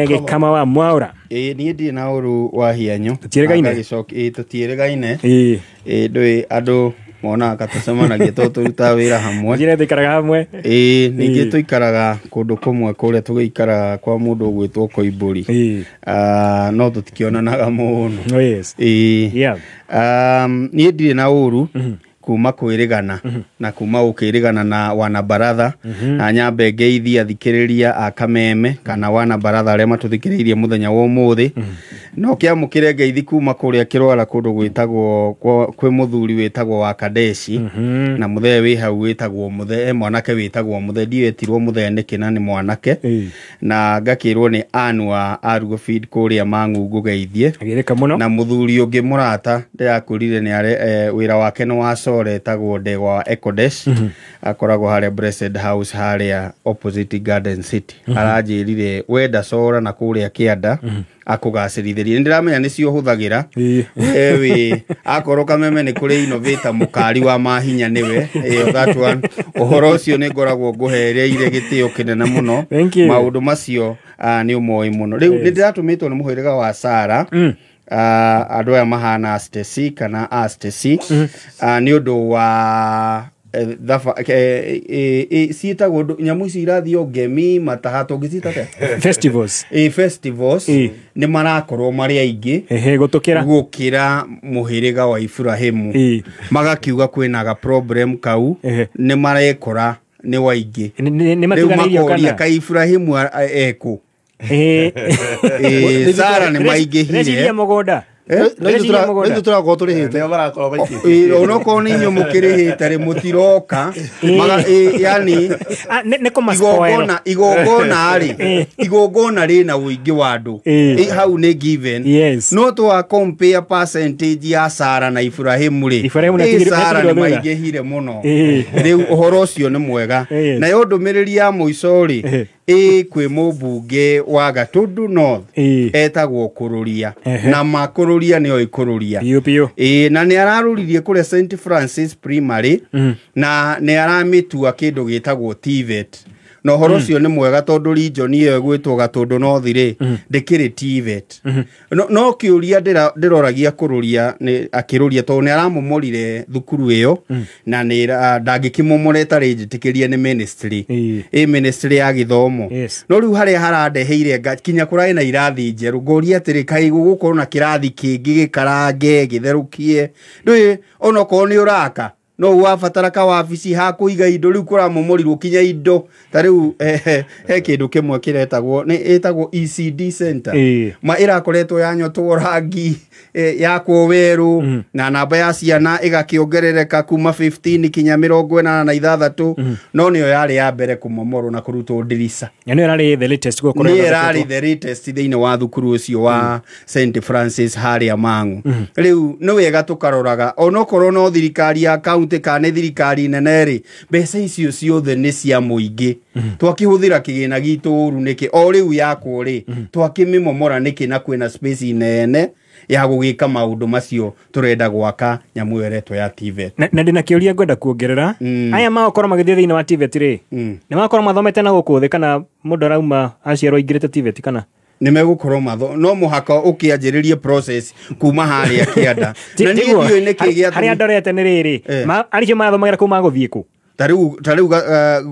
Gĩkama wa Mwaura. Ĩĩ, niĩ ndirĩ na ũru wa hianyu. Tũtiĩrĩgaine? Ĩĩ, tũtiĩrĩgaine. Ĩĩ, ndũĩ andũ monaga tũcemanagia tondũ tũrutaga wĩra hamwe. Njĩra tũikaraga hamwe. Ĩĩ, ningĩ tũikaraga kũndũ kũmwe kũrĩa tũgĩikaraga kwa mũndũ ũgwĩtwo Koimbũri. No tũtikĩonanaga mũno. Ĩĩ. Niĩ ndirĩ na ũru kuma kwĩrĩgana na kuma gũkĩrĩgana na wanabaratha, na nyambe ngeithie athikĩrĩria a Kameme kana wanabaratha arĩa matũthikĩrĩirie mũthenya wa ũmũthĩ. No kĩamũkĩre ngeithi kuma kũrĩa Kĩrwara kũndũ gwĩtagwo kwĩ mũthuri wĩtagwo wa Kadeshi, na mũthee wĩ hau wĩtagwo mũthee, mwanake wĩtagwo mũthee, ndiũĩ etirwo mũthee nĩkĩ na nĩ mwanake. Na ngakĩrwo nĩ Ann wa Arugo Feed kũrĩa Mang'u ngũgeithie. Agĩrĩka mũno. Na mũthuri ũngĩ mũrata ndĩrakwĩrire nĩ are, wĩra wake nĩ wa Sore, etagwo Ndegwa wa Ecodesh. Akoragwo harĩa Blessed House harĩa opposite Garden City. Aranjĩrire wenda Sora na kũrĩa kĩanda akũgacĩrithĩrie. Nĩndĩramenya nĩcio ũhũthagĩra. We wĩ akorwo Kameme nĩ kũrĩ innovator mũkari wa mahinya nĩwe. That one. Ũhoro ũcio nĩ ngoragwo ngũhereire gĩtĩo kĩnene mũno. Thank you. Maũndũ macio nĩ ũmoĩ mũno. Rĩu nĩ ndĩratũmĩtwo nĩ mũhĩrĩga wa Sara. Andũ aya mahana Stacy kana a Stacy. Nĩ ũndũ wa ciĩtagwo nyamũ ici irathiĩ ngemi mataha tũngĩciĩta atĩa? Festivals. Festivals. Nĩ marakorwo marĩ aingĩ. Ehe, gũtũkĩra. Gũkĩra mũhĩrĩga wa Ibrahimu. Magakiuga kwĩna ga problem kau, nĩ marekora nĩ waingĩ. Nĩ Rĩu matiganĩirio makoria kana? ka Ibrahimu ekũ? Sara nĩ maingĩhire. Reciria mũgũnda. No ithuĩ tũrakorwo tũrĩhĩte. Nĩo marakorwo maingĩhĩte. Onokorwo nĩ inyuĩ mũkĩrĩhĩte rĩ, mũtiroka. Maga, yani, Nĩ kũma spoil. Igongona rĩ, igongona rĩna ũingĩ wa andũ. Hau nĩ given. No twa compare percentage ya Sara na Ibrahimu rĩ, Ibrahimu nĩ Sara atigirwo nĩ thutha. maingĩhire mũno. Rĩu ũhoro ũcio nĩ mwega. Nayo ndũmĩrĩri ya mũico rĩ, kwĩ mũmbunge wa Gatundu North, etagwo Kũrũria. Na makũrũria nĩoĩ kũrũria. Piũ, piũ. Na nĩ ararũririe kũrĩa Saint Francis Primary, na nĩ aramĩtua kĩndũ gĩtagwo TVET. Na ũhoro ũcio nĩ mwega tondũ region ĩyo ĩgwĩtwo Gatundu North rĩ, ndĩkĩrĩ TVET. No kĩũria ndĩroragia kũrũria nĩ akĩrũria tondũ nĩ aramomorire thukuru ĩyo, na nĩ ndangĩkĩmomora ĩtarĩ njĩtĩkĩrie nĩ ministry. Ministry ya gĩthomo. No rĩu harĩa harandeheire kinya kũrarĩ na irathi njerũ, ngoria atĩrĩ, kaĩ gũgũkorwo na kĩrathi kĩngĩ gĩkarange gĩtherũkie? Ndũĩ onokorwo nĩ ũraka no wabatara ka wabici ha kũiga indo, rĩu kũramomorirwo kinya indo. Ta rĩu, he kĩndũ kĩmwe kĩretagwo, nĩ ĩtagwo ECD Center. Ma ĩrakoretwo yanyotwo rangi, yakwo werũ, na namba ya ciana ĩgakĩongerereka kuma 15 kinya mĩrongo ĩnana na ithathatũ. No nĩyo yarĩ ya mbere kũmomorwo na kũrutwo ndirica. Na nĩyo ĩrarĩ the latest gũkorwo Nĩyo ĩthondeketwo. ĩrarĩ the latest thĩinĩ wa thukuru ũcio wa Saint Francis harĩa Mang'u. Rĩu nĩ wega tũkaroraga onokorwo no thirikari ya county kana nĩ thirikari nene rĩ, mbeca icio ciothe nĩ cia mũingĩ. Twakĩhũthĩra kĩgĩna gitũ ũru nĩkĩ? O rĩu yakwo rĩ, twakĩmĩmomora nĩkĩ na kwĩna space nene ya gũgĩka maũndũ macio tũrenda gwaka nyamũ ĩyo ĩretwo ya TVET. Na ndĩna kĩũria ngwenda kuongerera. Aya magũkorwo magĩthiĩ thĩinĩ wa TVET rĩ, nĩ magũkorwo mathomete na gũkũ thĩ kana mũndũ arauma aciarwo aingĩrĩte TVET kana? Nĩ megũkorwo matho, no mũhaka ũkĩanjĩrĩrie process kuma harĩa kĩanda. Na niĩ Tiguo. ndiũĩ nĩkĩ gĩatũmire. Harĩa ndorete nĩ rĩrĩ, arĩa mathomagĩra kũu magũthiĩ kũ? Ta rĩu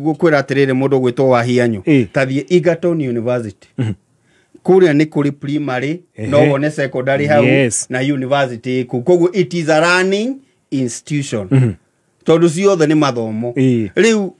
gũkwĩra atĩrĩrĩ, mũndũ ũgwĩtwo Wahianyũ, ta thiĩ Egerton University. Kũrĩa nĩ kũrĩ primary, no wone secondary hau, na university kũu. Koguo it is a learning institution. Tondũ ciothe nĩ mathomo. Rĩu,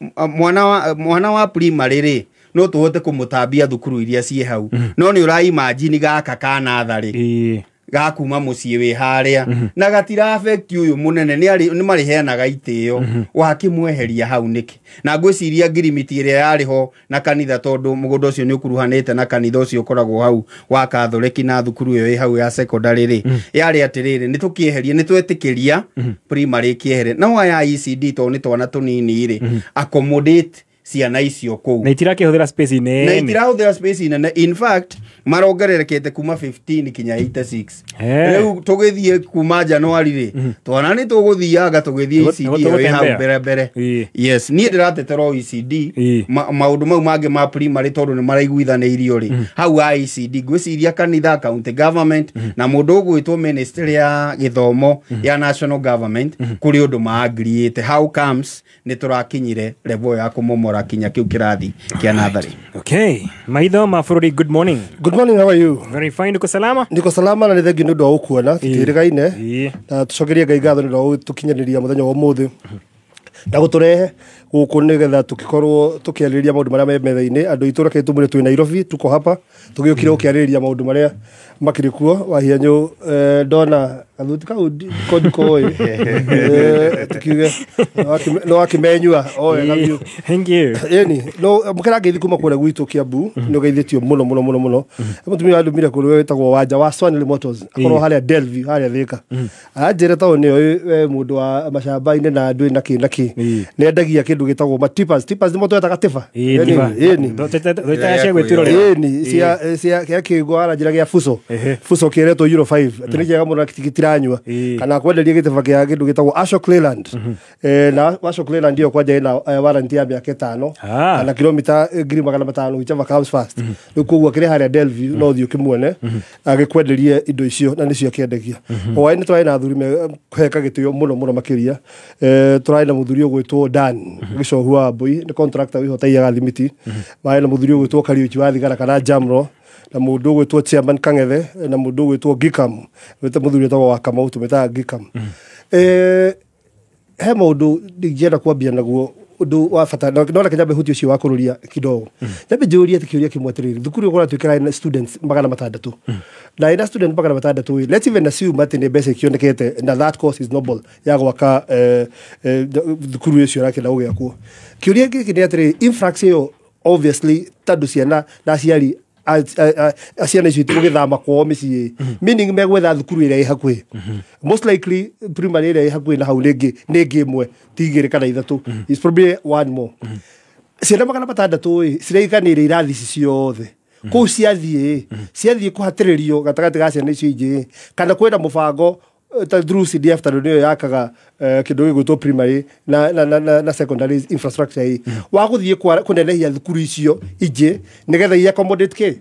mwana wa primary rĩ, no tũhote kũmũtambia thukuru iria ciĩ hau. No nĩ ũra imagine gaka ka natharĩ. Gakuma mũciĩ wĩ harĩa. Na gatira affect ũyũ mũnene, nĩ marĩheanaga itĩo. Wakĩmweheria hau nĩkĩ? Na ngwĩciria ngirimiti ĩrĩa yarĩ ho na kanitha, tondũ mũgũnda ũcio nĩ ũkuruhanĩte na kanitha ũcio ũkoragwo hau wa Katholeki na thukuru ĩyo ĩ hau ya secondary rĩ, yarĩ atĩrĩrĩ, nĩ tũkĩeheria, nĩ twetĩkĩria primary ĩkĩehere. No aya ECD tondũ nĩ twana tũnini rĩ, accommodate ciana icio kũu. Na itirakĩhũthĩra space nene. Na itirahũthĩra space nene. In fact, Marongererekete kuma 15 kinya 86. Rĩu tũgĩthiĩ kuma January rĩ, twana nĩ tũgũthiaga tũgĩthiĩ ECD ĩyo ĩ hau mbere mbere. Yes, niĩ ndĩratetera ECD maũndũ mau mangĩ ma primary tondũ nĩ maraiguithanĩirio rĩ, hau a ECD ngwĩciria kanitha, county government na mũndũ ũgwĩtwo ministry ya gĩthomo ya national government kũrĩ ũndũ maagriĩte. How comes nĩ tũrakinyire level ya kũmomora kinya kĩu kĩrathi kĩa natharĩ. Okay, maitho ma bũrũri, good morning. Good morning, how are you? Very fine, niko salama. Niko salama na nĩ thengiũ nĩ ũndũ wa gũkuona tũtiĩrĩgaine na tũcokerie Ngai ngatho nĩ ũndũ wa gũtũkinyanĩria mũthenya wa ũmũthĩ na gũtũrehe gũkũ nĩgetha tũkĩkorwo tũkĩarĩrĩria maũndũ marĩa me metha-inĩ. Andũ aitũ reke tũmwĩre twĩ Nairobi, tuko hapa tũgĩũkire gũkĩarĩrĩria maũndũ marĩa makĩrĩ kuo. Wahianyũ ndona gathuti kau ko ndikoĩ tukiuge no wakĩmenyua o wega biũ. Thank you. Ĩni no mũkĩra ngeithi kuma kũrĩa gwitũ Kiambu nĩ ũgeithĩtio mũno mũno mũno mũno. Mũtumia wandũmire kũrĩ wĩtagwo Wanja wa Swanley Motors akorwo harĩa Delview harĩa Thika. Aranjĩra taũni ĩyo we mũndũ wa macamba-inĩ na andũ na kĩ na kĩ nĩ endagia kĩndũ gĩtagwo ma tippers. Tippers nĩ mũtwetaga tiba. Ĩni ĩni cia cia kĩgo aranjĩra gĩa fuso fuso kĩretwo Euro 5 atĩ nĩ kĩega mũno na gĩtiranyua kana kwenderia gĩtĩba kĩa kĩndũ gĩtagwo Ashok Leyland na Ashok Leyland ĩyo kwanja ĩna warranty ya mĩaka 5 kana kilomita 500,000 whichever comes first. Rĩu koguo kĩrĩ harĩa Delview no ũthiĩ ũkĩmuone agĩkwenderie indo icio na nĩcio akĩendagia. Hwaĩ-inĩ tũrarĩ na athuri kũheka gĩtĩo mũno mũno makĩria. Tũrarĩ na mũthuri ũgwĩtwo Dan Gĩcohu wa Mbui nĩ contractor wĩhotaiyaga thimiti. Marĩ na mũthuri ũgwĩtwo Kariuki wa Thigara kana Jamro na mũndũ ũgwĩtwo Chairman Kang'ethe na mũndũ ũgwĩtwo Gikam wĩte mũthuri wĩtagwo wa Kamau tũmĩtaga Gikam. He maũndũ ndingĩenda kwambia naguo ũndũ wa bata no reke nyambe hutie ũcio wa kũrũria kidogo. Nyambe njũrie atĩ kĩũria kĩmwe atĩrĩrĩ, thukuru ĩyo kũratuĩka ĩna students 600 na ĩna student 600, let's even assume atĩ nĩ mbeca ikĩonekete na that course is noble ya gwaka thukuru ĩcio ĩrakĩenda gũgĩakwo. Kĩũria gĩkĩ nĩ atĩrĩrĩ, influx ĩyo obviously tondũ ciana na aciari ciana icio itigũgĩthama kwao mĩciĩ, meaning megwetha thukuru ĩrĩa ĩ hakuhĩ. Most likely primary ĩrĩa ĩ hakuhĩ na hau rĩngĩ nĩ ĩngĩ ĩmwe ti igĩrĩ kana ithatũ, is probably one more. Ciana 600 ĩ ciraiganĩire irathi ici ciothe kũu ciathiĩ kũhatĩrĩrio gatagatĩ ga ciana icio ingĩ, kana kwĩna mũbango ta through CDF tondũ nĩyo yakaga kĩndũ gĩgwĩtwo primary na secondary infrastructure ĩ wa gũthiĩ kũnenehia thukuru icio ingĩ nĩgetha i accommodate kĩ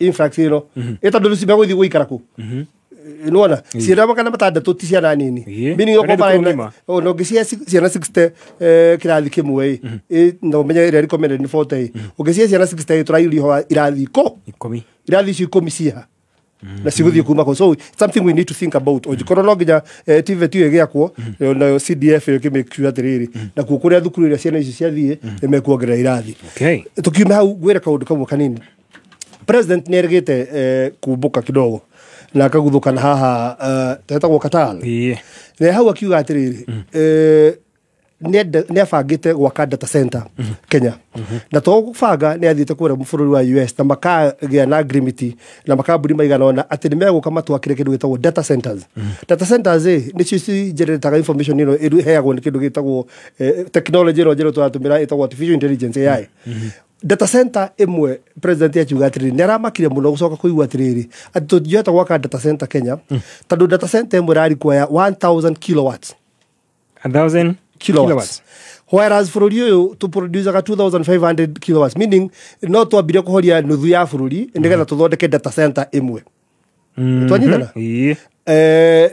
influx ĩno ĩ tondũ rĩu megũthiĩ gũikara kũ nĩwona ciana 600 ti ciana nini, meaning okorwo ona ũngĩcihe ciana 60 kĩrathi kĩmwe ĩ no ũmenye ĩrĩa recommended nĩ 40, ũngĩcihe ciana 60 tũrairia irathi 10 irathi icio 10 ciha na cigũthiĩ kuma kũ. So it's something we need to think about. Ũngĩkorwo no nginya TVET ĩyo ĩgĩakwo nayo CDF ĩyo ĩkĩmake sure atĩrĩrĩ nakuo kũrĩa thukuru ĩrĩa ciana ici ciathiĩ nĩ mekuongerera irathi. Tũkiuma hau ngwĩre kaũndũ kamwe kanini. President nĩ erĩgĩte kumbũka kidogo na akaguthũkana haha tetagwo Qatar. Na hau akiuga atĩrĩrĩ nĩ abangĩte gwaka data center Kenya na to gũbanga nĩ athiĩte kũrĩa bũrũri wa US na makagĩa na agreement na makambuni maigana ũna atĩ nĩ megũka matwakĩre kĩndũ gĩtagwo data centers. Data centers ĩ nĩcio cigenerataga information ĩno ĩheagwo nĩ kĩndũ gĩtagwo technology ĩno njerũ tũratũmĩra ĩtagwo artificial intelligence AI. Data center ĩmwe president akiuga atĩrĩrĩ nĩ aramakire mũno gũcoka kũigua atĩrĩrĩ atĩ tũtingĩhota gwaka data center Kenya tondũ data center ĩmwe ĩrarequire 1000 kilowatts. 1000 kilowatts. Whereas bũrũri ũyũ tũproducaga 2500 kilowatts, meaning no twambire kũhoria nuthu ya bũrũri nĩgetha tũthondeke data center ĩmwe. Twanyitana?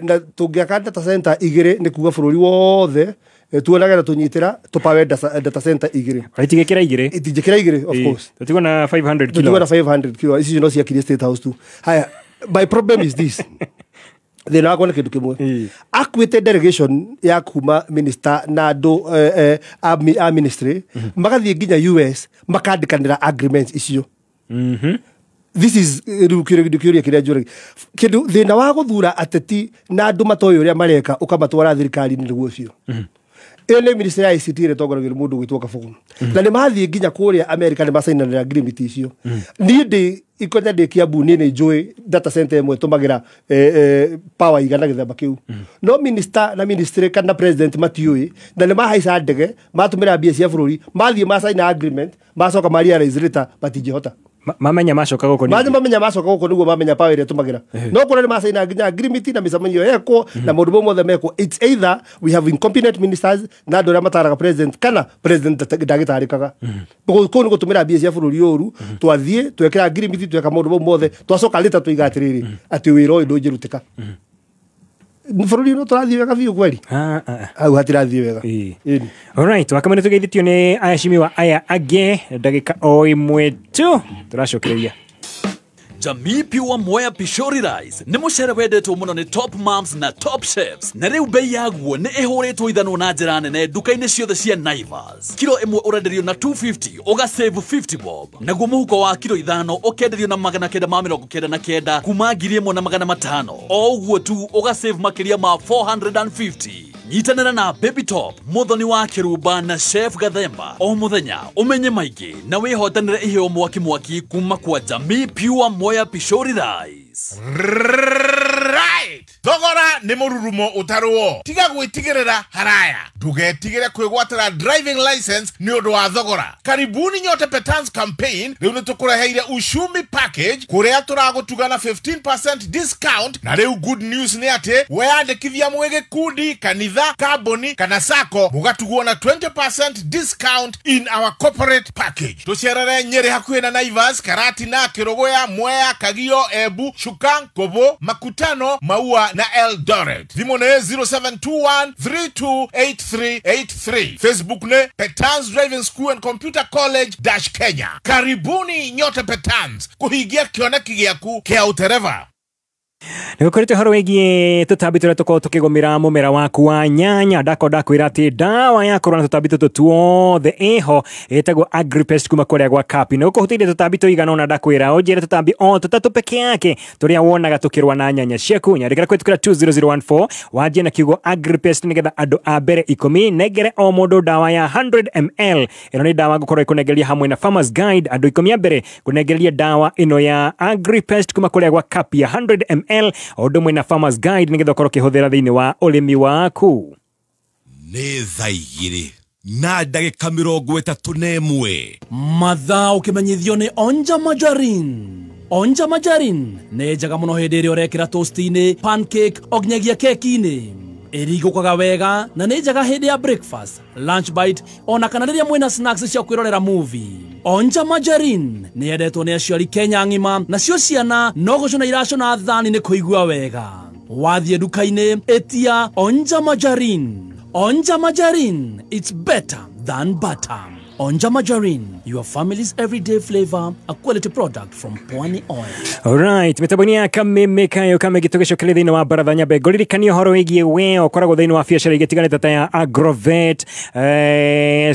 Na tũngĩaka data center igĩrĩ nĩ kuga bũrũri wothe tuonage na tũnyitĩra tũpawe data center igĩrĩ. Itigĩkĩra igĩrĩ? Itingĩkĩra igĩrĩ, of course. Tũtigwo na 500 kilowatts. Tũtigwo na 500 kilowatts. Icio no ciakirie State House tu. Haya, my problem is this. Thĩna wakwa nĩ kĩndũ kĩmwe. Akuĩte delegation ya kuma minister na andũ a ministry magathiĩ nginya US makandĩkanĩra agreements icio. This is rĩu kĩũria kĩrĩa njũragia. Kĩndũ thĩna wa gũthura ateti na andũ matoĩ ũrĩa mareka ũkamatwara thirikari-inĩ nĩguo ũcio. Ĩyo nĩ ministry ya ICT ĩrĩa ĩtongoragio nĩ mũndũ ũgwĩtwo Kabogo. Na nĩ mathiĩ nginya kũrĩa America nĩ macainanĩra agreement icio. Niĩ ndĩ ikonya ndĩ Kiambu niĩ nĩ njũĩ data center ĩmwe ĩtũmagĩra power igana gĩthemba kĩu. No minister na ministry kana president matiũĩ na nĩ mahaica ndege matũmĩra mbia cia bũrũri mathiĩ macaina agreement macoka ma realize later matingĩhota. Mamenya macoka gũkũ nĩ mamenya macoka gũkũ nĩguo mamenya power ĩrĩa tũmagĩra. No kũrĩa nĩ macaina nginya agreement na mĩcemanio yekwo na maũndũ mau mothe mekwo. It's either we have incompetent ministers na andũ arĩa mataraga president kana president ndagĩtarĩkaga. Kũu nĩ gũtũmĩra mbia cia bũrũri ũru. Twathiĩ twekĩra agreement tweka maũndũ mau mothe twacoka later tũiga atĩrĩrĩ atĩ wĩra ũyũ ndũngĩrutĩka. Bũrũri ũyũ tũrathiĩ wega biũ kweri. Hau hatirathiĩ wega. Alright, wakamene tũgeithĩtio nĩ aheshimiwa aya angĩ ndagĩka o ĩmwe tu tũracokereria. Jamii Pure Mwea Pishori Rice nĩ mũcere wendetwo mũno nĩ top moms na top chefs, na rĩu bei yaguo nĩ ĩhũrĩtwo ithanwa na njĩra nene nduka-inĩ ciothe cia Naivas. Kilo ĩmwe ũrenderio na 250 ũgasave 50 bob, naguo mũhuko wa kilo 5 ũkenderio na 999 kuma 1500. O ũguo tu ũgasave makĩria ma 450. Nyitanĩra na Baby Top, Muthoni wa Kĩrumba na Chef Gathemba o mũthenya ũmenye maingĩ na wĩhotanĩre iheo mwaki mwaki kuma kwa Jamii Pure Mwea Pishori Rice. Right. Thogora nĩ mũrurumo ũtarũo. Tiga gwĩtigĩrĩra haraya. Ndũgetigĩre kwĩgwatĩra driving license nĩ ũndũ wa thogora. Karibuni nyote Petans campaign rĩu nĩ tũkũreheire Ushumi package kũrĩa tũragũtuga na 15% discount, na rĩu good news nĩ atĩ weyandĩkithia mwĩ gĩkundi, kanitha, kambuni kana sacco mũgatugwo na 20% discount in our corporate package. Tũcerere Nyĩrĩ hakuhĩ na Naivas, Karatina, Kĩrũgũya, Mwea, Kagio, Embu, Shukang, Kobo, Makutano, Maua na Eldoret. Thimũ nĩ 0721 328383. Facebook nĩ Petans Driving School and Computer College - Kenya. Karibuni nyote Petans kũhingia kĩoneki gĩaku kĩa ũtereva. Nĩ gũkoretwo ũhoro wĩgiĩ tũtambi tũrĩa tũkoragwo tũkĩgũmĩra mũmera waku wa nyanya. Ndakorwo ndakwĩra atĩ ndawa ya kũrũa na tũtambi tũtũ tuothe ĩho ĩtagwo Agripest kuma kũrĩa gwa Kapi. Nĩ gũkũhutĩirie tũtambi tũigana ũna, ndakwĩra ũnjĩre tũtambi o tũtatũ peke yake tũrĩa wonaga tũkĩrũa na nyanya ciaku. Nyandĩkĩra kũhĩtũkĩra 20014 wanjie na kiugo Agripest nĩgetha andũ a mbere 10 nengere o mũndũ ndawa ya 100 ml. Ĩno nĩ ndawa ngũkorwo ĩkũnengeria hamwe na Farmers Guide. Andũ 10 a mbere kũnengeria ndawa ĩno ya Agripest kuma kũrĩa gwa Kapi ya 100 ml o ũndũ ũmwe na Farmers Guide nĩgetha ũkorwo ũkĩhũthĩra thĩinĩ wa ũrĩmi waku. Nĩ thaa 2 na ndagĩka 31. Mathaa ũkĩmenyithio nĩ Onja Margarine. Onja Margarine nĩ njega mũno hĩndĩ ĩrĩa ũrekĩra toast-inĩ, pancake o nginyagia keki-inĩ. Ĩrigũkaga wega na nĩ njega hĩndĩ ya breakfast, lunch bite ona kana rĩrĩa mwĩna snacks cia kwĩrorera movie. Onja Margarine nĩ yendetwo nĩ aciari Kenya ng'ima, nacio ciana no gũcũna iracũna thani nĩ kũigua wega. Wathiĩ nduka-inĩ ĩtia Onja Margarine. Onja Margarine, it's better than butter. Onja Margarine, your family's everyday flavor, a quality product from Pwani Oil. Alright, mĩtambo-inĩ ya Kameme Kayo Kameme tũgĩcokeria thĩinĩ wa baratha nyambe ngũririkanie ũhoro wĩgiĩ we ũkoragwo thĩinĩ wa biacara igĩtiganĩte ta ya Agrovet,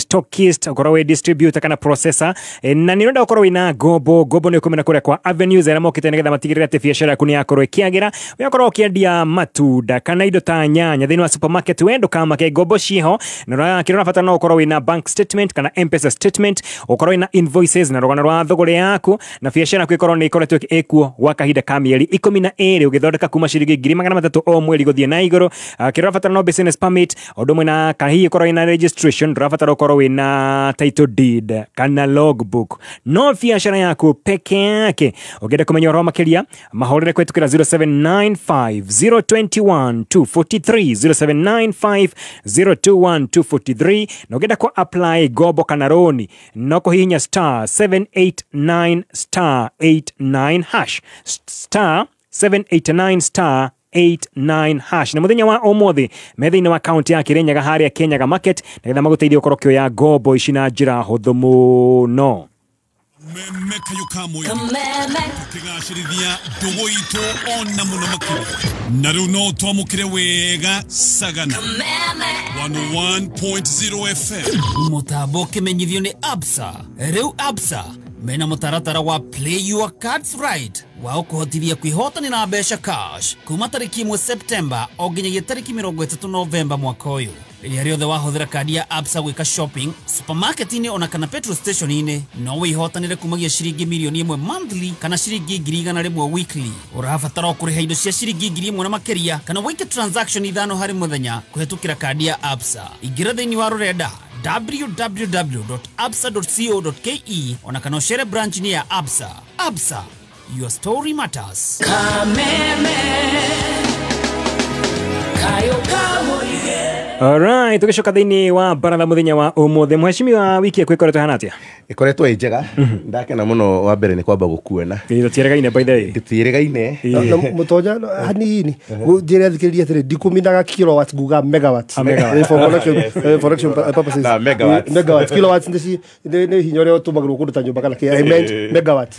stockist, ũkorwo wĩ distributor kana processor, na nĩ ũrenda ũkorwo wĩna ngombo. Ngombo nĩ ũkũmena kũrĩa kwa Avenues arĩa mokĩte nĩgetha matigĩrĩre atĩ biacara yaku nĩ yakorwo ĩkĩagĩra. We ũkorwo ũkĩendia matunda kana indo ta nyanya thĩinĩ wa supermarket, we ndũkamake, ngombo ciĩho na kĩrĩa ũrabatara no ũkorwo wĩna bank statement kana M-Pesa statement, ũkorwo wĩna invoices na rũgano rwa thũgũrĩ yaku, na biacara yaku ĩkorwo nĩ ĩkoretwo ĩkuo gwa kahinda ka mĩeri 12 ũgĩthondeka kuma ciringi 300,000 o mweri gũthiĩ na igũrũ. Kĩrĩa ũrabatara no business permit, ũndũ ũmwe na kana hihi ũkorwo wĩna registration, ndũrabatara ũkorwo wĩna title deed kana logbook, no biacara yaku peke yake. Ũngĩenda kũmenya ũhoro makĩria mahũrĩre kũhĩtũkĩra 0795 021 243, 0795 021 243, na ũngĩenda kũ apply ngombo kana roni no kũhihinya star 789 star 89 hash, star 789 star 89 hash. Na muthenya wa ũmũthĩ me thĩinĩ wa kaunti ya Kirinyaga harĩa Kirinyaga Market nĩgetha magũteithie ũkorwo ũkĩoya ngombo ici na njĩra hũthũ mũno. Tukigacĩrithia ndũgũ itũ ona mũno makĩria na rĩu no twamũkĩre wega Sagana 101.0 FM. Mũtambo ũkĩmenyithio nĩ Absa. Rĩu Absa mena mũtaratara wa Play Your Cards Right wa ũkũhotithia kwĩhotanĩra mbeca cash kuma tarĩki 1 Septemba o nginyagia tarĩki 30 Novemba mwaka ũyũ. Rĩrĩa rĩothe wahũthĩra kandi ya Absa gwĩka shopping supermarket-inĩ ona kana petrol station-inĩ no wĩhotanĩre kumagia ciringi mirioni 1 monthly kana ciringi 100,000 weekly. Ũrabatara o kũrĩha indo cia ciringi 1,000 na makĩria kana wĩke transaction 5 harĩ mũthenya kũhetũkĩra kandi ya Absa. Ingĩra thĩinĩ wa rũrenda www.absa.co.ke ona kana ũcere branch-inĩ ya Absa. Absa, your story matters. Alright, tugicoka thiini wa baratha muthenya wa umuthi. Mheshimiwa, wiki yaku ikoretwo ihana atia? Ikoretwo ĩ njega. Ndakena muno wa mbere nĩ kwamba gũkuona. Tũtiĩrĩgaine by the way. Tũtiĩrĩgaine. Mũtonya hanini njĩre thikĩrĩria atĩrĩ, ndikũminaga kilowatts nguga megawatts. For production purposes. Na megawatts. Megawatts, kilowatts nĩ hinya ũrĩa ũtũmagĩrwo kũndũ ta nyũmba kana kĩ. I meant megawatts.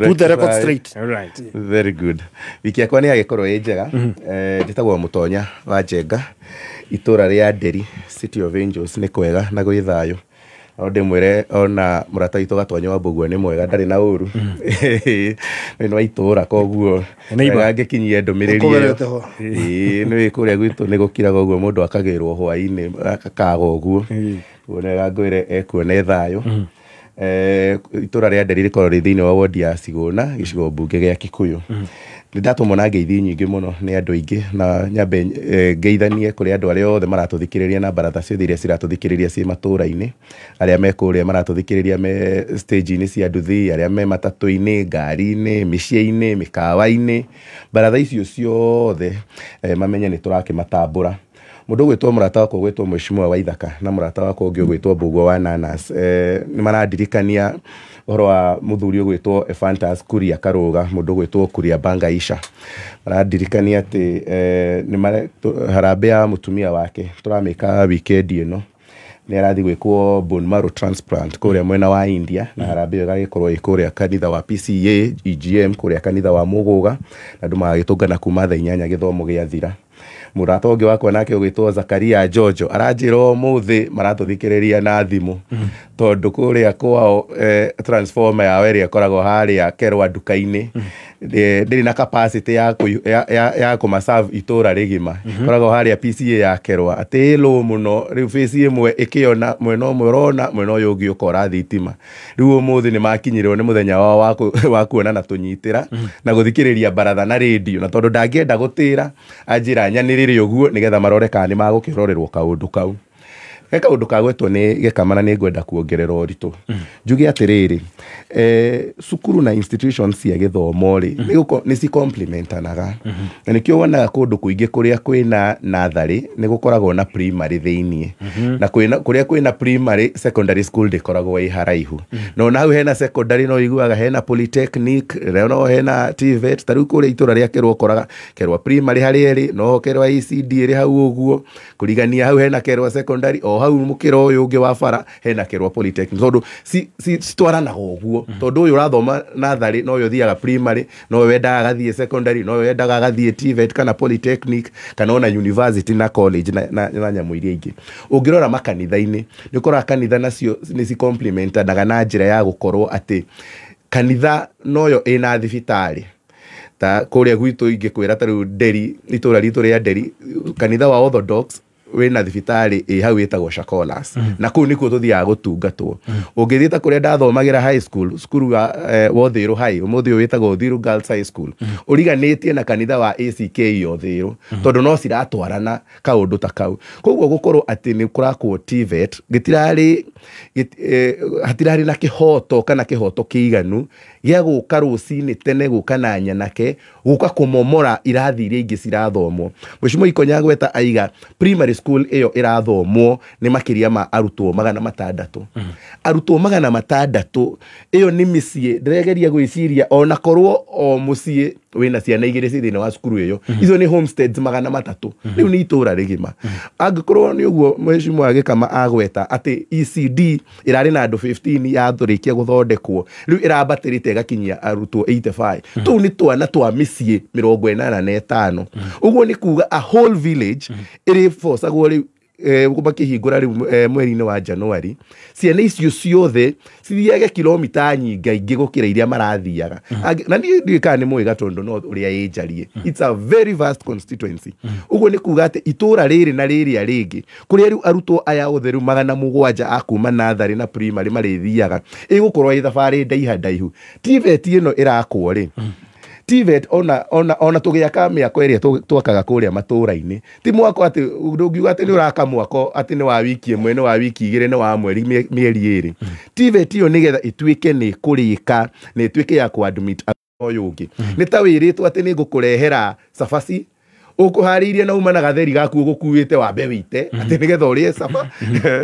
Put the record straight. Alright. Very good. Wiki yakwa nĩ yagĩkorwo ĩ njega. Njĩtagwo Mũtonya wa Njenga, itũra rĩa Nderi, City of Angels. Nĩ kwega na gwĩ thayũ. No ndĩmwĩre ona mũrata witũ Gatonya wa Mbũguo nĩ mwega, ndarĩ na ũru. Nĩ wa itũra, koguo wega ngĩkinyie ndũmĩrĩri ĩyo. Ĩĩ, nĩ kũrĩa gwitũ nĩ gũkiraga ũguo, mũndũ akagĩrwo hwaĩ-inĩ akakaga ũguo. Ũguo nĩ wega ngwĩre ekuo nĩ thayũ. Itũra rĩa Nderi rĩkoragwo rĩ thĩinĩ wa wodi ya Cigũna, gĩcigo mbunge gĩa Kikuyu. Nĩ ndatũmwo na ngeithi nyingĩ mũno nĩ andũ aingĩ, na nyambe ngeithanie kũrĩ andũ arĩa othe maratũthikĩrĩria na baratha ciothe iria ciratũthikĩrĩria ciĩ matũra-inĩ, arĩa me kũrĩa maratũthikĩrĩria me stage-inĩ cia nduthi, arĩa me matatũ-inĩ, ngari-inĩ, mĩciĩ-inĩ, mĩkawa-inĩ, baratha icio ciothe mamenye nĩ tũrakĩmatambũra. Mũndũ ũgwĩtwo mũrata wakwa ũgwĩtwo Mheshimiwa Waithaka na mũrata wakwa ũngĩ ũgwĩtwo Mbũguo wa Nanas, nĩ marandirikania ũhoro wa mũthuri ũgwĩtwo Ephantus Kuria Karũga, mũndũ ũgwĩtwo Kuria Bangaisha. Marandirikania atĩ nĩ harambee ya mũtumia wake tũramĩka weekend ĩno, nĩ arathiĩ gwĩkwo bone marrow transplant kũrĩa mwena wa India, na harambee ĩyo ĩgagĩkorwo ĩ kũrĩa kanitha wa PCA EGM kũrĩa kanitha wa Mũgũga, na andũ magagĩtũngana kuma thaa 8 gĩthomo gĩathira. Mũrata ũngĩ wakwa nake ũgwĩtwo Zakaria Jojo aranjĩra ũmũthĩ maratũthikĩrĩria na thimũ, tondũ kũrĩa kwao transformer yao ĩrĩa ĩkoragwo harĩa Kerwa nduka-inĩ ndĩrĩ na capacity ya kũmaserve itũra rĩgima. Ĩkoragwo harĩa PCA ya Kerwa, atĩ ĩ low mũno, rĩu face ĩmwe ĩkĩona mwena ũmwe ũrona, mwena ũyũ ũngĩ ũkora thitima. Rĩu ũmũthĩ nĩ makinyĩrwo nĩ mũthenya wao wa kuona na tũnyitĩra na gũthikĩrĩria baratha na rĩndiũ, na tondũ ndangĩenda gũtĩra anjĩra nyanĩrĩre ũguo nĩgetha marore kana nĩ magũkĩrorerwo kaũndũ kau. He kaũndũ kagwetwo nĩ Gĩkama na nĩ ngwenda kuongerera ũritũ. Njuge atĩrĩrĩ, cukuru na institutions cia gĩthomo rĩ, nĩ cicomplementanaga. Na nĩkĩo wonaga kũndũ kũingĩ kũrĩa kwĩna natharĩ nĩ gũkoragwo na primary thĩiniĩ. Na kũrĩa kwĩna primary, secondary school ndĩkoragwo ĩ haraihu. Na ona hau hena secondary no ũiguaga hena polytechnic, no hena TVET. Ta rĩu kũrĩa itũra rĩa Kerwa ũkoraga Kerwa primary harĩa ĩrĩ, no Kerwa ECD ĩrĩ hau ũguo, kũrigania hau hena Kerwa secondary, o hau mũkĩra ũyũ ũngĩ wa bara hena Kerwa polytechnic, tondũ citwaranaga ũguo. Tondũ ũyũ ũrathoma natharĩ no ũyũ ũthiaga primary, no ũyũ wendaga agathiĩ secondary, no ũyũ wendaga agathiĩ TVET kana polytechnic kana ona university na college na nyamũ iria ingĩ. Ũngĩrora makanitha-inĩ nĩ ũkoraga kanitha nacio nĩ cicomplementanaga na njĩra ya gũkorwo atĩ kanitha noyo ĩna thibitarĩ. Ta kũrĩa gwitũ ingĩkwĩra ta rĩu Nderi, itũra ritũ rĩa Nderi, kanitha wa Orthodox wĩna thibitarĩ ĩ hau ĩtagwo Shakolas, na kũu nĩkuo tũthiaga gũtungatwo. Ũngĩthiĩ ta kũrĩa ndathomagĩra high school, cukuru wa Ũthĩrũ High, ũmũthĩ ũyũ wĩtagwo Ũthiru Girls High School, ũriganĩtie na kanitha wa ACK Ũthĩrũ, tondũ no ciratwarana kaũndũ ta kau. Koguo gũkorwo atĩ nĩ kũrakwo TVET, gĩtirarĩ hatirarĩ na kĩhoto kana kĩhoto kĩiganu gĩa gũka rũcinĩ tene gũka na nyanake gũka kũmomora irathi iria ingĩ cirathomwo. Mheshimiwa Ikonya agweta aiga primary school ĩyo ĩrathomwo nĩ makĩria ma arutwo 600. Arutwo 600 ĩyo nĩ mĩciĩ. Ndĩregeria gwĩciria ona korwo o mũciĩ wĩna ciana igĩrĩ ciĩ thĩinĩ wa cukuru ĩyo, icio nĩ homesteads 300. Rĩu nĩ itũra rĩgima. Angĩkorwo nĩ ũguo Mheshimiwa Gĩkama agweta atĩ ECD ĩrarĩ na andũ 15 yathũrĩkia gũthondekwo, rĩu ĩrambatĩrĩte ĩgakinyia arutwo 85. Tũu nĩ twana twa mĩciĩ 85. Ũguo nĩ kuga a whole village ĩrĩbocagwo rĩu makĩhingũra rĩu mweri-inĩ wa January, ciana icio ciothe cithiage kilomita nyingaingĩ gũkĩra iria marathiaga. Na niĩ ndiũĩ kana nĩ mũĩ Gatũndũ no ũrĩa ĩ njarie. It's a very vast constituency. Ũguo nĩ kuga atĩ itũra rĩrĩ na rĩrĩa rĩngĩ kũrĩa rĩu arutwo aya othe rĩu 700 a kuma natharĩ na primary marĩthiaga, ĩgũkorwo ĩ thabarĩ ndaiha ndaihu. TVET ĩno ĩrakwo rĩ, TVET ona tũgĩaka mĩako ĩrĩa twakaga kũrĩa matũũra-inĩ, ti mwako atĩ ndũngiuga atĩ nĩ ũraka mwako atĩ nĩ wa wiki ĩmwe, nĩ wa wiki igĩrĩ, nĩ wa mweri, mĩeri ĩrĩ. TVET ĩyo nĩgetha ĩtuĩke nĩ kũrĩka na ĩtuĩke ya kũ-admit ũyũ ũngĩ, nĩ ta wĩrĩtwo atĩ nĩ ngũkũrehera cabaci ũkũharĩirie na uma na gatheri gaku ũgũkuĩte wambe wĩite atĩ nĩgetha ũrĩe caba,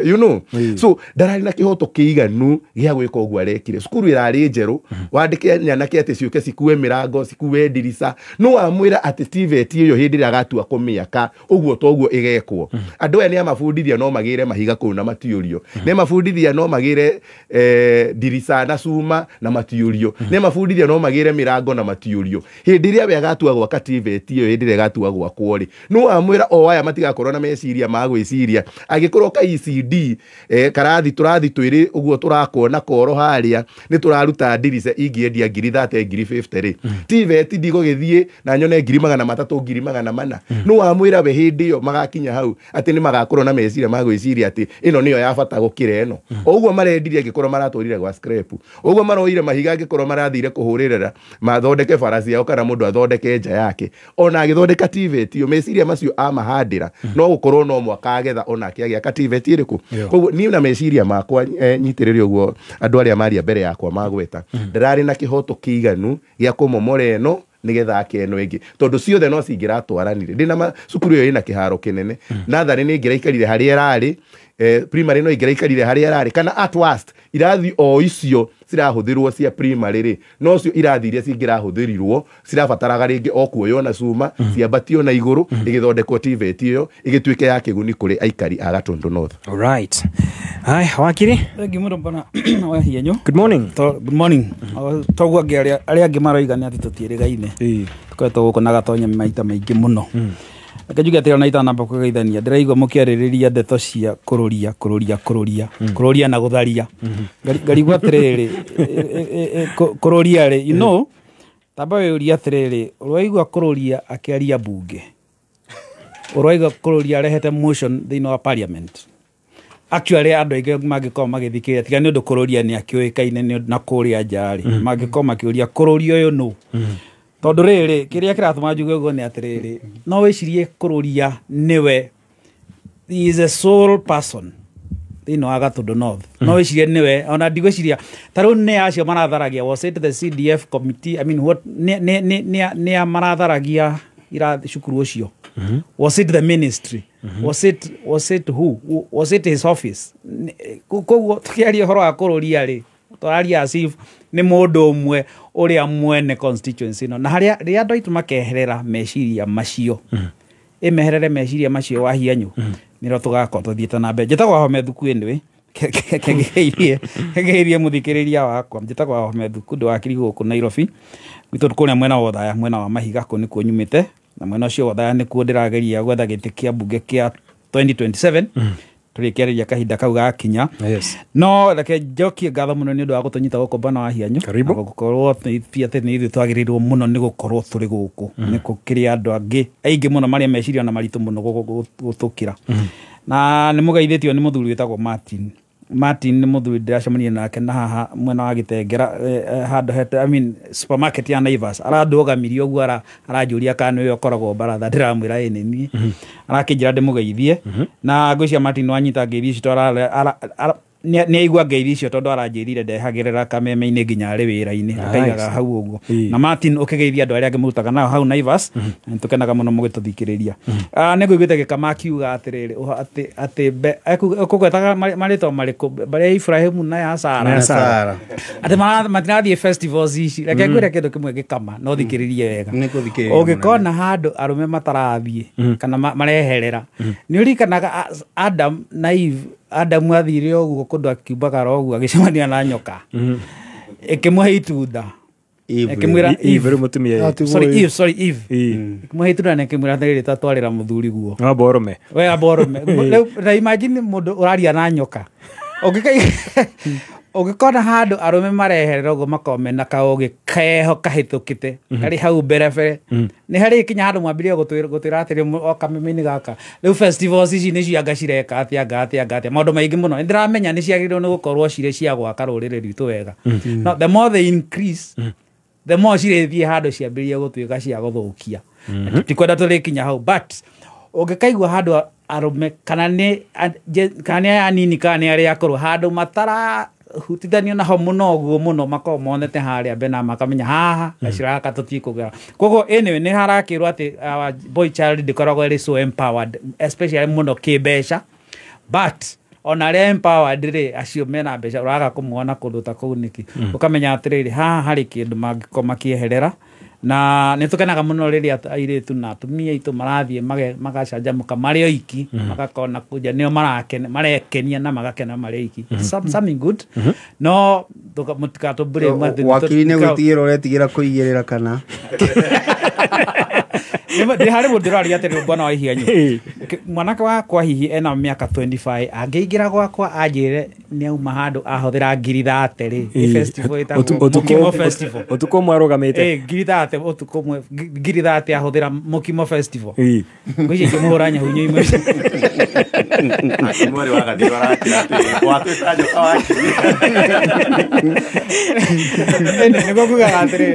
you know. So ndararĩ na kĩhoto kĩiganu gĩa gwĩka ũguo arekire. Cukuru ĩrarĩ njerũ, wandĩke nyanake atĩ ciũke cikue mĩrango, cikue ndirica, no wamwĩra atĩ TVET ĩyo hĩndĩ ĩrĩa agatua kũmĩaka ũguo toguo ĩgekwo. Andũ aya nĩ amabundithia no magĩre mahiga kũu na matiũrio, nĩ amabundithia no magĩre ndirica na cuma na matiũrio, nĩ amabundithia no magĩre mĩrango na matiũrio. Hĩndĩ ĩrĩa we agatua gwaka TVET ĩyo, hĩndĩ ĩrĩa ĩgatua gwakwo rĩ, no wamwĩra o aya matigakorwo na meciria ma gwĩciria. Angĩkorwo ka ECD karathi tũrathi twĩrĩ ũguo tũrakwo na koro harĩa nĩ tũraruta ndirica ingĩendia ngiri 30 ngiri 50 rĩ, TVET ndigũgĩthiĩ na nyone ngiri 300 ngiri 400. No wamwĩra we hĩndĩ ĩyo magakinya hau atĩ nĩ magakorwo na meciria ma gwĩciria atĩ ĩno nĩyo ya bata gũkĩra ĩno. O ũguo marendirie angĩkorwo maratwarire gwa scrap, ũguo maroire mahiga angĩkorwo marathire kũhũrĩrĩra mathondeke bara ciao kana mũndũ athondeke nja yake, ona agĩthondeka TVET ĩyo meciria macio amahandĩra no gũkorwo no mwaka agetha onake agĩaka TVET ĩrĩkũ. Koguo niĩ na meciria makwa nyitĩrĩre ũguo andũ arĩa maria mbere yakwa magweta, ndararĩ na kĩhoto kĩiganu gĩa kũmomora ĩno nĩgetha ake ĩno ĩngĩ, tondũ ciothe no cingĩratwaranire. Ndĩna cukuru ĩyo ĩna kĩharo kĩnene, natharĩ nĩ ĩngĩraikarire harĩa ĩrarĩ, primary no ĩngĩraikarire harĩa ĩrarĩ, kana at worst irathi o icio cirahũthĩrwo cia primary rĩ, no cio irathi iria cingĩrahũthĩrirwo cirabataraga rĩngĩ o kuoywo na cuma ciambatio na igũrũ ĩgĩthondekwo TVET ĩyo ĩgĩtuĩke ya kĩguni kũrĩ aikari a Gatundu North. All right. Hi, wakiri. Thank you mũno bwana Wahienyo. Good morning. Good morning. Toguo angĩ arĩa angĩ maroiga nĩ atĩ tũtiĩrĩgaine. Tũkoretwo gũkũ na Gatonya maita maingĩ mũno. Reke njuge atĩ ona itanamba kũgeithania ndĩraigua mũkĩarĩrĩria ndeto cia kũrũria kũrũria kũrũria kũrũria na gũtharia. Ngarigwo atĩrĩrĩ, kũrũria rĩ, you know, tamba wĩyũrie atĩrĩrĩ, ũraigua kũrũria akĩaria mbunge, ũraigua kũrũria arehete motion thĩinĩ wa parliament. Actually andũ aingĩ mangĩkorwo magĩthikĩrĩria tiga nĩ ũndũ kũrũria nĩ akĩũĩkaine na kũrĩa nja rĩ, mangĩkorwo makĩũria kũrũria ũyũ nũ. Tondũ rĩrĩ, kĩrĩa kĩratũma njuge ũguo nĩ atĩrĩrĩ, no wĩcirie kũrũria nĩwe, he is a sole person thĩinĩ wa Gatundu North. No wĩcirie nĩwe, ona ndigwĩciria ta rĩu nĩ acio maratharagia, was it the CDF committee, I mean what, nĩ a maratharagia irathi cukuru ũcio, was it the ministry, was it who, was it his office? Koguo tũkĩaria ũhoro wa kũrũria rĩ, tũraria as if nĩ mũndũ ũmwe ũrĩa mwene constituency ĩno, na harĩa rĩrĩa andũ aitũ makeherera meciria macio, ĩmeherere meciria macio Wahianyu, nĩrĩo tũgakorwo tũthiĩte na mbere. Njĩtagwo Wahome Thuku anyway, kĩgeithie mũthikĩrĩria wakwa. Njĩtagwo Wahome Thuku, ndĩ wakiri gũkũ Nairobi, gwitũ kũrĩa mwena wa Othaya, mwena wa Mahiga, kũu nĩkuo nyumĩte, na mwena ũcio wa Othaya nĩkuo ndĩrageria gwetha gĩtĩ kĩa mbunge kĩa 2027. Tũrĩkĩarĩria kahinda kau gakinya. No reke njokie ngatho mũno nĩ ũndũ wa gũtũnyita gũkũ bwana Wahianyu, na gũkorwo atĩ nĩ ithuĩ twagĩrĩirwo mũno nĩ gũkorwo tũrĩ gũkũ, nĩ gũkĩrĩ andũ angĩ aingĩ mũno marĩa meciria na maritũ mũno gũtũkĩra. Na nĩ mũgeithĩtio nĩ mũthuri wĩtagwo Martin. Martin nĩ mũthuri ndĩracemania nake na haha mwena wa Gĩtengera, handũ hete, I mean supermarket ya Naivas, arandũgamirie ũguo, aranjũria kana nĩwe ũkoragwo baratha, ndĩramwĩra ĩ nĩ niĩ, arakĩnjĩra ndĩmũgeithie. Na ngwĩciria Martin wanyita ngeithi icio, nĩ aigua ngeithi icio tondũ aranjĩrire ndehagĩrĩra kameme-inĩ nginya arĩ wĩra-inĩ, akaigaga hau ũguo. Na Martin ũkĩgeithia andũ arĩa angĩ mũrutaga nao hau Naivas, nĩ tũkenaga mũno mũgĩtũthikĩrĩria. Nĩ ngũiguĩte Gĩkama akiuga atĩrĩrĩ, atĩ ũkũgwetaga marĩtwa marĩkũ, barĩa Ibrahimu na ya Sara, atĩ matirathiĩ festivals ici. Reke ngwĩre kĩndũ kĩmwe Gĩkama, no thikĩrĩrie wega. Ũngĩkona handũ arũme matarathiĩ kana mareherera, nĩ ũririkanaga Adam na Eve. Adamu athire ũguo kũndũ akiumbagara ũguo agĩcemania na nyoka ĩkĩmũhe itunda, ĩkĩmwĩra Eve rĩu mũtumia, sorry Eve, ĩkĩmũhe itunda na ĩkĩmwĩra atĩrĩrĩ, tatwarĩra mũthuri guo, amba ũrũme, we amba ũrũme. Rĩu na imagine mũndũ ũraria na nyoka. Ũngĩkona handũ arũme mareherera ũguo makorwo mena kaũgĩ keho kahĩtũkĩte karĩ hau mbere mbere, nĩ harĩ kinya handũ mwambĩrĩria gũtwĩra atĩrĩ o kameme-inĩ gaka, rĩu festivals ici nĩcio anga cireka atĩa, anga atĩa, anga atĩa, maũndũ maingĩ mũno. Nĩ ndĩramenya nĩ ciagĩrĩirwo nĩ gũkorwo cirĩ cia gwaka rũrĩrĩ rwitũ wega. No the more they increase, The more cirĩthiĩ handũ ciambĩrĩrie gũtuĩka cia gũthũkia. Tikwenda tũrĩkinya hau, but ũngĩkaigua handũ arũme kana nĩ aya anini kana nĩ arĩa akũrũ handũ matara hutithanio naho mũno ũguo mũno, makoragwo monete harĩa mbere na makamenya haha gacĩra gaka tũtikũgera. Koguo anyway nĩ harakĩrwo atĩ our boy child ndĩkoragwo ĩrĩ so empowered, especially mũno kĩmbeca, but ona arĩa empowered rĩ, acio mena mbeca ũraga kũmuona kũndũ ta kũu nĩkĩ? Ũkamenya atĩrĩrĩ, haha harĩ kĩndũ mangĩkorwo makĩeherera. Na nĩ tũkenaga mũno rĩrĩa airĩtu na atumia aitũ marathiĩ magacanjamũka marĩ oiki, magakorwo na kũnja nĩo marekenia na magakena marĩ oiki. Something good. No mũtikatũmbũre. Wakiri nĩ gwĩtigĩra ũretigĩra kũigĩrĩra kana ndĩ harĩ mũndũ ũraria atĩrĩ, bwana wa Ihianyu, mwanake wakwa hihi ena mĩaka 25 angĩingĩra gwakwa anjĩre nĩ auma handũ ahũthĩra ngiri 30 rĩ, nĩ festival ĩtagwo Mukimo Festival. Ũtukũ ũmwe arũgamĩte. Ngiri 30 ũtukũ ũmwe, ngiri 30 ahũthĩra Mukimo Festival. Ngwĩciria ingĩmũhũra nyahunyo imwe. Mwarĩ wa Gathirũ arakira atĩrĩ, watuĩka njoka wakiri. Nĩguo ngugaga atĩrĩ,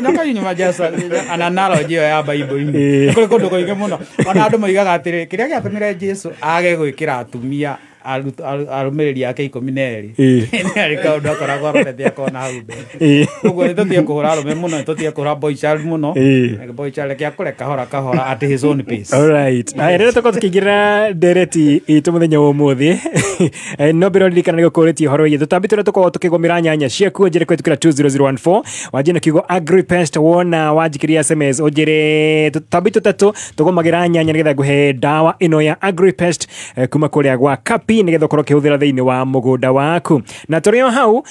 nyoka nyuma just an analogy ĩyo ya Bible-inĩ. Kũrĩ kũndũ kũingĩ mũno ona andũ moigaga atĩrĩ, kĩrĩa gĩatũmire Jesũ age gwĩkĩra atumia arũmĩrĩri ake 12 nĩ arĩ kaũndũ akoragwo arorete akona hau mbere. Koguo nĩ tũtige kũhũra arũme mũno, nĩ tũtige kũhũra boy child mũno. Boy child reke akũre kahora kahora at his own pace. Alright. Aya, rĩrĩa tũkorwo tũkĩingĩra ndereti itũ mũthenya wa ũmũthĩ, no mbere ũririkana nĩ gũkũrĩtie ũhoro wĩgiĩ tũtambi tũrĩa tũkoragwo tũkĩgũmĩra nyanya ciaku. Njĩre kũhĩtũkĩra 20014, wanjie na kiugo agripest. Wona wanjikĩria SMS ũnjĩre tũtambi tũtatũ tũgũmagĩra nyanya, nĩgetha ngũhe ndawa ĩno ya agripest kuma kũrĩa gwa Kapi, nĩgetha ũkorwo ũkĩhũthĩra thĩinĩ wa mũgũnda waku. Na tũrĩ o hau,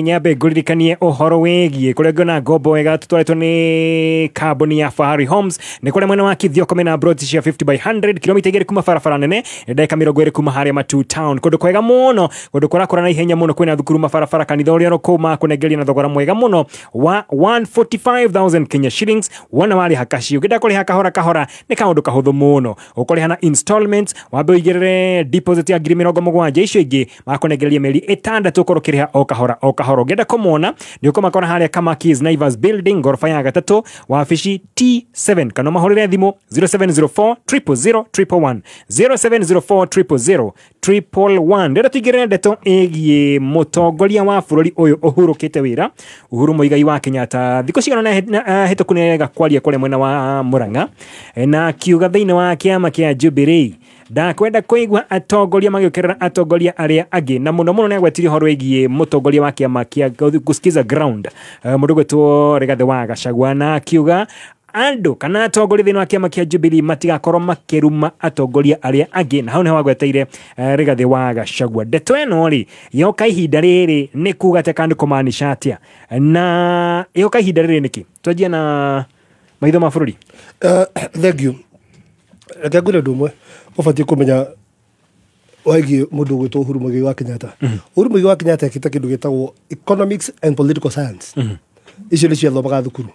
nyambe ngũririkanie ũhoro wĩgiĩ kũrĩa ngona ngombo wega tũtwarĩtwo nĩ kambuni ya Fahari Homes. Nĩ kũrĩa mwena wa Kithioko mena broti cia 50 by 100, kilomita 2 kuma barabara nene, ndagĩka 20 kuma harĩa Matu Town. Kũndũ kwega mũno, kũndũ kũrakũra na ihenya mũno, kwĩna thukuru, mabarabara, kanitha ũrĩa kũu makũnengeria na thogora mwega mũno wa 145,000 Kenya shillings. Wona warĩha kaci, ũngĩenda kũrĩha kahora kahora nĩ kaũndũ kahũthũ mũno, ũkũrĩha na installments, wambe ũigĩrĩre deposit ya ngiri 70, icio ingĩ makũnengereria mĩeri 6, ũkorwo ũkĩrĩha o kahora o kahora. Ũngĩenda kũmona nĩ ũkũmakora harĩa Kamakis Naivas Building, ngoroba ya 3, wabici T7, kana ũmahũrĩre thimũ 0704 000 111, 0704 000 111. Ndĩrenda tũingĩrĩre ndeto ĩgiĩ mũtongoria wa bũrũri ũyũ ũhurũkĩte wĩra, Uhuru Muigai wa Kenyatta. Thikũ cigana hĩtũku nĩ kwaria kũrĩa mwena wa Murang'a, na akiuga thĩinĩ wa kĩama kĩa Jubilee ndakwenda kũigua atongoria magĩũkĩrĩra atongoria arĩa angĩ, na mũno mũno nĩ agwetirie ũhoro wĩgiĩ mũtongoria wa kĩama kĩa Kusikiza Ground, mũndũ ũgwĩtwo Rigathĩ wa Gachagua, na akiuga andũ kana atongoria thĩinĩ wa kĩama kĩa Jubilee matigakorwo makĩruma atongoria arĩa angĩ, na hau nĩho agweteire Rigathĩ wa Gachagua. Ndeto ĩno rĩ yoka ihinda rĩrĩ nĩ kuga atĩa kana nĩ kũmaanisha atĩa, na yoka ihinda rĩrĩ nĩkĩ? Twanjie na maitho ma bũrũri. Thank you. Reke ngwĩre ũndũ ũmwe ũbatiĩ kũmenya wĩgiĩ mũndũ ũgwĩtwo Uhuru Muigai wa Kenyatta. Uhuru Muigai wa Kenyatta ekĩte kĩndũ gĩtagwo economics and political science. Icio nĩcio athomaga thukuru.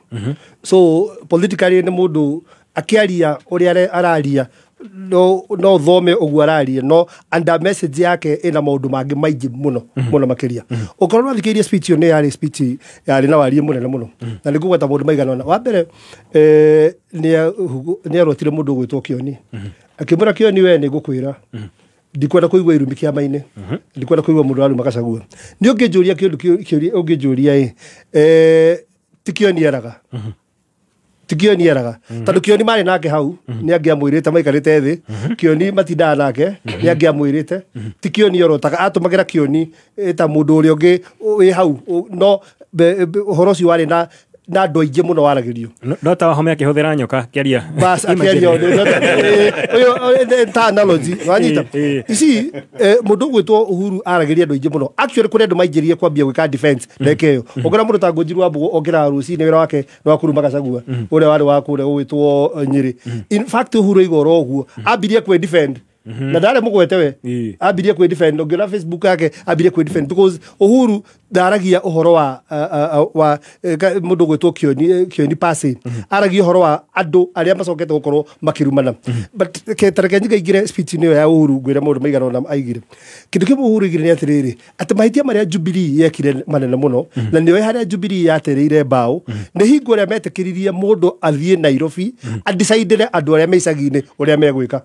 So politically nĩ mũndũ akĩaria ũrĩa araria, no ũthome ũguo araria, no under message yake ĩna maũndũ mangĩ maingĩ mũno mũno makĩria. Ũkorwo wathikĩrĩria speech ĩyo, nĩ yarĩ speech yarĩ na warie mũnene mũno, na nĩ ngũgweta maũndũ maigana ũna. Wa mbere, nĩ arotire mũndũ ũgwĩtwo Kĩoni, akĩmwĩra, Kĩoni, we nĩ ngũkwĩra ndikwenda kũigua irumi kĩama-inĩ, ndikwenda kũigua mũndũ araruma Gachagua. Nĩ ũngĩnjũria kĩũndũ kĩũria ũngĩnjũria ĩ, ti Kĩoni eraga, ti Kĩoni eraga, tondũ Kĩoni marĩ nake hau nĩ angĩamwĩrĩte maikarĩte thĩ. Kĩoni matindaga nake, nĩ angĩamwĩrĩte. Ti Kĩoni orotaga, atũmagĩra Kĩoni ta mũndũ ũrĩa ũngĩ wĩ hau, no ũhoro ũcio warĩ na andũ aingĩ mũno waragĩrio. No ta Wahome akĩhũthĩra nyoka akĩaria. Bas akĩaria ũyũ ta analogy wanyita. Ici mũndũ ũgwĩtwo Uhuru aragĩria andũ aingĩ mũno. Actually kũrĩ andũ maingĩrire kwambia gwĩka defense ndeke ĩyo. Ũngĩona mũndũ ta Ngũnjiru wa Mbũgũ okĩraga rũcinĩ, wĩra wake nĩ wa kũruma Gachagua ũrĩa warĩ wa kũrĩa ũgwĩtwo Nyĩrĩ. In fact Uhuru aiga oro ũguo, ambirie kwĩ defend na ndarĩ mũgwete we, ambirie kwĩ defend. Ũngĩona Facebook yake ambirie kwĩ defend because Uhuru Ndaragia ũhoro wa wa mũndũ gwĩtwo Kioni Pasi, aragia ũhoro wa andũ arĩa macokete gũkorwo makĩrumana. But tareke nyingaingĩre speech-inĩ ĩyo ya Uhuru, ngwĩre maũndũ maigana ũna aigire. Kĩndũ kĩmwe Uhuru aigire nĩ atĩrĩrĩ, atĩ mahĩtia marĩa Jubilee yekire manene mũno, na nĩoĩ harĩa Jubilee yatereire mbaũ, nĩ hingo ĩrĩa metĩkĩririe mũndũ athiĩ Nairobi adicaidĩre andũ arĩa me icagi-inĩ ũrĩa megwĩka.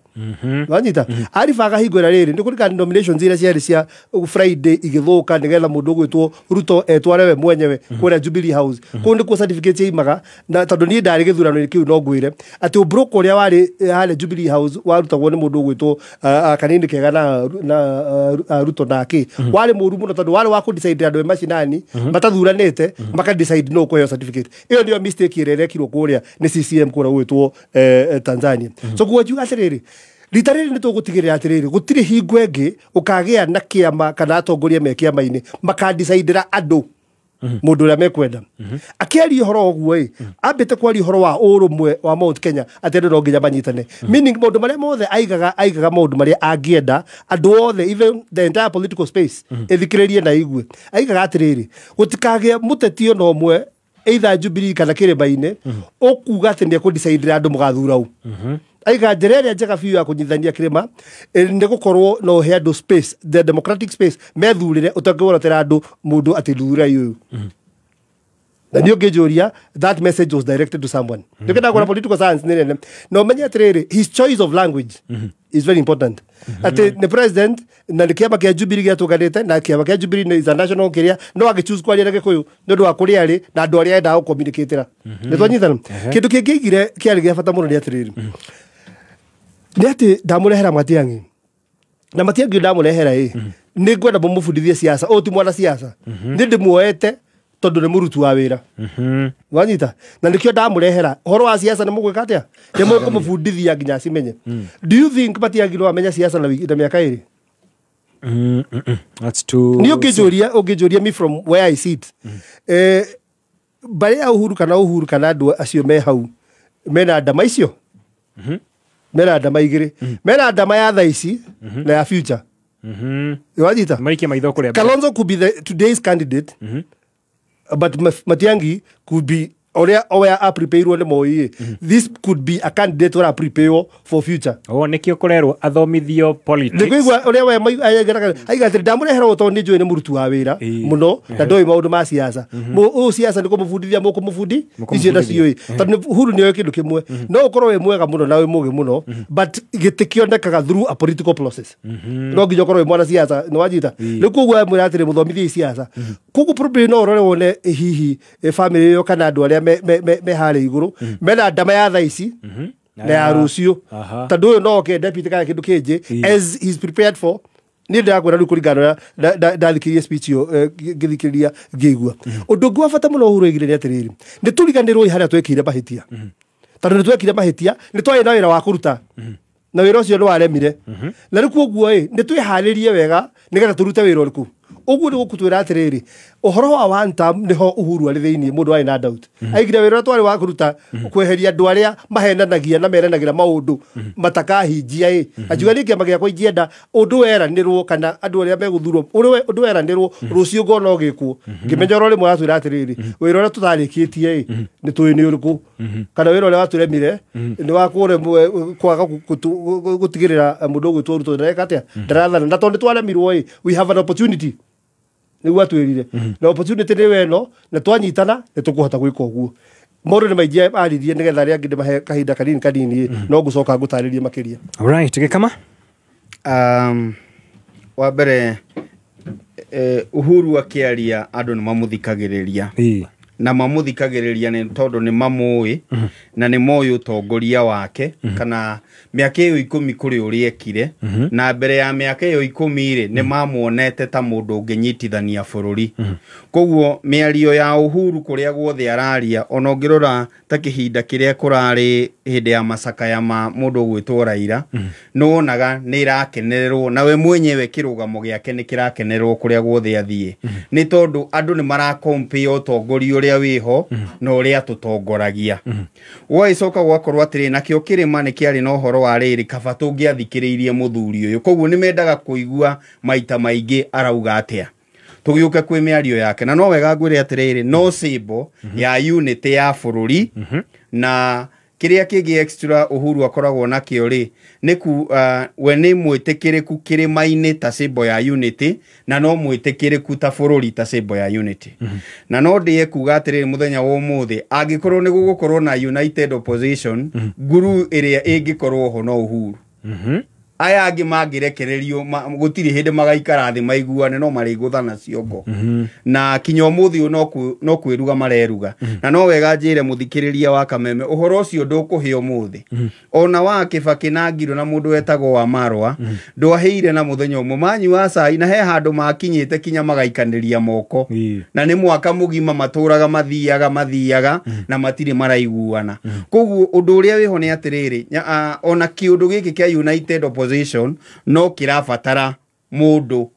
Wanyita aribaga hingo ĩrĩa rĩrĩ nĩ kũrikana nominations iria ciarĩ cia Friday igĩthũka, nĩgetha mũndũ ũgwĩtwo Ruto etware we mwenyewe kũrĩa Jubilee House. Kũu nĩkuo certificate yaimaga, na tondũ niĩ ndarĩ gĩthurano-inĩ kĩu, no ngwĩre atĩ ũmbrũka ũrĩa warĩ harĩa Jubilee House warutagwo nĩ mũndũ ũgwĩtwo Kanini Kega na Ruto nake warĩ mũru mũno, tondũ warĩ wa kũ-decide andũ e macinani matathuranĩte maka-decide no kũheo certificate. Ĩyo nĩyo mistake ĩrĩa ĩrekirwo kũrĩa nĩ CCM kũrĩa gwĩtwo Tanzania. So kuo ngiuga atĩrĩrĩ, rita rĩrĩ nĩ tũgũtigĩrĩra atĩrĩrĩ, gũtirĩ hingo ĩngĩ ũkagĩa na kĩama kana atongoria me kĩama-inĩ makandicaidĩra andũ mũndũ ũrĩa mekwenda. Akĩaria ũhoro ũguo ĩ, ambĩte kwaria ũhoro wa ũrũmwe wa Mount Kenya, atĩ andũ no nginya manyitane, meaning maũndũ marĩa mothe aigaga maũndũ marĩa angĩenda andũ othe, even the entire political space, ĩthikĩrĩrie na igue. Aigaga atĩrĩrĩ, gũtikagĩa mũteti ona ũmwe, either Jubilee kana kĩrĩma-inĩ, ũkuga atĩ nĩ ekũdicaidĩra andũ mũgathura ũ. Aiga njĩra ĩrĩa njega biũ ya kũnyitithania kĩrĩma nĩ gũkorwo no ũhe andũ space, the democratic space, methurĩre ũtangĩworotera andũ mũndũ atĩ thurai ũyũ. Na niĩ ũngĩnjũria, that message was directed to someone. Nĩ kĩndagũra political science nĩ nene, na ũmenye atĩrĩrĩ, his choice of language is very important, atĩ nĩ president na nĩ kĩama kĩa Jubilee gĩatũnganĩte, na kĩama kĩa Jubilee is a national kĩrĩa, no agĩchoose kwaria na Gĩkũyũ nĩ ũndũ wa kũrĩa arĩ na andũ arĩa endaga gũcommunicatĩra. Nĩ twanyitana. Kĩndũ kĩngĩ aigire kĩarĩ gĩa bata mũno nĩ atĩrĩrĩ, nĩ atĩ ndamũrehera Matiang'i, na Matiang'i ndamũrehera ĩ, nĩ ngwenda mũmũbundithie siasa. Ũyũ ti mwana siasa, nĩ ndĩmuoete tondũ nĩ mũruti wa wĩra. Wanyita? Na nĩkĩo ndamũrehera ũhoro wa siasa. Nĩ mũgwĩka atĩa? Nĩ mũkũmũbundithia nginya acimenye. Do you think Matiang'i no amenya siasa na mĩaka 2? That's too. Niĩ ũngĩnjũria me, from where I sit, mbarĩ ya Uhuru kana andũ acio me hau mena ndama icio, mena ndama igĩrĩ, mena ndama ya thaa ici na ya future. Wanyita? Maikie maitho kũrĩa mbere. Kalonzo could be the today's candidate, but Matiang'i could be ũrĩa oya aprepairwo nĩ Moi. This could be a candidate ũra prepare for future. Oh, nĩkĩo kũrerwo athomithio politics. Nĩkũigua ũrĩa we aiga atĩrĩ, ndamũrehera ũũ tondũ nĩ njũĩ nĩ mũruti wa wĩra mũno na ndoĩ maũndũ ma siasa. Ũyũ siasa nĩ kũmũbundithia mũkũmũbundi icio ndaciũĩ, tondũ Uhuru nĩoĩ kĩndũ kĩmwe, no ũkorwo wĩ mwega mũno na wĩ mũgĩ mũno, but gĩtĩ kĩonekaga through a political process. No nginya ũkorwo wĩ mwana siasa. Nĩ wanyita? Rĩu koguo amwĩra atĩrĩ, mũthomithie siasa. Koguo probably no ũrore wone hihi family ĩyo kana andũ arĩa me harĩa igũrũ mena ndama ya thaa ici na ya rũciũ, tondũ ũyũ no oke deputy kana kĩndũ kĩngĩ as he's prepared for. Niĩ ndĩrakwĩra rĩu kũringana na ndathikĩrĩria speech ĩyo, ngĩthikĩrĩria ngĩigua ũndũ ũngĩ wa bata mũno Uhuru oigire nĩ atĩrĩrĩ, nĩ tũriganĩrwo harĩa twekire mahĩtia, tondũ nĩ twekire mahĩtia, nĩ twarĩ na wĩra wa kũruta na wĩra ũcio nĩ waremire, na rĩu koguo ĩ nĩ twĩharĩrie wega nĩgetha tũrute wĩra ũrĩkũ. Ũguo nĩ gũkũtwĩra atĩrĩrĩ, ũhoro wa one term nĩho Uhuru arĩ thĩinĩ mũndũ warĩ na doubt. Aigire wĩra ũrĩa twarĩ wa kũruta, kweheria andũ arĩa mahenanagia na meranagĩra maũndũ matakahingia ĩ. Angiuga niĩ kĩama gĩakwa ingĩenda ũndũ weranĩrwo kana andũ arĩa megũthurwo ũndũ weranĩrwo rũciũ ngona ũgĩkwo. Ngĩmenya oro rĩmwe aratwĩra atĩrĩrĩ, wĩra ũrĩa tũtarĩkĩtie ĩ nĩ tũĩ nĩ ũrĩkũ, kana wĩra ũrĩa watũremire nĩ wa kũremwo kwaga gũtigĩrĩra mũndũ ũgwĩtwo Ruto ndareka atĩa, ndarathana. Na tondũ nĩ twaremirwo ĩ, we have an opportunity, nĩguo atwĩrire, na opportunity nĩ weno, na twanyitana nĩ tũkũhota gwĩka ũguo. Maũndũ nĩ maingĩ aririe, nĩgetha arĩa angĩ ndĩmahe kahinda kanini kanini, no ngũcoka ngũtarĩrie makĩria. Right, gĩkama. Wa mbere, Uhuru akĩaria andũ nĩ mamũthikagĩrĩria, na mamũthikagĩrĩria nĩ tondũ nĩ mamũĩ na nĩ moĩ ũtongoria wake kana mĩaka ĩyo 10 kũrĩ ũrĩa ekire. Na mbere ya mĩaka ĩyo 10 rĩ, nĩ mamuonete ta mũndũ ũngĩnyitithania bũrũri. Koguo mĩario ya Uhuru kũrĩa guothe araria, ona ũngĩrora ta kĩhinda kĩrĩa kũrarĩ hĩndĩ ya macakaya ma mũndũ ũgwĩtwo Raila, nĩ wonaga nĩ ĩrakenererwo, na we mwenyewe kĩrũgamo gĩake nĩ kĩrakenererwo kũrĩa guothe athiĩ, nĩ tondũ andũ nĩ marakompea ũtongoria ũrĩa wĩho na ũrĩa tũtongoragia. Gũgagĩcoka gũgakorwo atĩrĩ, nakĩo kĩrĩma nĩ kĩarĩ na ũhoro wa rĩrĩ, kaba tũngĩathikĩrĩirie mũthuri ũyũ. Koguo nĩ mendaga kũigua maita maingĩ arauga atĩa. Tũgĩũke kwĩ mĩario yake na no wega ngwĩre atĩrĩrĩ, no symbol ya unity ya bũrũri. Na kĩrĩa kĩngĩ extra Uhuru akoragwo nakĩo rĩ, nĩ ku we nĩ mwĩtĩkĩrĩku kĩrĩma-inĩ ta symbol ya unity, na no mwĩtĩkĩrĩku ta bũrũri ta symbol ya unity. Na no ndĩe kuga atĩrĩrĩ, mũthenya wa ũmũthĩ angĩkorwo nĩ gũgũkorwo na united opposition, nguru ĩrĩa ĩngĩkorwo ho no Uhuru. Aya angĩ mangĩrekererio gũtirĩ hĩndĩ magaikara thĩ maiguane, no marĩgũthana ciongo. Na kinya ũmũthĩ ũyũ no kwĩruga mareruga. Na no wega njĩre mũthikĩrĩria wa Kameme ũhoro ũcio ndũkũhĩa ũmũthĩ. Ona wa Kĩbakĩ na Ngirũ na mũndũ wetagwo wa Marwa ndwahĩire na mũthenya ũmwe, manyua cai na he handũ makinyĩte kinya magaikanĩria moko. Na nĩ mwaka mũgima matũraga mathiaga na matirĩ maraiguana. Koguo ũndũ ũrĩa wĩho nĩ atĩrĩrĩ, ona kĩũndũ gĩkĩ kĩa united opposition no kĩrabatara mũndũ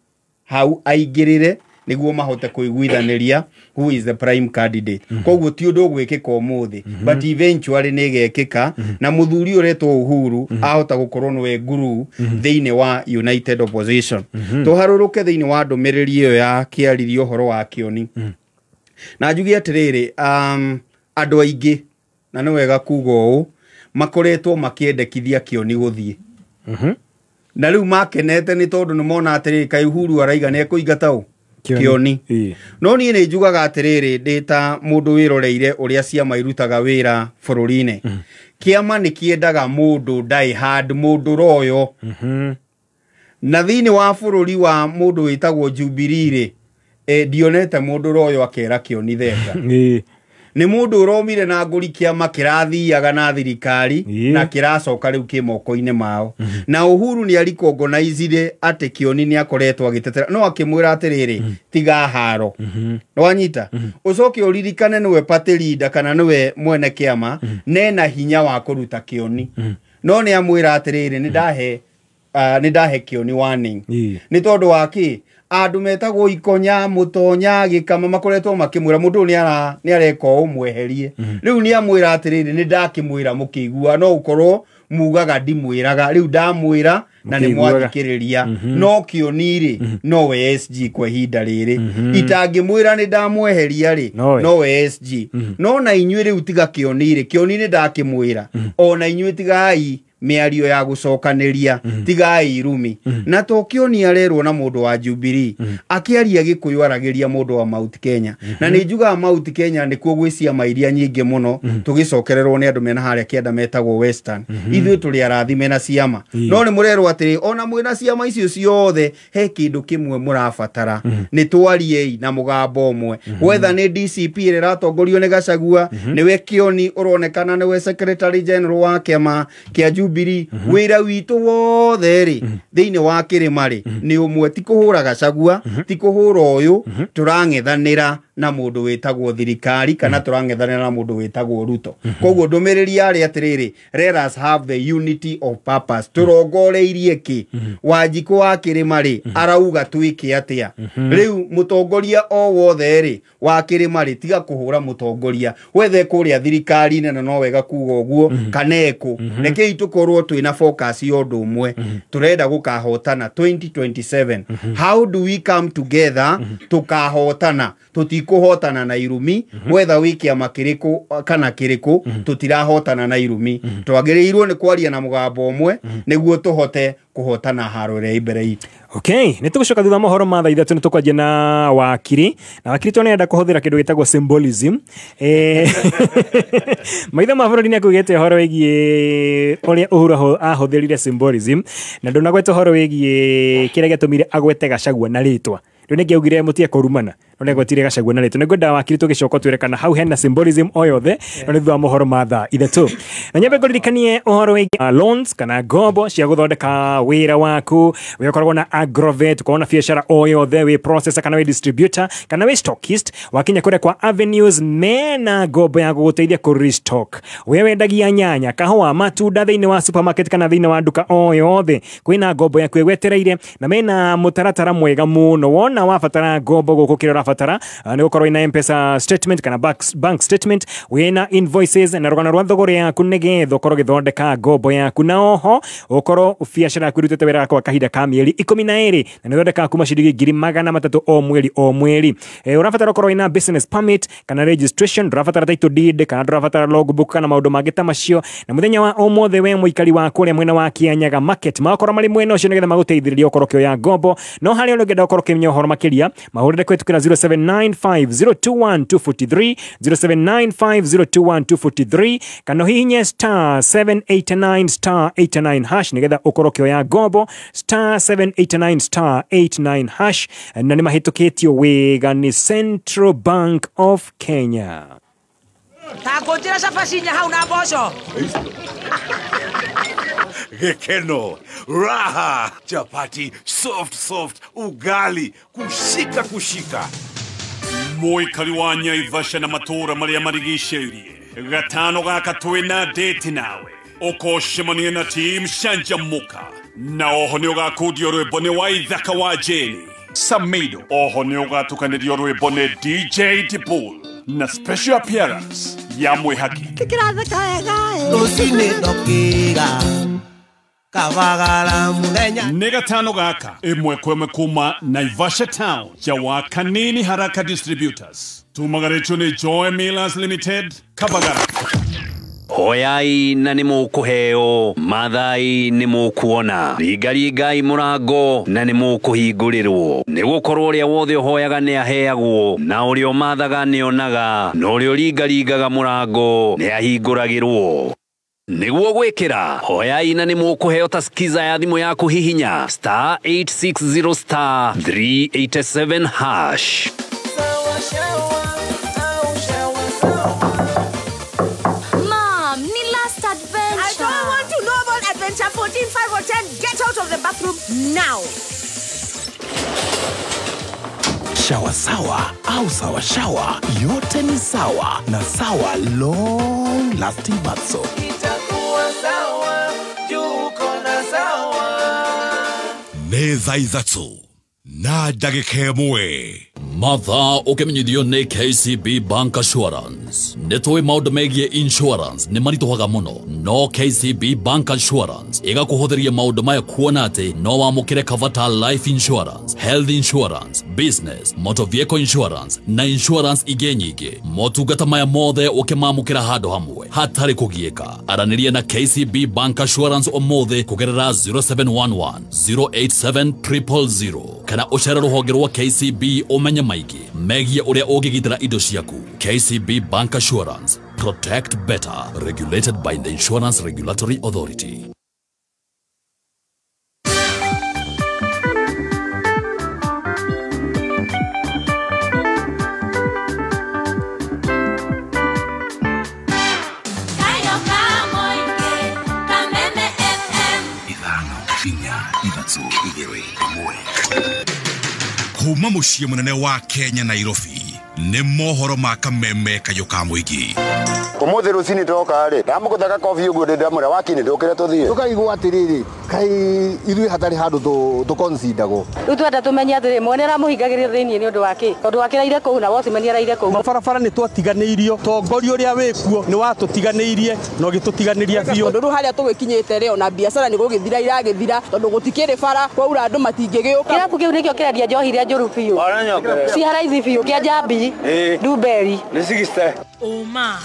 hau aingĩrĩre nĩguo mahote kũiguithanĩria who is the prime candidate. Koguo ti ũndũ ũgwĩkĩka ũmũthĩ, but eventually nĩ ĩgekĩka. Na mũthuri ũretwo Uhuru ahota gũkorwo nĩwe nguru thĩinĩ wa united opposition. Tũharũrũke thĩinĩ wa ndũmĩrĩri ĩyo ya kĩaririe ũhoro wa Kĩoni. Na njuge atĩrĩrĩ, andũ aingĩ, na nĩ wega kuga ũũ, makoretwo makĩendekithia Kĩoni gũthiĩ. Na rĩu makenete nĩ tondũ nĩ mona atĩrĩrĩ, kaĩ Uhuru araiga nĩ ekũingata ũ Kĩoni. No niĩ nĩ njugaga atĩrĩrĩ, ndĩ ta mũndũ wĩroreire ũrĩa ciama irutaga wĩra bũrũri-inĩ. Kĩama nĩ kĩendaga mũndũ die hard, mũndũ royo. Na thĩinĩ wa bũrũri wa mũndũ wĩtagwo Jubilee rĩ, ndionete mũndũ royo akera Kĩoni thenga. Nĩ mũndũ ũromire na ngũri kĩama kĩrathiaga na thirikari na kĩracoka rĩu kĩ moko-inĩ mao. Na Uhuru nĩ arikongonaizire atĩ Kĩoni nĩ akoretwo agĩtetera, no akĩmwĩra atĩrĩrĩ, tiga haro. Nĩwanyita? Ũcoke ũririkane nĩwe party leader kana nĩwe mwene kĩama, nena hinya wa kũruta Kĩoni. No nĩ amwĩra atĩrĩrĩ, nĩ ndahe Kĩoni warning. Nĩ tondũ wa kĩ? Andũ metagwo Ikonya, Mũtonya, Gĩkama makoretwo makĩmwĩra mũndũ ũyũ nĩ areka ũũ, mweherie. Rĩu nĩ amwĩra atĩrĩrĩ, nĩ ndakĩmwĩra mũkĩigua, no ũkorwo mugaga ndimwĩraga, rĩu ndamwĩra na nĩ mwathikĩrĩria. No Kĩoni rĩ, nowe SG kwa ihinda rĩrĩ. Itangĩmwĩra nĩ ndamweheria rĩ, nowe SG. No na inyuĩ rĩu tiga Kĩoni rĩ, Kĩoni nĩ ndakĩmwĩra, ona inyuĩ tigai mĩario ya gũcokanĩria, tigai irumi. Na to Kĩoni arerwo na mũndũ wa Jubilee, akĩaria Gĩkũyũ aragĩria mũndũ wa Mount Kenya. Na nĩ njugaga Mount Kenya nĩkuo gwĩ ciama iria nyingĩ mũno tũgĩcokererwo nĩ andũ mena harĩa kĩanda metagwo Western. Ithuĩ tũrĩ arathime na ciama. No nĩ mũrerwo atĩrĩ, ona mwĩna ciama icio ciothe he kĩndũ kĩmwe mũrabatara, nĩ twariei na mũgambo ũmwe. Whether nĩ DCP ĩrĩa ĩratongorio nĩ Gachagua, nĩwe Kĩoni ũronekana nĩwe secretary general wa kĩama kĩa Jubilee, wĩra witũ wothe rĩ thĩinĩ wa kĩrĩma rĩ nĩ ũmwe, ti kũhũra Gachagua, ti kũhũra ũyũ, tũrang'ethanĩra na mũndũ wĩtagwo thirikari kana tũrang'ethanĩra na mũndũ wĩtagwo Ruto. Koguo ndũmĩrĩri yarĩ atĩrĩrĩ, let us have the unity of purpose. Tũrongoreirie kĩ? Wanjikũ wa kĩrĩma rĩ arauga twĩke atĩa? Rĩu mũtongoria o wothe rĩ wa kĩrĩma rĩ, tiga kũhũra mũtongoria wethe kũrĩa thirikari-inĩ, na no wega kuga ũguo kana ekũ. Rekei tũkorwo twĩna focus ya ũndũ ũmwe, tũrenda gũkahotana 2027. How do we come together tũkahotana? Tũtikũhotana na irumi, wetha wĩ kĩama kĩrĩkũ kana kĩrĩkũ, tũtirahotana na irumi. Twagĩrĩirwo nĩ kwaria na mũgambo ũmwe nĩguo tũhote kũhotana haro ĩrĩa ĩ mbere itũ. Okay, nĩ tũgũcoka thutha mohoro ma thaa 3 nĩ tũkwanjia na wakiri. Na wakiri tondũ nĩarenda kũhũthĩra kĩndũ gĩtagwo symbolism. Maitho ma bũrũri nĩ akugĩte ũhoro wĩgiĩ ũrĩa Uhuru ahũthĩrire symbolism, na ndũnagweta ũhoro wĩgiĩ kĩrĩa gĩatũmire agwete Gachagua na rĩtwa. Rĩu nĩngĩ augire mũtige kũrumana, no nĩagwetire Gachagua na rĩtwa. Nĩngwenda wakiri tũgĩcoka twĩre kana hau hena symbolism o yothe, no nĩ thutha wa mohoro ma thaa 3. Na nyambe ngũririkanie ũhoro wĩgiĩ loans kana ngombo cia gũthondeka wĩra waku. Wĩ ũkoragwo na agrovet, ũkoragwo na biacara o yothe, wĩ processor kana wĩ distributor kana wĩ stockist, wakinya kũrĩa kwa Avenues mena ngombo ya gũgũteithia kũ restock. We wendagia nyanya, kahũa, matunda thĩinĩ wa supermarket kana thĩinĩ wa nduka o yothe, kwĩna ngombo yaku ĩgwetereire na mena mũtaratara mwega mũno. Wona Wona wabatara ngombo gũkũ kĩrĩa ũrabatara nĩ gũkorwo ina M-Pesa statement kana bank statement, wĩna invoices na rũgano rwa thogora yaku nĩgetha ũkorwo ũgĩthondeka ngombo yaku, na oho ũkorwo biacara yaku ĩrutĩte wĩra kwa kahinda ka mĩeri 12 na nĩ ũthondekaga kuma ciringi 300,000 o mweri o mweri. Ũrabatara ũkorwo wĩna business permit kana registration, ndũrabatara title deed kana ndũrabatara logbook kana maũndũ mangĩ ta macio. Na mũthenya wa ũmũthĩ we mũikari wa kũrĩa mwena wa Kianyaga market magakorwo marĩ mwena ũcio nĩgetha magũteithĩrĩrie ũkorwo ũkĩoya ngombo. No harĩa ũngĩenda ũkorwo ũkĩmenya ũhoro makĩria mahũrĩre kũhĩtũkĩra 0795021243 0795021243 kana ũhihinye star 789 star 89 hash nĩgetha ũkorwo ũkĩoya ngombo star 789 star 89 hash, na nĩ mahĩtũkĩtio wega nĩ Central Bank of Kenya. Takũnjĩra cabaci inya hau na mboco. Gekeno, raha, chapati, soft soft, ugali, kushika kushika. Mũikari wa Nyaivasha na matũũra marĩa marigicĩirie gatano gaka twĩna date nawe ũkocemania na team Canjamũka, na oho nĩ ũgakundio rwĩmbo nĩ Waithaka wa Jane Samido, oho nĩ ũgatukanĩrio rwĩmbo nĩ DJ Dibul na special appearance ya Mwĩhaki. Kĩratheka wega rũcinĩ ndokĩra kabagara mũthenya. Nĩ gatano gaka ĩmwe kwa ĩmwe kuma Naivasha Town ya wa Kanini Haraka Distributors, tumagarĩtio nĩ Joy Millers Limited, Kabagara. Hoyai na nĩ mũkũheo, mathai nĩ mũkuona, ringaringai mũrango na nĩ mũkũhingũrĩrwo. Nĩ gũkorwo ũrĩa wothe ũhoyaga nĩ aheagwo, na ũrĩa ũmathaga nĩ onaga, na ũrĩa ũringaringaga mũrango nĩ ahingũragĩrwo. Nĩguo gwĩkĩra hoyai na nĩ mũkũheo ta skiza ya thimũ yaku, hihinya star 860 star 387 hash. Mom, ni last adventure. I don't want to know about adventure 14, 5 or 10. Get out of the bathroom now. Shawa sawa au sawa shawa, yote ni sawa na Sawa long lasting bath soap. Itakuwa sawa, juu kona sawa. Nĩ thaa 3 na ndagĩka 1. Mathaa ũkĩmenyithio nĩ KCB Bank Assurance. Nĩ tũĩ maũndũ megiĩ insurance nĩ maritũhaga mũno, no KCB Bank Assurance ĩgakũhũthĩria maũndũ maya kuona atĩ no wamũkĩre cover ta life insurance, health insurance, business, motor vehicle insurance na insurance ingĩ nyingĩ. Motungata maya mothe ũkĩmamũkĩra handũ hamwe hatarĩ kũgiĩka. Aranĩria na KCB Bank Assurance ũmũthĩ kũgerera 0711 087 000 kana ũcere rũhonge rwa KCB ũmenye maingĩ megiĩ ũrĩa ũngĩgitĩra indo ciaku. KCB Bank Assurance, protect better, regulated by the Insurance Regulatory Authority. Kuma mũciĩ mũnene wa Kenya Nairobi nĩ mohoro ma kameme kayũ ka mũingĩ. Ũmũthĩ rũcinĩ twoka rĩ ndamũgũthaga kobi ũguo ndĩ ndamwĩra wakinĩ ndũkĩre tũthiĩ tũkaigua atĩrĩrĩ kaĩ ithuĩ hatarĩ handũ tũconsideragwo. Rĩu twenda tũmenye atĩrĩ mwene aramũhingagĩria thĩinĩ nĩ ũndũ wa kĩ, tondũ akĩraire kũu na watchman araire kũu. Mabarabara nĩ twatiganĩirio, tongoria ũrĩa wĩkuo nĩ watũtiganĩirie na ũgĩtũtiganĩria biũ. Tondũ rĩu harĩa tũgĩkinyĩte rĩ ona biacara nĩ gũgĩthira iragĩthira tondũ gũtikĩrĩ bara kwaura andũ matingĩgĩũka. Kĩrabu kĩu nĩkĩo kĩrendia njohi iria njũru biũ, ciharaithi biũ, kĩa njambi ndumberi nĩ 60. Ũma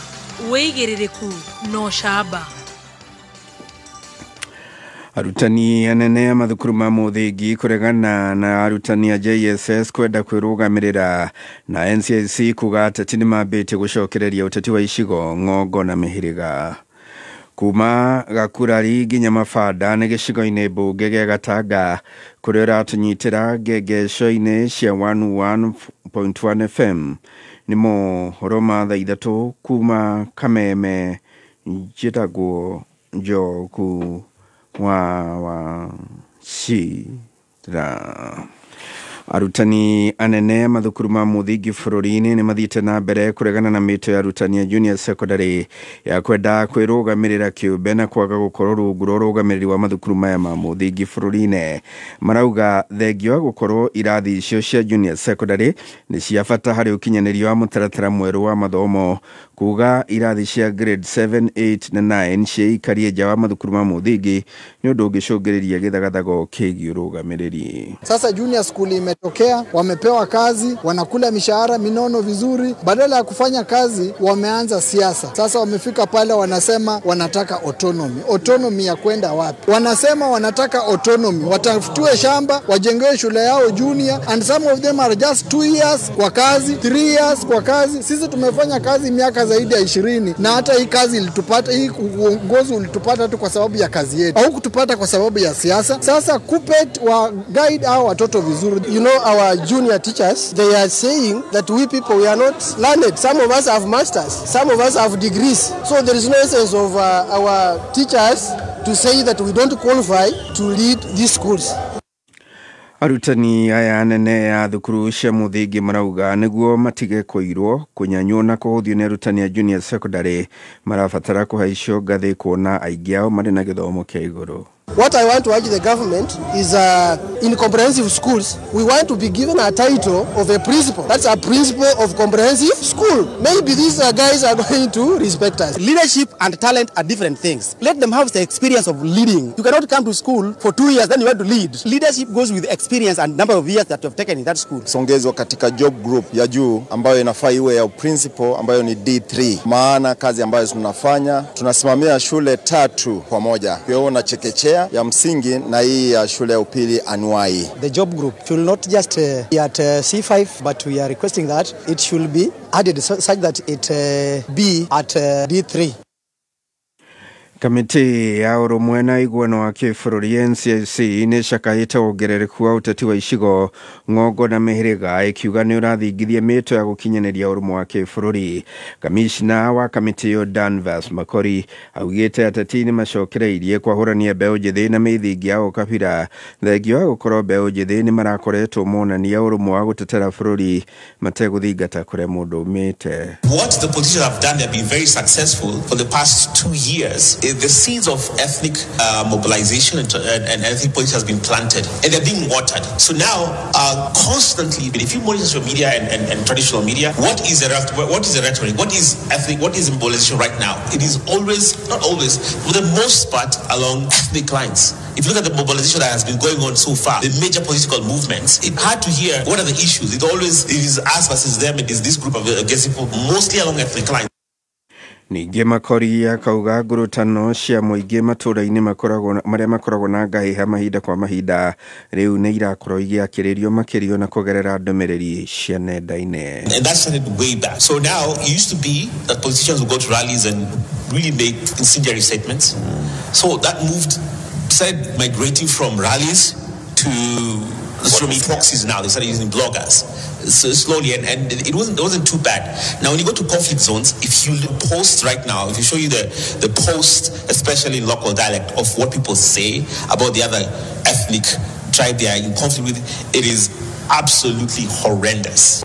wĩigĩrĩrĩku no camba. Arutani anene a mathukuru ma mũthingi kũregana na arutani a JSS kwenda kwĩrũgamĩrĩra na NCIC kuga ateti nĩ mambĩtie gũcokereria ũteti wa icigo ng'ongo na mĩhĩrĩga. Kuma Gakurari nginya Mabanda nĩ gĩcigo-inĩ mbunge gĩa Gatanga kũrĩa ũratũnyitĩra ngengesho-inĩ cia 101.1 FM. Nĩ mohoro ma thaa 3 kuma Kameme. Njĩtagwo Njoku wa Wachira. Arutani anene mathukuru ma muthingi bũrũri-inĩ nĩ mathiĩte na mbere kũregana na mĩto ya arutani a junior secondary ya kwenda kwĩrũgamĩrĩra kĩũmbe na kwaga gũkorwo rungu rwa ũrũgamĩrĩri wa mathukuru maya ma mũthingi bũrũri-inĩ. Marauga thengio wa gũkorwo irathi icio cia junior secondary nĩ cia bata harĩ ũkinyanĩria wa mũtaratara mwerũ wa mathomo, kuga irathi cia grade 7, 8 na 9 ciĩikarie nja wa mathukuru ma mũthingi nĩ ũndũ ũngĩcũngĩrĩria gĩthagathago kĩgiĩ ũrũgamĩrĩri. Sasa junior school imetokea, wamepewa kazi, wanakula mishahara minono vizuri, badala ya kufanya kazi wameanza siasa. Sasa wamefika pale wanasema wanataka autonomy. Autonomy ya kwenda wapi? Wanasema wanataka autonomy, watafutiwe shamba, wajengewe shule yao junior, and some of them are just 2 years kwa kazi, 3 years kwa kazi. Sisi tumefanya kazi miaka zaidi ya 20, na hata hii kazi ilitupata, hii uongozi ulitupata tu kwa sababu ya kazi yetu, au kutupata kwa sababu ya siasa. Sasa KUPPET wa guide hao watoto vizuri. You know, our junior teachers, they are saying that we people, we are not learned. Some of us have masters, some of us have degrees. So there is no essence of our teachers to say that we don't qualify to lead these schools. Arutani aya anene ya thukuru cia muthingi marauga niguo matige kũirwo, kũnyanywo na kũhũthio nĩ arutani a junior secondary marabatara kũhaicio ngathĩ kuona aingĩ ao marĩ na gĩthomo kĩa igũrũ. What I want to urge the government is in comprehensive schools, we want to be given a title of a principal. That's a principal of comprehensive school. Maybe these guys are going to respect us. Leadership and talent are different things. Let them have the experience of leading. You cannot come to school for 2 years, then you want to lead. Leadership goes with experience and number of years that you have taken in that school. Songezwa katika job group ya juu ambayo inafaa iwe ya principal ambayo ni D3. Maana kazi ambayo tunafanya, tunasimamia shule 3 pamoja. Kwa hiyo na chekechea ya msingi na hii ya shule ya upili anuai. The job group should not just be at C5, but we are requesting that it should be added such that it be at D3. Kamĩtĩ ya ũrũmwe na iguano wa kĩbũrũri NCIC nĩ ĩcakaĩte wongerereku wa ũteti wa icigo ng'ongo na mĩhĩrĩga ĩkiuga nĩ ũrathingithia mĩto ya gũkinyanĩria ũrũmwe wa kĩbũrũri. Kamishna wa kamĩtĩ ĩyo Danvers Makori augĩte ateti nĩ macokereirie kwahũrania mbeũ njĩthĩ na mĩthingi ya ũkabira, thengio wa gũkorwo mbeũ njĩthĩ nĩ marakoretwo monania ũrũmwe wa gũtetera bũrũri mategũthingata kũrĩa mũndũ umĩte. What the politicians have done, they have been very successful for the past 2 years. The seeds of ethnic mobilization and ethnic politics has been planted, and they're being watered. So now, constantly, if you monitor social media and traditional media, what is the rhetoric? What is ethnic? What is mobilization right now? It is always, not always, for the most part, along ethnic lines. If you look at the mobilization that has been going on so far, the major political movements, it's hard to hear what are the issues. It is us versus them. It is this group of against people, mostly along ethnic lines. Ningĩ Makori akauga ngurutano cia mũingĩ matũũra-inĩ marĩa makoragwo na ngahĩha mahinda kwa mahinda rĩu nĩ irakorwo igĩakĩrĩrio makĩria na kũgerera ndũmĩrĩri cia nenda-inĩ. And that started way back. So now it used to be that politicians would go to rallies and really make incendiary statements. So that moved, started migrating from rallies to social media proxies now. They started using bloggers. So slowly, and it wasn't too bad. Now, when you go to conflict zones, if you post right now, if you show you the post, especially in local dialect, of what people say about the other ethnic tribe they are in conflict with, it is absolutely horrendous.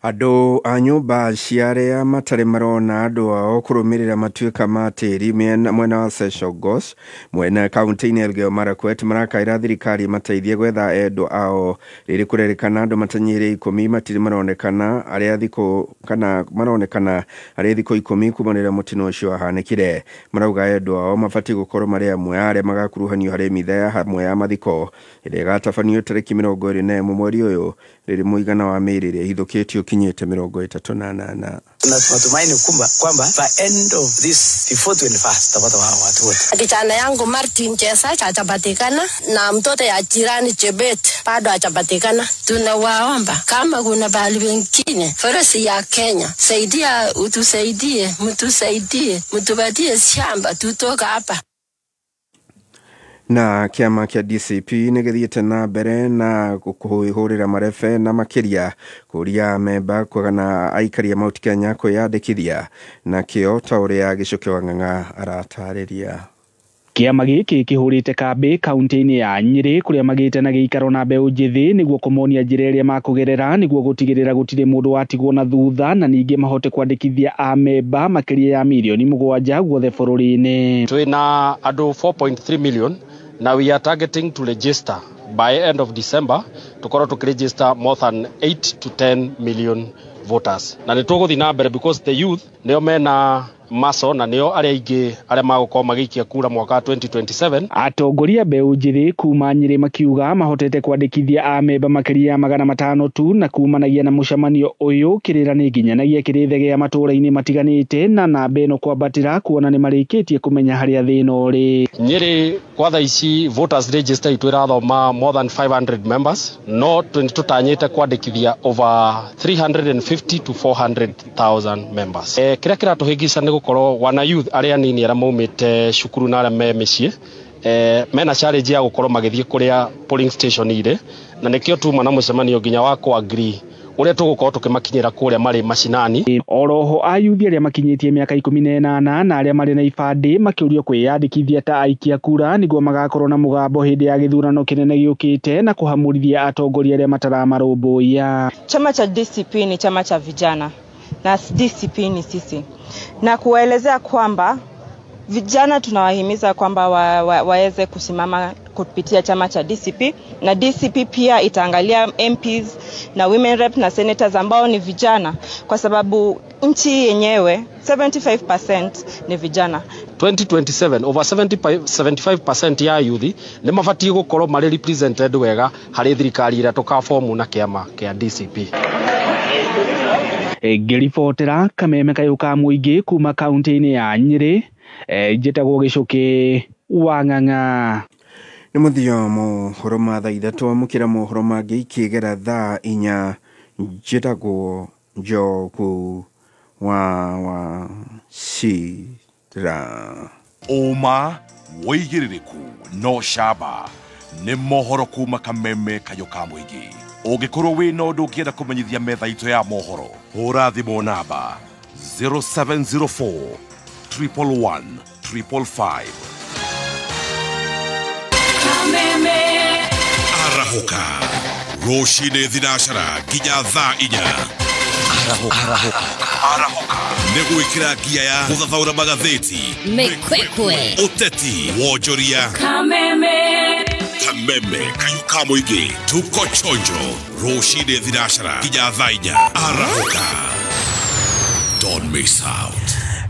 Andũ a nyũmba cia arĩa matarĩ marona andũ ao kũrũmĩrĩra matuĩka ma tĩri mwena wa Seshogos mwena kaunti-inĩ ya Elgeyo Marakwet marakaĩra thirikari mateithie gwetha endwa ao rĩrĩ kũrerĩkana andũ matanyihĩire 10 matirĩ maronekana arĩa thikũ kana maronekana arĩa thikũ 10 kumanĩra mũtino ũcio wahanĩkire. Marauga endwa ao mabatiĩ gũkorwo marĩ amwe a arĩa magakuruhanio harĩ mitha ya hamwe ya mathiko ĩrĩa ĩgatabanio tarĩki 21 mweri ũyũ rĩrĩ mũigana wa mĩĩrĩ ĩrĩa ĩhithũkĩtio ũkinyĩte 38. Na tunatumaini kwamba by end of this before 21st tutapata watu wote. Kijana yangu Martin Chesa hajapatikana na mtoto ya jirani Chebet bado hajapatikana. Tunawaomba kama kuna pahali pengine forest ya Kenya, saidia, utusaidie, mtusaidie, mtupatie shamba tutoka hapa. Na kĩama kĩa DCP nĩ gĩthiĩte na mbere na kũhũrĩra marebe na makĩria kũria memba kana aikari a Mount Kenya kwĩyandĩkithia nakĩo ta ũrĩa Gĩcũkĩ wa Ng'ang'a aratarĩria. Kĩama gĩkĩ kĩhũrĩte kambĩ kaunti-inĩ ya Nyĩrĩ kũrĩa magĩte na gĩikaro na mbeũ njĩthĩ nĩguo kũmonia njĩra ĩrĩa makũgerera nĩguo gũtigĩrĩra gũtirĩ mũndũ watigwo na thutha na ningĩ mahote kwandĩkithia amemba makĩria ya milioni 7 guothe bũrũri-inĩ. Twĩna andũ 4.3 million na we are targeting to register by end of December tukorwo tukiregister more than 8 to 10 million voters, na nĩ tũgũthiĩ na mbere because the youth nĩo mena maso na nĩo arĩa aingĩ arĩa magũkorwo magĩikia kura mwaka wa 2027. Atongoria mbeũ njĩthĩ kuma Nyĩrĩ makiuga mahotete kwandĩkithia amemba makĩria ya 500 tu na kumanagia na mũcemanio ũyũ kĩrĩra nĩ nginyanagia kĩrĩthegea matũũra-inĩ matiganĩte na namba ĩno kwambatĩra kuona nĩ marĩkĩtie kũmenya harĩa thĩna ũrĩ. Nyĩrĩ kwa thaa ici voters register itũ ĩrathoma more than 500 members, no tũtanyĩte kwandĩkithia over 350 to 400,000 members. Kĩrĩa kĩratũhĩngĩca nĩ gũkorwo wana youth arĩa anini arĩa maumĩte cukuru na arĩa me mĩciĩ mena challenge ya gũkorwo magĩthiĩ kũrĩa polling station irĩ, na nĩkĩo tuma na mũcemanio nginya wa kũ agree ũrĩa tũgũkorwo tũkĩmakinyĩra kũrĩa marĩ macinani. Oroho ayuthi arĩa makinyĩtie mĩaka 18 na arĩa marĩ na ibandĩ makĩũrio kwĩyandĩkithia ta aikia kura nĩguo magakorwo na mũgambo hĩndĩ ya gĩthurano kĩnene gĩũkĩte na kũhamũrithia atongoria arĩa mataramarũmbũiya. Chama cha DCP ni chama cha vijana na DCP ni sisi, na kuwaelezea kwamba vijana tunawahimiza kwamba waweze kusimama kupitia chama cha DCP, na DCP pia itaangalia MPs na women rep na senators ambao ni vijana, kwa sababu nchi yenyewe 75% ni vijana. 2027 over 75% ya youth nĩ mabatiĩ gũkorwo marĩ represented wega harĩ thirikari ĩrĩa tũkabomu na kĩama kĩa DCP. Ngĩribotera Kameme Kayũ ka Mũingĩ kuma kaunti-inĩ ya Nyĩrĩ, njĩtagwo Gĩcũkĩ wa Ng'ang'a. Nĩ mũthia mohoro ma thaa 3, amũkĩra mohoro mangĩ ikĩgera thaa 4. Njĩtagwo Njogu wa Wachira. Ũma wĩigĩrĩrĩku no camba nĩ mohoro kuma Kameme Kayũ ka Mũingĩ. Ũngĩkorwo wĩna ũndũ ũngĩenda kũmenyithia metha itũ ya mohoro, hũra thimũ namba 0704 111 555. Arahũka rũcinĩ thinacara nginya thaa 4. Arahũka nĩ gwĩkĩra ngia ya gũthathaũra magathĩti, mĩkwekwe, ũteti, wonjoria. Kameme Kameme Kayũ ka Mũingĩ, tuko chonjo rũcinĩ thinacara nginya thaa 4. Arahũka, don't miss out.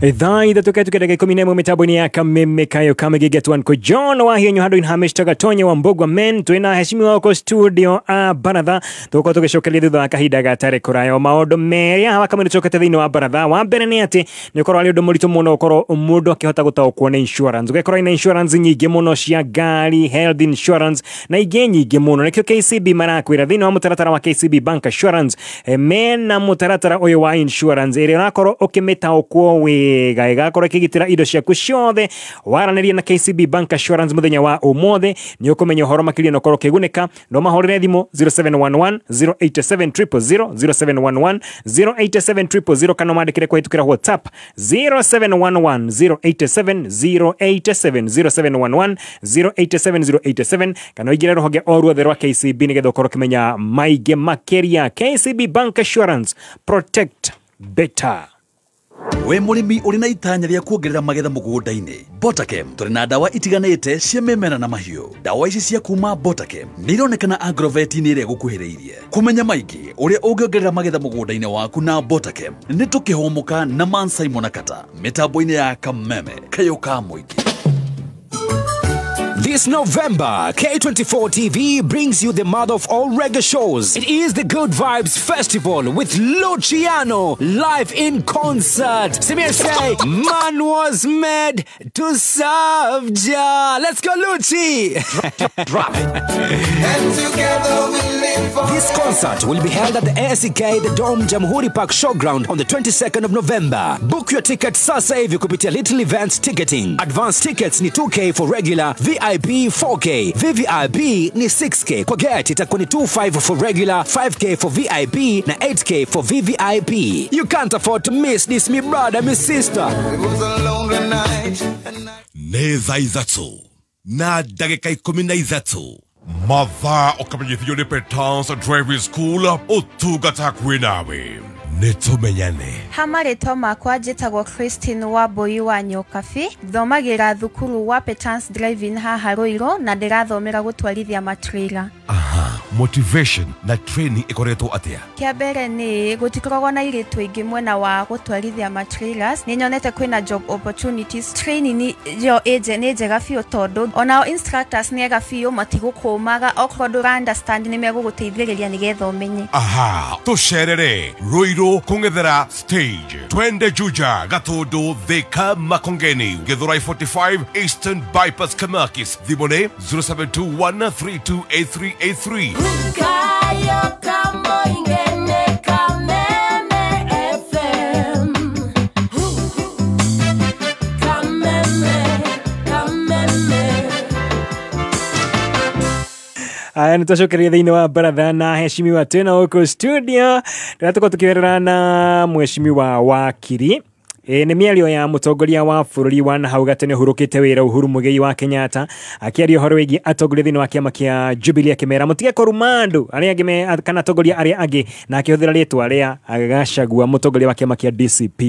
Thaa 3 katika dakika 11 mitambo-inĩ ya Kameme Kayũ ka Mũingĩ getwan ko John Wahienyu handũ Hamish Tagatonye wa Mbogwa men twina heshimiwa wako studio a baratha tũgũkorwo tũgĩcokeria thutha wa kahinda gatarĩ kũraya maũndũ merĩ haha kamwe nĩtũcokete thĩinĩ wa baratha. Wa mbere nĩ atĩ nĩ ũkorwo arĩ ũndũ mũritũ mũno ũkorwo mũndũ akĩhota gũtaũkwo nĩ insurance, ũgekora ina insurance nyingĩ mũno cia ngari, health insurance na ingĩ nyingĩ mũno. Nĩkĩo KCB marakwĩra thĩinĩ wa mũtaratara wa KCB Bank Assurance mena mũtaratara ũyũ wa insurance ĩrĩa ũrakorwo ũkĩmĩtaũkwo wega ĩgakorwo ĩkĩgitĩra indo ciaku ciothe. Waranĩria na KCB Bank Assurance mũthenya wa ũmũthĩ nĩ ũkũmenya ũhoro makĩria na ũkorwo ũkĩgunĩka. No mahũrĩre thimũ 0711 087 000, 0711 087 000 kana mandĩkĩre kũhĩtũkĩra WhatsApp 0711 087 087, 0711 087 087 kana ũingĩre rũhonge o ruothe rwa KCB nĩgetha ũkorwo ũkĩmenya maingĩ makĩria. KCB Bank Assurance, protect better. We mũrĩmi ũrĩ na itanya rĩa kuongerera magetha mũgũnda-inĩ, Botakem tũrĩ na ndawa itiganĩte cia mĩmera na mahiũ. Ndawa ici cia kuma Botakem nĩ ironekana agrovet-inĩ ĩrĩa ĩgũkuhĩrĩirie. Kũmenya maingĩ ũrĩa ũngĩongerera magetha mũgũnda-inĩ waku na Botakem nĩ tũkĩhũmũka na Man Simon Akata mĩtambo-inĩ ya Kameme Kayũ ka Mũingĩ. This November, K24 TV brings you the mother of all reggae shows. It is the Good Vibes Festival with Luciano live in concert. Samir say, man was made to serve Jah. Let's go, Lucci. Drop it. And together we live for. This concert will be held at the ACK The Dome Jamhuri Park Showground on the 22nd of November. Book your ticket sasa hivi kupitia Little Events Ticketing. Advance tickets ni 2K for regular, VIP VIP 4K, VVIP ni 6K. Kwa gate itakuwa ni 25 for regular, 5K for VIP na 8K for VVIP. You can't afford to miss this, me brother, me sister. Nĩ thaa 3 na ndagĩka 13 mathaa ũkamenyithio nĩ Petans Driving School ũtungata kwĩ nawe nĩ tũmenyane. Ha marĩtwa makwa njĩtagwo Christine Wambui wa Nyokabi, thomagĩra thukuru wa Petans Driving haha Ruiru na ndĩrathomera gũtwarithia matrailer. Aha, motivation na training ĩkoretwo atĩa? Kĩa mbere nĩ gũtikoragwo na airĩtu aingĩ mwena wa gũtwarithia matrailers. Nĩ nyonete kwĩna job opportunities. Training yo nĩ njega biũ tondũ onao instructors nĩ ega biũ, matigũkũmaga, okorwo ndũra understand nĩ megũgũteithĩrĩria nĩgetha ũmenye. Aha, tũcerere Ruiru kũng'ethera stage, twende Juja, Gatũndũ, Thika, Makongeni, Githurai 45, Eastern Bypass, Kamakis. Thimũ nĩ 0721328383. Aya, nĩtwacokereria thĩinĩ wa baratha na heshimiwa twĩna gũkũ studio ndĩratukorwo tũkĩwerera na mheshimiwa wakiri. Nĩ mĩario ya mũtongoria wa bũrũri wa na hau gatene ũhurũkĩte wĩra Uhuru Muigai wa Kenyatta akĩaria ũhoro wĩgiĩ atongoria thĩinĩ wa kĩama kĩa Jubilee akĩmera mũtige kũruma andũ arĩa angĩ kana atongoria arĩa angĩ, na akĩhũthĩra rĩtwa rĩa Gachagua mũtongoria wa kĩama kĩa DCP.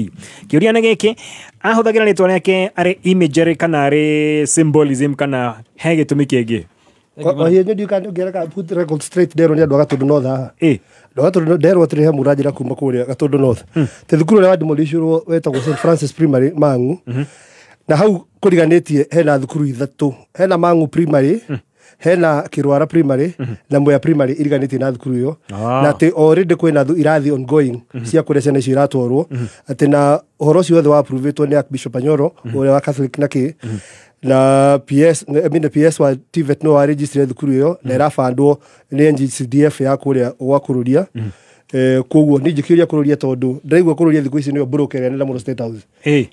Kĩũria nĩ gĩkĩ, ahũthagĩra rĩtwa rĩake arĩ imagery kana arĩ symbolism kana he gĩtũmi kĩngĩ? Ohienyo ndiũka ngĩreka put record straight nderwo nĩ andũ a Gatũndũ North haha. Andũ a Gatũndũ nderwo atĩrĩ he mũranjĩra kuma kũrĩa Gatũndũ North. Te thukuru ũrĩa wademolishirwo wetagwo St Francis Primary Mang'u. Na hau kũriganĩtie hena thukuru ithatũ. Hena Mang'u Primary, hena Kĩrwara Primary na Mwea Primary iriganĩtie na thukuru ĩyo. Na atĩ already kwĩna irathi ongoing cia kũrĩa ciana icio iratwarwo. Atĩ na ũhoro ũcio wothe wa approve-ĩtwo nĩ Archbishop Anyoro ũrĩa wa Catholic na kĩ. Na PS, I mean the PS wa TVET no register thukuru iyo na irabandwo nĩ NGCDF ya kuria gwa kururia. Koguo ni njikĩria kururia tondu ndiraigua kururia thikũ ici nĩyo broker ĩrĩa nene mũno State House.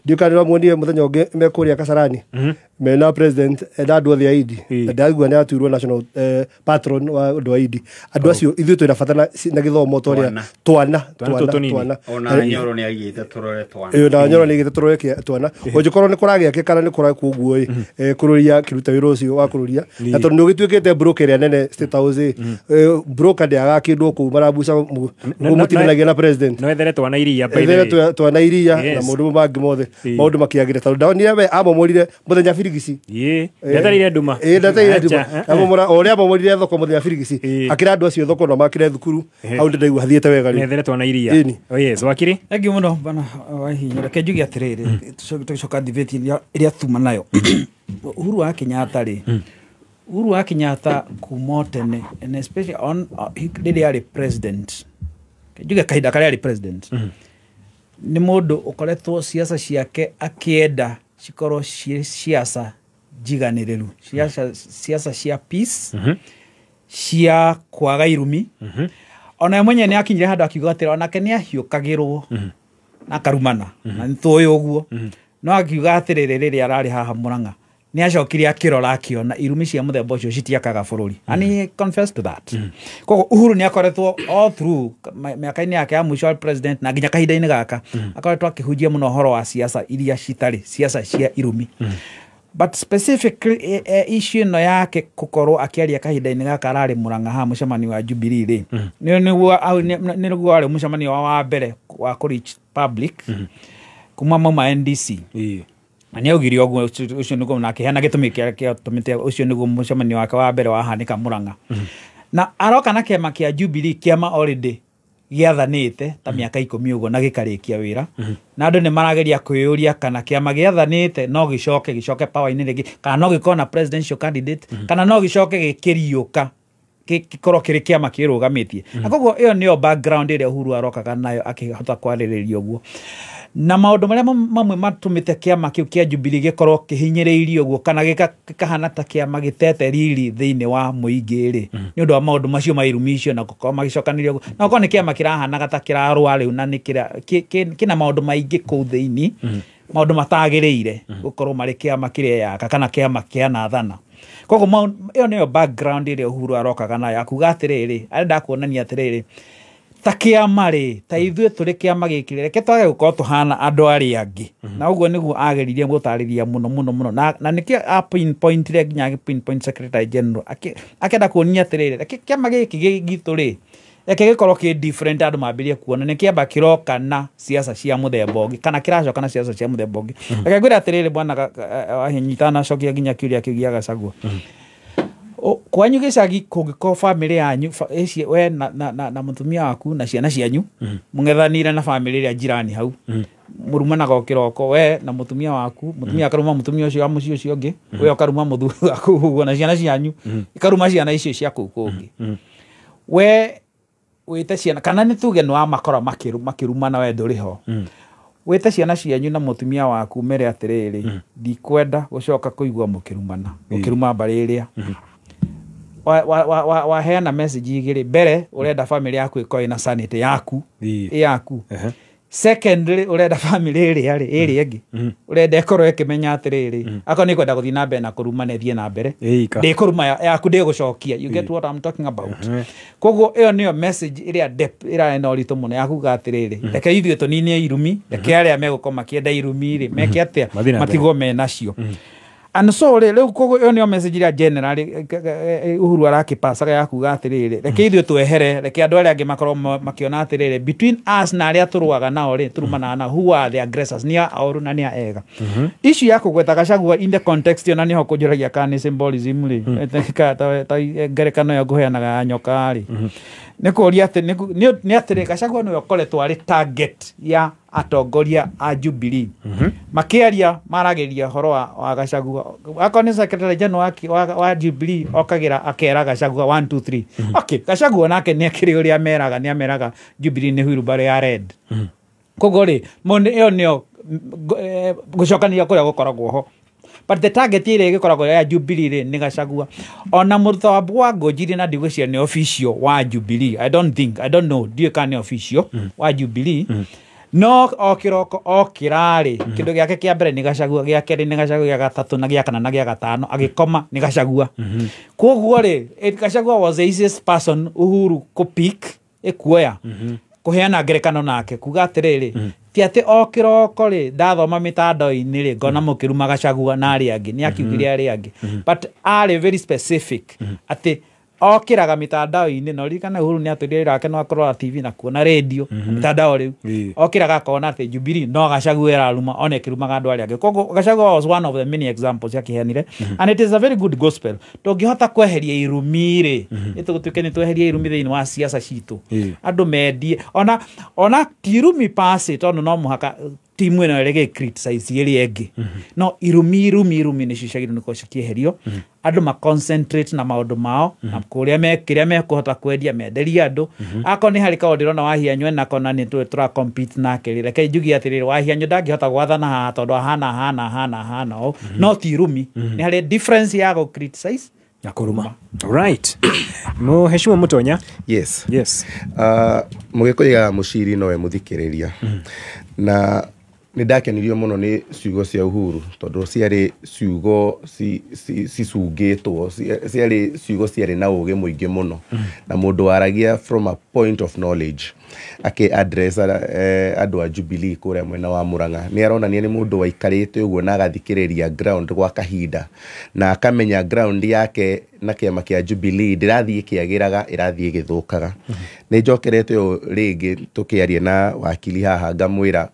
Ndiũka ndĩramuonire mũthenya ũngĩ me kũrĩa Kasarani mena president na andũ othe a Idi, na ndaigua nĩ atuirwo national patron wa andũ a Idi. Andũ acio ithuĩ twĩna bata na gĩthomo ta ũrĩa twana twana. Ona Nyoro nĩ aigĩte tũrore twana. Ĩĩ, na Nyoro nĩ aigĩte tũrore twana. Ũngĩkorwo nĩ kũragĩake kana nĩ kũrakwo ũguo ĩ, kũrũria kĩruta wĩra ũcio wa kũrũria. Na tondũ nĩ ũgĩtuĩkĩte broker ĩrĩa nene State House ĩ, broker ndĩagaga kĩndũ kũu marabuca mũtinanagia na president. No ethere twana iria by the way. Ethere twana iria na maũndũ mangĩ mothe maũndũ makĩagĩre tondũ ndonire we amomorire mũthenya birigici. Ndetereire nduma. Ndetereire nduma. Amomora o ũrĩa amomorire thoko mũthenya birigici akĩra andũ acio thoko no makĩre thukuru hau ndĩraigua hathiĩte wega rĩu. Ethere twana iria. Oh yes, wakiri. Thank you mũno bana Wahinya. Reke njuge atĩrĩrĩ, tũgĩcoka debate ĩrĩa tuma nayo. Uhuru wa Kenyatta rĩ, Uhuru wa Kenyatta kuma tene and especially on rĩrĩa arĩ president, njuge kahinda karĩa arĩ president, nĩ mũndũ ũkoretwo siasa ciake akĩenda cikorwo ciĩ siasa njiganĩrĩru, siasa cia peace, cia kwaga irumi. Ona mwenye nĩ akinyire handũ akiuga atĩrĩ onake nĩ ahiũkagĩrwo na akarumana na nĩ tũĩ ũguo, no akiuga atĩrĩrĩ rĩrĩa ararĩ haha Murang'a nĩ acokire akĩrora akĩona irumi cia mũthemba ũcio citiakaga bũrũri, and he confessed to that. Koguo Uhuru nĩ akoretwo all through mĩaka-inĩ yake ya mũico wa president na nginya kahinda-inĩ gaka akoretwo akĩhunjia mũno ũhoro wa siasa iria citarĩ siasa cia irumi. But specifically issue ĩno yake gũkorwo akĩaria kahinda-inĩ gaka ararĩ Murang'a haha mũcemanio wa Jubilee rĩ, nĩguo warĩ mũcemanio wa mbere wa kũ reach public kuma mauma NDC. Na nĩ augire ũguo ũcio nĩguo na akĩheana gĩtũmi kĩrĩa kĩatũmĩte ũcio nĩguo mũcemanio wake wa mbere wahanĩka Murang'a. Na aroka na kĩama kĩa Jubilee, kĩama already gĩathanĩte ta mĩaka 10 ũguo na gĩkarĩkia wĩra, na andũ nĩ marageria kwĩyũria kana kĩama gĩathanĩte no gĩcoke power-inĩ rĩngĩ, kana no gĩkorwo na presidential candidate, kana no gĩcoke gĩkĩriũka gĩkorwo kĩrĩ kĩama kĩrũgamĩtie. Na koguo ĩyo nĩyo background ĩrĩa Uhuru arokaga nayo akĩhota kwarĩrĩria ũguo. Na maũndũ marĩa mamwe matũmĩte kĩama kĩu kĩa Jubilee gĩkorwo kĩhinyĩrĩirio ũguo kana gĩkahana ta kĩama gĩtete riri thĩinĩ wa mũingĩ rĩ, nĩ ũndũ wa maũndũ macio ma irumi icio na gũkorwo magĩcokanĩria ũguo, na gũkorwo nĩ kĩama kĩrahanaga ta kĩrarũa rĩu na nĩ kĩna maũndũ maingĩ kũu thĩinĩ, maũndũ matagĩrĩire gũkorwo marĩ kĩama kĩreyaka kana kĩama kĩanathana. Koguo ĩyo nĩyo background ĩrĩa Uhuru arokaga nayo akuga atĩrĩrĩ, arenda kuonania atĩrĩrĩ, ta kĩama rĩ, ta ithuĩ tũrĩ kĩama gĩkĩ, reke twage gũkorwo tũhana andũ arĩa angĩ. Na ũguo nĩguo ageririe gũtarĩria mũno mũno mũno, na nĩkĩo a pinpointire nginya agĩ pinpoint secretary general, akĩenda kuonia atĩrĩrĩ, reke kĩama gĩkĩ gitũ rĩ, reke gĩkorwo kĩ different, andũ mambĩrĩrie kuona nĩ kĩamba kĩroka na siasa cia mũthemba ũngĩ, kana kĩracoka na siasa cia mũthemba ũngĩ. Reke ngwĩre atĩrĩrĩ, bwana Wahinyũ, itanacokia nginya kĩũria kĩu gĩa Gachagua, kwanyu gĩcagi kũngĩkorwo bamĩrĩ yanyu we na mũtumia waku na ciana cianyu mũng'ethanĩire na bamĩrĩ ĩrĩa jirani hau, mũrumanaga o kĩroko, we na mũtumia waku, mũtumia akaruma mũtumia ũcio wa mũciĩ ũcio ũngĩ, we ũkaruma mũthuri waku ũguo, na ciana cianyu ikaruma ciana icio cia kũu kũngĩ. We wĩte ciana, kana nĩ tuge nĩ wamakora makĩrumana, we ndũrĩ ho, wĩte ciana cianyu na mũtumia waku mere atĩrĩrĩ, ndikwenda gũcoka kũigua mũkĩrumana, mũkĩruma mbarĩ ĩrĩa. Waheana message igĩrĩ. Mbere, ũrenda family yaku ĩkorwo ĩna sanity yaku, ĩ yaku. Secondly, ũrenda family ĩrĩa rĩ, ĩrĩa ĩngĩ, ũrenda ĩkorwo ĩkĩmenya atĩrĩrĩ, akorwo nĩ kwenda gũthiĩ na mbere na kũrumana, ĩthiĩ na mbere, ndĩkũruma yaku, ndĩgũcokia. You get what I'm talking about? Koguo ĩyo nĩyo message ĩrĩa depth ĩrarĩ na ũritũ mũno ya kuga atĩrĩrĩ, reke ithuĩ tũnine irumi, reke arĩa megũkorwo makĩenda irumi rĩ, meke atĩa, matigwo menacio. And so rĩ, rĩu koguo ĩyo nĩyo message ĩrĩa general Uhuru arakĩpacaga ya kuga atĩrĩrĩ, reke ithuĩ twehere, reke andũ arĩa angĩ makorwo makĩona atĩrĩrĩ, between us na arĩa tũrũaga nao rĩ, tũrumanaga nao, who are the aggressors, nĩ a oru na nĩ a ega. Issue ya kũgweta Gachagua in the context ĩyo, na nĩho kũnjũragia kana nĩ symbolism rĩ, ta ngerekano ĩyo ngũheanaga ya nyoka rĩ, nĩ kũũria atĩ nĩ atĩrĩ, Gachagua nĩwe ũkoretwo arĩ target ya atongoria a Jubilee. Makĩaria maragĩria ũhoro wa Gachagua, akorwo nĩ secretary general wa Jubilee okagĩra akera Gachagua 1 2 3. Okay, Gachagua nake nĩ akĩrĩ ũrĩa ameraga, nĩ ameraga Jubilee nĩ wheelbarrow ya red. Koguo rĩ, ĩyo nĩyo gũcokanĩria kũrĩa gũkoragwo ho, but the target ĩrĩa ĩgĩkoragwo ya Jubilee rĩ, nĩ Gachagua. Ona mũruta wa Ngũnjiri, na ndigwĩciria nĩ official wa Jubilee, I don't think, I don't know, ndiũĩ kana nĩ official wa Jubilee, no o kĩroko okĩra-rĩ, kĩndũ gĩake kĩa mbere nĩ Gachagua, gĩa kerĩ nĩ Gachagua, gĩa gatatũ na gĩa kana na gĩa gatano, agĩkoma nĩ Gachagua. Koguo rĩ, Gachagua was the easiest person Uhuru kũpick ĩkuoya kũheana ngerekano nake kuga atĩrĩrĩ, ti atĩ o kĩroko rĩ, ndathoma mĩtandao-inĩ rĩ, ngona mũkĩruma Gachagua na arĩa angĩ, nĩ akiugire arĩa angĩ, but arĩ very specific atĩ okĩraga mĩtandao-inĩ, na ũririkane Uhuru nĩ atwĩrire wĩra wake no akũrora TV na kuona radio, mĩtandao rĩu okĩraga akona atĩ Jubilee no Gachagua ĩraruma, ona ĩkĩrumaga andũ arĩa angĩ. Koguo Gachagua was one of the many examples akĩheanire, and it is a very good gospel. Tũngĩhota kweheria irumi rĩ, nĩ tũgũtuĩke nĩ tweheria irumi thĩinĩ wa siasa citũ, andũ mendie ona ti irumi pasi, tondũ no mũhaka timu ĩno ĩrege criticize ĩrĩa ĩngĩ, no irumi irumi irumi nĩcio ciagĩrĩirwo nĩ gũkorwo cikĩeherio, andũ ma concentrate na maũndũ mao na kũrĩa me kĩrĩa mekũhota kwendia, menderie andũ. Akorwo nĩ harĩ kaũndũ ndĩrona Wahianyũ enako na nĩ tũĩ tũra compete nake rĩ, reke njugie atĩrĩrĩ, Wahianyũ ndangĩhota gwathana haha tondũ ahana ahana ahana ahana ũũ, no ti irumi, nĩ harĩ difference ya gũ criticize na kũruma. Right, Mheshimiwa Mutonya. Yes. Yes. Mũgĩkũyũ mũciri nowe mũthikĩrĩria, na nĩ ndakenirio mũno nĩ ciugo cia Uhuru, tondũ ciarĩ ciugo cicungĩtwo, ciarĩ ciugo ciarĩ na ũgĩ mũingĩ mũno, na mũndũ waragia from a point of knowledge akĩ address andũ a Jubilee kũrĩa mwena wa Murang'a. Nĩ aronania nĩ mũndũ waikarĩte ũguo na agathikĩrĩria ground gwa kahinda, na akamenya ground yake na kĩama kĩa Jubilee ndĩrathiĩ ĩkĩagĩraga, ĩrathiĩ ĩgĩthũkaga. Nĩ njokerete ũũ rĩngĩ tũkĩaria na wakili haha, ngamwĩra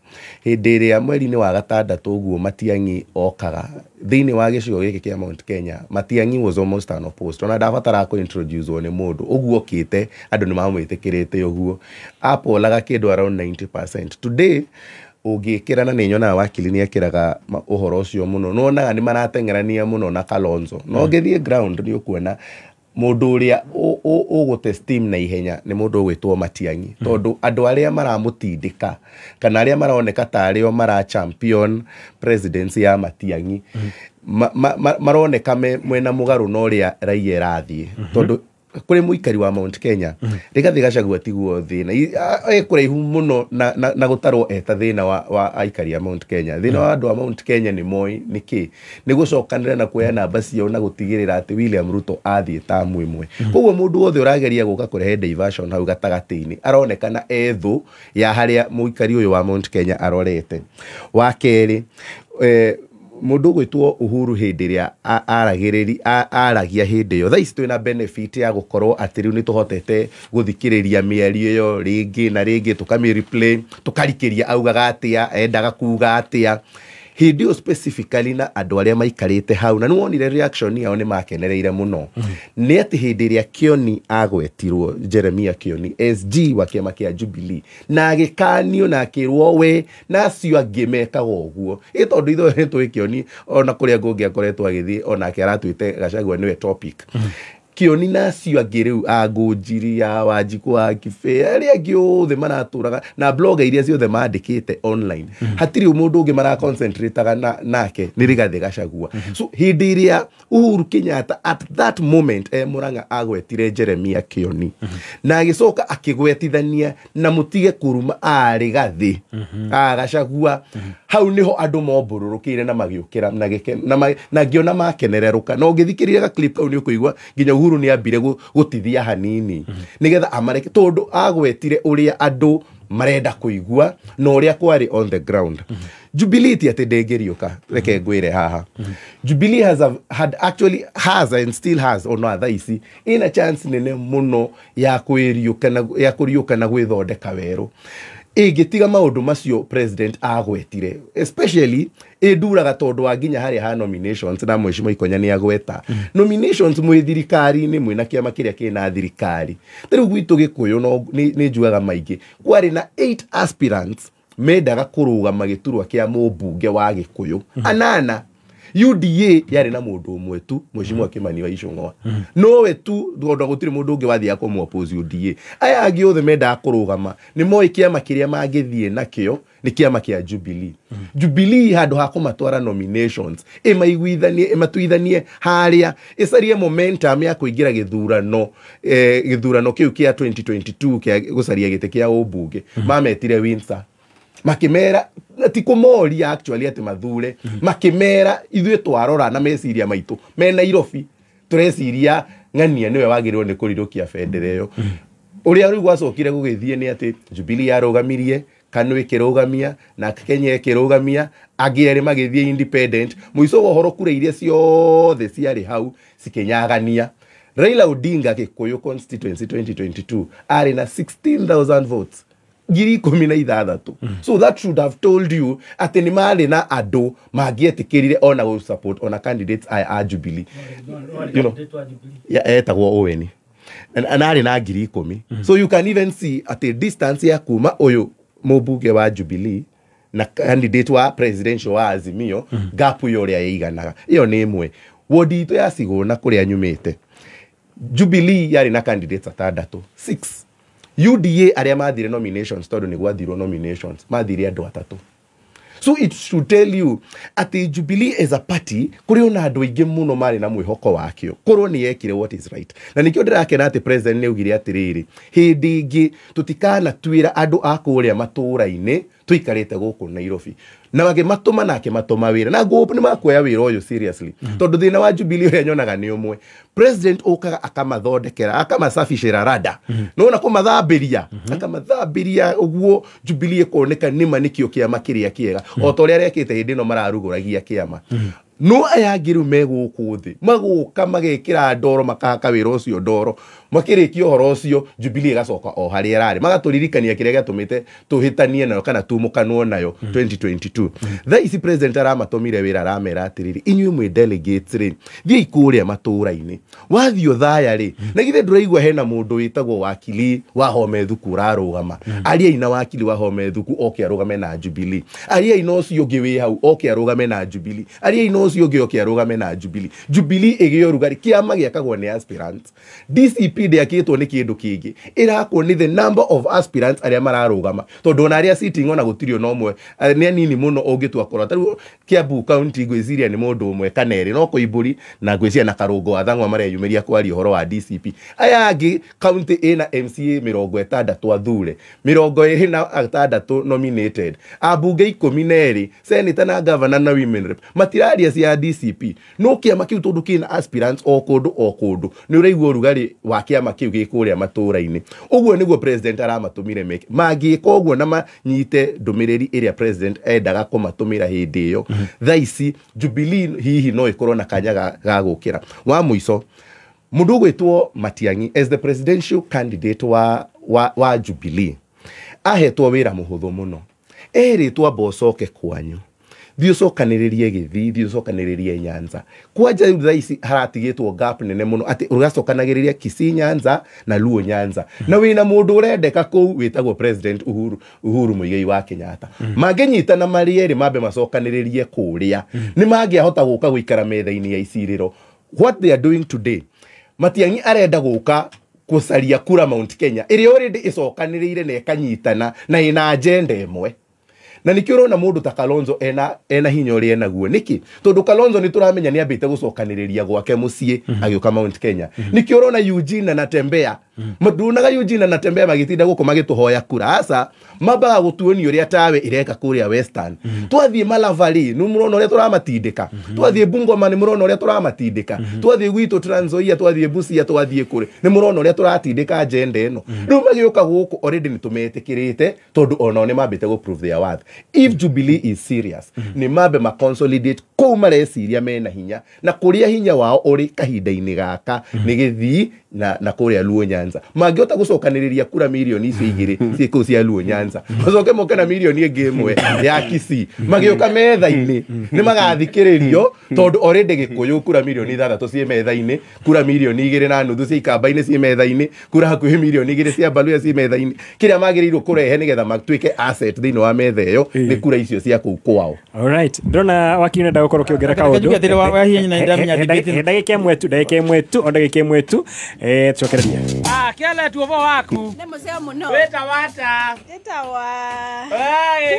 hĩndĩ ĩrĩa mweri-inĩ wa gatandatũ ũguo Matiang'i okaga thĩinĩ wa gĩcigo gĩkĩ kĩa Mount Kenya, Matiang'i was almost unopposed, ona ndabataraga kũ introduce nĩ mũndũ ũguo okĩte, andũ nĩ mamwĩtĩkĩrĩte ũguo, apolaga kĩndũ around 90%. Today ũngĩkĩra, na nĩ nyonaga wakili nĩ ekĩraga ũhoro ũcio mũno, nĩwonaga nĩ marateng'erania mũno na Kalonzo, no ũngĩthiĩ ground nĩ ũkuona mũndũ ũrĩa ũgũte steam na ihenya nĩ mũndũ ũgwĩtwo Matiang'i, tondũ andũ arĩa maramũtindĩka kana arĩa maroneka ta arĩo mara champion presidency ya Matiang'i maroneka me mwena mũgarũ na ũrĩa raia ĩrathiĩ, tondũ Kũrĩ mũikari wa Mount Kenya, Rigathĩ Gachagua tiguo thĩna. E kũraihu mũno na gũtarwo eta thĩna wa aikari a Mount Kenya. Thĩna wa andũ a Mount Kenya nĩ moĩ nĩkĩ nĩ gũcokanĩra na kuoya namba ciao na gũtigĩrĩra atĩ William Ruto athiĩ tamu ĩmwe. Koguo mũndũ wothe ũrageria gũka kũrehe diversion hau gatagatĩ-inĩ aronekana e thũ ya harĩa mũikari ũyũ wa Mount Kenya arorete. Wa kerĩ, mũndũ ũgwĩtwo Uhuru hĩndĩ ĩrĩa aragia hĩndĩ ĩyo, thaa ici twĩna benefit ya gũkorwo atĩ rĩu nĩ tũhotete gũthikĩrĩria mĩario ĩyo rĩngĩ na rĩngĩ, tũkamĩ replay, tũkarikĩria augaga atĩa, endaga kuga atĩa hĩndĩ ĩyo specifically, na andũ arĩa maikarĩte hau, na nĩ wonire reaction yao, nĩ makenereire mũno. Nĩ atĩ hĩndĩ ĩrĩa Kioni agwetirwo, Jeremia Kioni, SG wa kĩama kĩa Jubilee, na agĩkanio na akĩrwo we na acio angĩ mekaga ũguo, ĩ tondũ ithuĩ nĩ tũĩ Kioni ona kũrĩa ngũngĩ akoretwo agĩthiĩ, onake aratuĩte Gachagua nĩwe topic. Kioni na acio angĩ rĩu a Ngũnjiri, a Wanjikũ wa Kibĩ, arĩa angĩ othe maratũraga na blogger iria ciothe mandĩkĩte online, hatirĩ mũndũ ũngĩ maraconcentrateaga nake nĩ Rigathĩ Gachagua. So hĩndĩ ĩrĩa Uhuru Kenyatta at that moment e Murang'a agwetire Jeremia Kioni na agĩcoka akĩgwetithania na mũtige kũruma a Rigathĩ a Gachagua, hau nĩho andũ mombũrũrũkĩire na magĩũkĩra na ngĩona makenererũka. Na ũngĩthikĩrĩria ga clip kau nĩ ũkũigua nginya Uhuru nĩ ambire gũtithia hanini nĩgetha amareke, tondũ agwetire ũrĩa andũ marenda kũigua na ũrĩa kwarĩ on the ground. Jubilee ti atĩ ndĩngĩriũka, reke ngwĩre haha. Jubilee has a, had actually has and still has, ona thaa ici ina chance nene mũno ya kwĩriũka na ya kũriũka na gwĩthondeka werũ ĩngĩtiga maũndũ macio president agwetire, especially ĩnduraga tondũ wa nginya harĩa ha nominations, na mheshimiwa Ikonya nĩ agweta nominations. Mwĩ thirikari-inĩ, mwĩna kĩama kĩrĩa kĩna thirikari, ta rĩu gwitũ Gĩkũyũ no nĩ njugaga maingĩ, kwarĩ na 8 aspirants mendaga kũrũgama gĩturwa kĩa mũmbunge wa Gĩkũyũ, anana. UDA yarĩ na mũndũ ũmwe tu, mheshimiwa Kimani wa Ichung'wa, nowe tu, tondũ gũtirĩ mũndũ ũngĩ wathiaga kũmũ-oppose UDA. Aya angĩ othe mendaga kũrũgama nĩ moĩ kĩama kĩrĩa mangĩthiĩ nakĩo nĩ kĩama kĩa Jubilee. Jubilee handũ ha kũmatwara nominations, ĩmaiguithanie, ĩmatuithanie harĩa, ĩcarie momentum ya kũingĩra gĩthurano, gĩthurano kĩu kĩa 2022 kĩa gũcaria gĩtĩ kĩa ũmbunge, mametire Windsor, makĩmera na ti kũmoria actually atĩ mathure, makĩmera ithuĩ twarora na meciria maitũ me Nairobi tũreciria ng'ania nĩwe wagĩrĩirwo nĩ kũrirũkia bendera ĩyo. Ũrĩa rĩu gwacokire gũgĩthiĩ nĩ atĩ Jubilee yarũgamirie, KANU ĩkĩrũgamia, na Kenya ĩkĩrũgamia, angĩ erĩ magĩthiĩ independent. Mũico wa ũhoro, kura iria ciothe ciarĩ hau cikĩnyagania. Raila Odinga Gĩkũyũ constituency 2022 arĩ na 16,000 votes, 16,000. So that should have told you atĩ nĩ marĩ na andũ mangĩetĩkĩrire ona gũ support ona candidates aya a Jubilee, etagwo Owen, na arĩ na 10,000. So you can even see atĩ distance ya kuma ũyũ mũmbunge wa Jubilee na candidate wa presidential wa Azimio, gap ĩyo ũrĩa ĩiganaga. Ĩyo nĩ ĩmwe. Wodi itũ ya Sigũna kũrĩa nyumĩte, Jubilee yarĩ na candidates atandatũ, six. UDA arĩa mathire nominations, tondũ nĩ gwathirwo nominations, mathire andũ atatũ. So it should tell you atĩ Jubilee as a party kũrĩ ona andũ aingĩ mũno marĩ na mwĩhoko wakĩo korwo nĩ yekire what is right. Na nĩkĩo ndĩrakena atĩ president nĩ augire atĩrĩrĩ, hĩndĩ ĩngĩ tũtikanatuĩra andũ a kũrĩa matũũra-inĩ tũikarĩte gũkũ Nairobi, na magĩmatũma na akĩmatũma wĩra, na ngũ nĩ makuoya wĩra ũyũ seriously, tondũ thĩna wa Jubilee ũrĩa nyonaga nĩ ũmwe: president ũkaga akamathondekera, akamasafishĩra rada, nona kũmathambĩria, akamathambĩria ũguo Jubilee ĩkoneka nĩma nĩkĩo kĩama kĩrĩa kĩega, o ta ũrĩa arekĩte hĩndĩ ĩno mararugũragia kĩama. No aya angĩ rĩu me gũkũ thĩ magũka magekĩra ndoro, makahaka wĩra ũcio ndoro, makĩrĩkia ũhoro ũcio Jubilee ĩgacoka o harĩa ĩrarĩ, magatũririkania kĩrĩa gĩatũmĩte tũhĩtanie nayo kana tumũkanwo nayo 2022. Thaa ici president aramatũmire wĩra, aramera atĩrĩrĩ, inyuĩ mwĩ delegates rĩ, thiĩi kũrĩa matũũra-inĩ. Wathiĩ Othaya rĩ, na githĩ ndũraigua hena mũndũ wĩtagwo wakili wa Home Thuku ũrarũgama? Ariai na wakili wa Home Thuku oke arũgame na Jubilee. Ariai na ũcio ũngĩ wĩ hau oke arũgame na Jubilee. Ariai na ũcio ũngĩ oke arũgame na Jubilee. Jubilee ĩgĩe ũrugarĩ. Kĩama gĩakagwo nĩ aspirants. DCP ndĩakĩtwo nĩ kĩndũ kĩngĩ, ĩrakwo nĩ the number of aspirants arĩa mararũgama, tondũ ona arĩa sitting ona gũtirĩ ona ũmwe, nĩ anini mũno ũngĩtua kũrora. Ta rĩu Kiambu County ngwĩciria nĩ mũndũ ũmwe kana erĩ, no Koimbũri na ngwĩciria na Karũngo wa Thang'wa mareyumĩria kwaria ũhoro wa DCP. Aya angĩ county ĩna MCA 60 athure, 26 nominated, ambunge 12, senator na governor na women rep matiraria cia DCP. No kĩama kĩu tondũ kĩna aspirants o kũndũ o kũndũ, nĩ ũraigua ũrugarĩ wa kĩama kĩu gĩ kũrĩa matũũra-inĩ. Ũguo nĩguo president aramatũmire meke. Mangĩka ũguo na manyite ndũmĩrĩri ĩrĩa president endaga kũmatũmĩra hĩndĩ ĩyo, thaa ici Jubilee hihi no ĩkorwo na kanya ga gũkĩra. Wa mũico, mũndũ ũgwĩtwo Matiang'i as the presidential candidate wa Jubilee ahetwo wĩra mũhũthũ mũno, erĩtwo amba ũcoke kwanyu, thiĩ ũcokanĩrĩrie Gĩthii, thiĩ ũcokanĩrĩrie Nyanza. Kwanja rĩu thaa ici haratigĩtwo gap nene mũno atĩ ũgacokanagĩrĩria Kisii Nyanza na Luo Nyanza, na wĩna mũndũ ũrendeka kũu wĩtagwo President Uhuru Muigai wa Kenyatta. Mangĩnyitana marĩ erĩ mambe macokanĩrĩrie kũrĩa, nĩ mangĩahota gũka gũikara metha-inĩ ya icirĩro. What they are doing today, Matiang'i arenda gũka gũcaria kura Mount Kenya ĩrĩa already ĩcokanĩrĩire na ĩkanyitana na ĩna agenda ĩmwe. Na nikio ũrona mũndũ ta Kalonzo ena hinya ũrĩa enaguo. Nĩkĩ? Tondũ Kalonzo nĩ tũramenya nĩ ambĩte gũcokanĩrĩria gwake mũciĩ agĩũka Mount Kenya. Nikio ũrona Eugene na Tembea, nduonaga Eugene na Tembea magĩtinda gũkũ magĩtũhoya kura. Aca, mambaga gũtuonia ũrĩa tawe ĩreka kũrĩa Western. Twathiĩ Malava rĩ, nĩ mũrona ũrĩa tũramatindĩka. Twathiĩ Bungoma nĩ mũrona ũrĩa tũramatindĩka. Twathiĩ gwitũ Trans Nzoia, twathiĩ Busia, twathiĩ kũrĩ, nĩ mũrona ũrĩa tũratindĩka agenda ĩno. Rĩu magĩũka gũkũ already nĩ tũmetĩkĩrĩte tondũ onao nĩ mambĩte gũ prove their worth. If Jubilee is serious, nĩ mambe ma consolidate kũu mareciria mena hinya, na kũrĩa hinya wao ũrĩ kahinda-inĩ gaka nĩ Gĩthii na kũrĩa Luo Nyanza. Mangĩhota gũcokanĩrĩria kura mirioni icio igĩrĩ ciĩ kũu cia Luo Nyanza, macoke moke na mirioni ĩngĩ ĩmwe ya Kisii, magĩũka metha-inĩ nĩ magathikĩrĩrio tondũ already Gĩkũyũ kura mirioni 6 ciĩ metha-inĩ, kura mirioni 2.5 cia Ikamba-inĩ ciĩ metha-inĩ, kura hakuhĩ mirioni 2 cia Baluya ciĩ metha-inĩ. Kĩrĩa magĩrĩirwo kũrehe nĩgetha matuĩke asset thĩinĩ wa metha ĩyo nĩ kura icio cia kũu kwao. Alright, ndĩrona wakiri nenda gũkorwo ũkĩongerera kaũndũ. Ndagĩka ĩmwe tu, ndagĩka ĩmwe tu, o ndagĩka ĩmwe tu, tucokererie. Kĩale tuobo waku. Nĩ mũceo mũno. Wĩta wata. Njĩtagwa.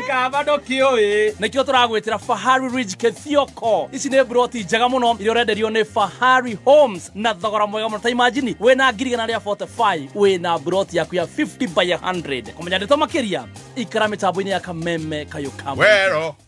Kaba ndũkĩũĩ. Nĩkĩo tũragwĩtĩra Fahari Ridge Kethioko. Ici nĩ broti njega mũno iria ũrenderio nĩ Fahari Homes na thogora mwega mũno. Ta imagine wĩna 145,000 wĩna broti yaku ya 50 by 100. Kũmenya ndeto makĩria ikara mĩtambo-inĩ ya Kameme Kayo Kamwe.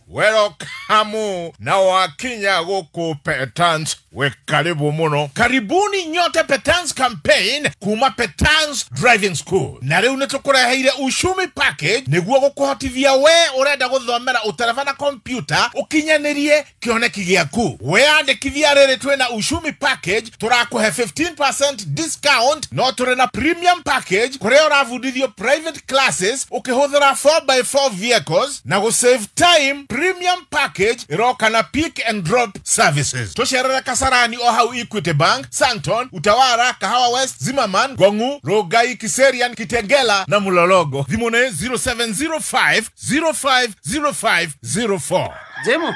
Wero kamu na wakinya gũkũ Petans, we karibu muno. Karibuni nyote Petans campaign kuma Petans Driving School. Na rĩu nĩ tũkũreheire Ushumi package nĩguo gũkũhotithia we ũrenda gũthomera ũtereba na kompyuta ũkinyanĩrie kĩoneki gĩaku. Weyandĩkithia rĩrĩ twĩna Ushumi package tũrakũhe 15% discount, no tũrĩ na premium package kũrĩa ũrabundithio private classes ũkĩhũthĩra 4x4 vehicles na gũ save time. Premium package iroka na pick and drop services. Tucerere Kasarani o hau Equity Bank, Santon, Utawara, Kahawa West, Zimmerman, Gongu, Rogai, Kiserian, Kitengela na Mulologo. Thimũ nĩ 0705 050504. Jemo.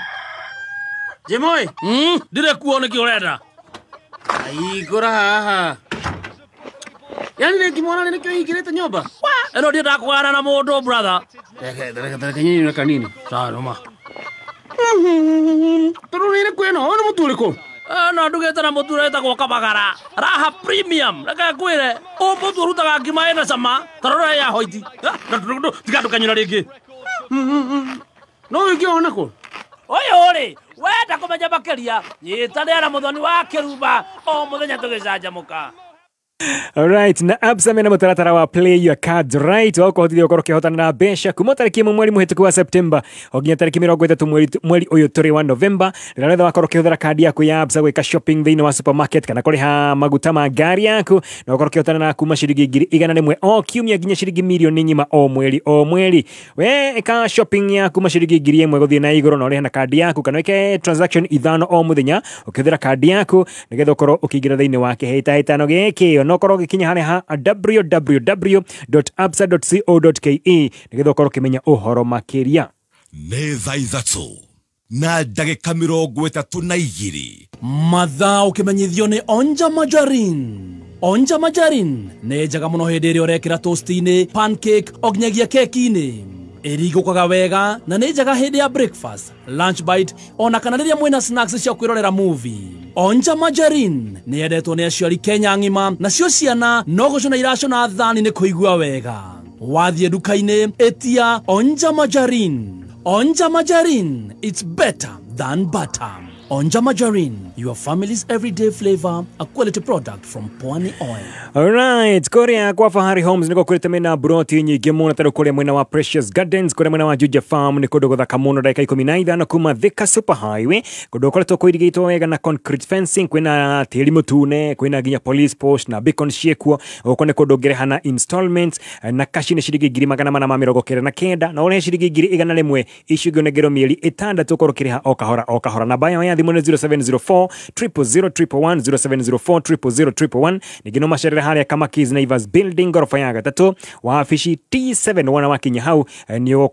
Jemo ĩ? Ndire kuo nĩkĩ ũrenda? Aigũra haha. Yani nĩngĩmwona nĩkĩo hingĩrĩte nyũmba? Ĩno ndiendaga kũgana na mũndũ brother. Reke nyinyi kanini. Sawa noma. Tondũ nĩ ĩrĩkũ ĩno? Ũyũ nĩ mũtu ũrĩkũ? No ndugĩte na mũtu ũretagwo Kabagara. Raha Premium. Reke ngwĩre, ũyũ mũtu ũrutaga ngima ĩna cama, ta rora ya hoiti. Tiga ndũkanyũra rĩngĩ. No ũngĩona kũ? Ũyũ rĩ, wenda kũmenya makĩria, nyitanĩra na Mũthoni wa Kĩrumba o mũthenya tũgĩcanjamũka. Alright, na Absa mena mũtaratara wa Play Your Cards Right wa kũhotithia ũkorwo ũkĩhotana na mbeca kuma tarĩki 1 mweri mũhĩtũku wa September o nginya tarĩki 30 mweri ũyũ tũrĩ wa November. Rĩrĩa rĩothe wakorwo ũkĩhũthĩra kandi yaku ya Absa gwĩka shopping thĩinĩ wa supermarket kana kũrĩha maguta ma ngari yaku, na ũkorwo ũkĩhotana na kuma ciringi 100,000 o kiumia nginya ciringi mirioni ng'ima o mweri o mweri. We ĩka shopping yaku kuma ciringi 1,000 gũthiĩ na igũrũ na ũrĩhe na kandi yaku kana wĩke transaction 5 o mũthenya ũkĩhũthĩra kandi yaku nĩgetha ũkorwo ũkĩingĩra thĩinĩ wa kĩhĩtahĩtano gĩkĩ. No korwo gĩkinya harĩa ha www.absa.co.ke nĩgetha ũkorwo ũkĩmenya ũhoro makĩria. Nĩ thaa 3:32 mathaa ũkĩmenyithio nĩ Onja Majarin. Onja margarine nĩ njega mũno hĩndĩ ĩrĩa ũrekĩra toast-inĩ, pancake o nginyagia keki-inĩ. Ĩringũkaga wega na nĩ njega hĩndĩ ya breakfast, lunch bite ona kana rĩrĩa mwĩna snacks cia kwĩrorera movie. Onja margarine nĩ yendetwo nĩ aciari Kenya ng'ima, nacio ciana no gũcũna iracũna thani nĩ kũigua wega. Wathiĩ nduka-inĩ ĩtia Onja margarine. Onja margarine, it's better than butter. Onja margarine, your family's everyday flavor, a quality product from Pwani Oil. Alright, kuria kwa Fahari Homes niko kurite mena broti nyingi muno taru kuria mwena wa Precious Gardens, kuria mwena wa Juja Farm ni kundu guthaka muno ndagika 15 kuma Thika Super Highway, kundu koretwo kuirigitwo wega na concrete fencing, kwina tĩri mutune, kwina nginya police post na beacon ciekuo. Guku ni kundu ũngĩrĩha na installments na cash ni ciringi 499 na ũrĩhe ciringi 101 icio ingĩ ũnengerwo mĩeri 6 ũkorwo ũkĩrĩha o kahora o kahora. Namba yao ya thimũ nĩ 0704 000 111 0704 000 111. Ningĩ no macerere harĩa Kamakis Naivas Building gorofa ya gatatũ wabici T7 wana wakinya hau nĩ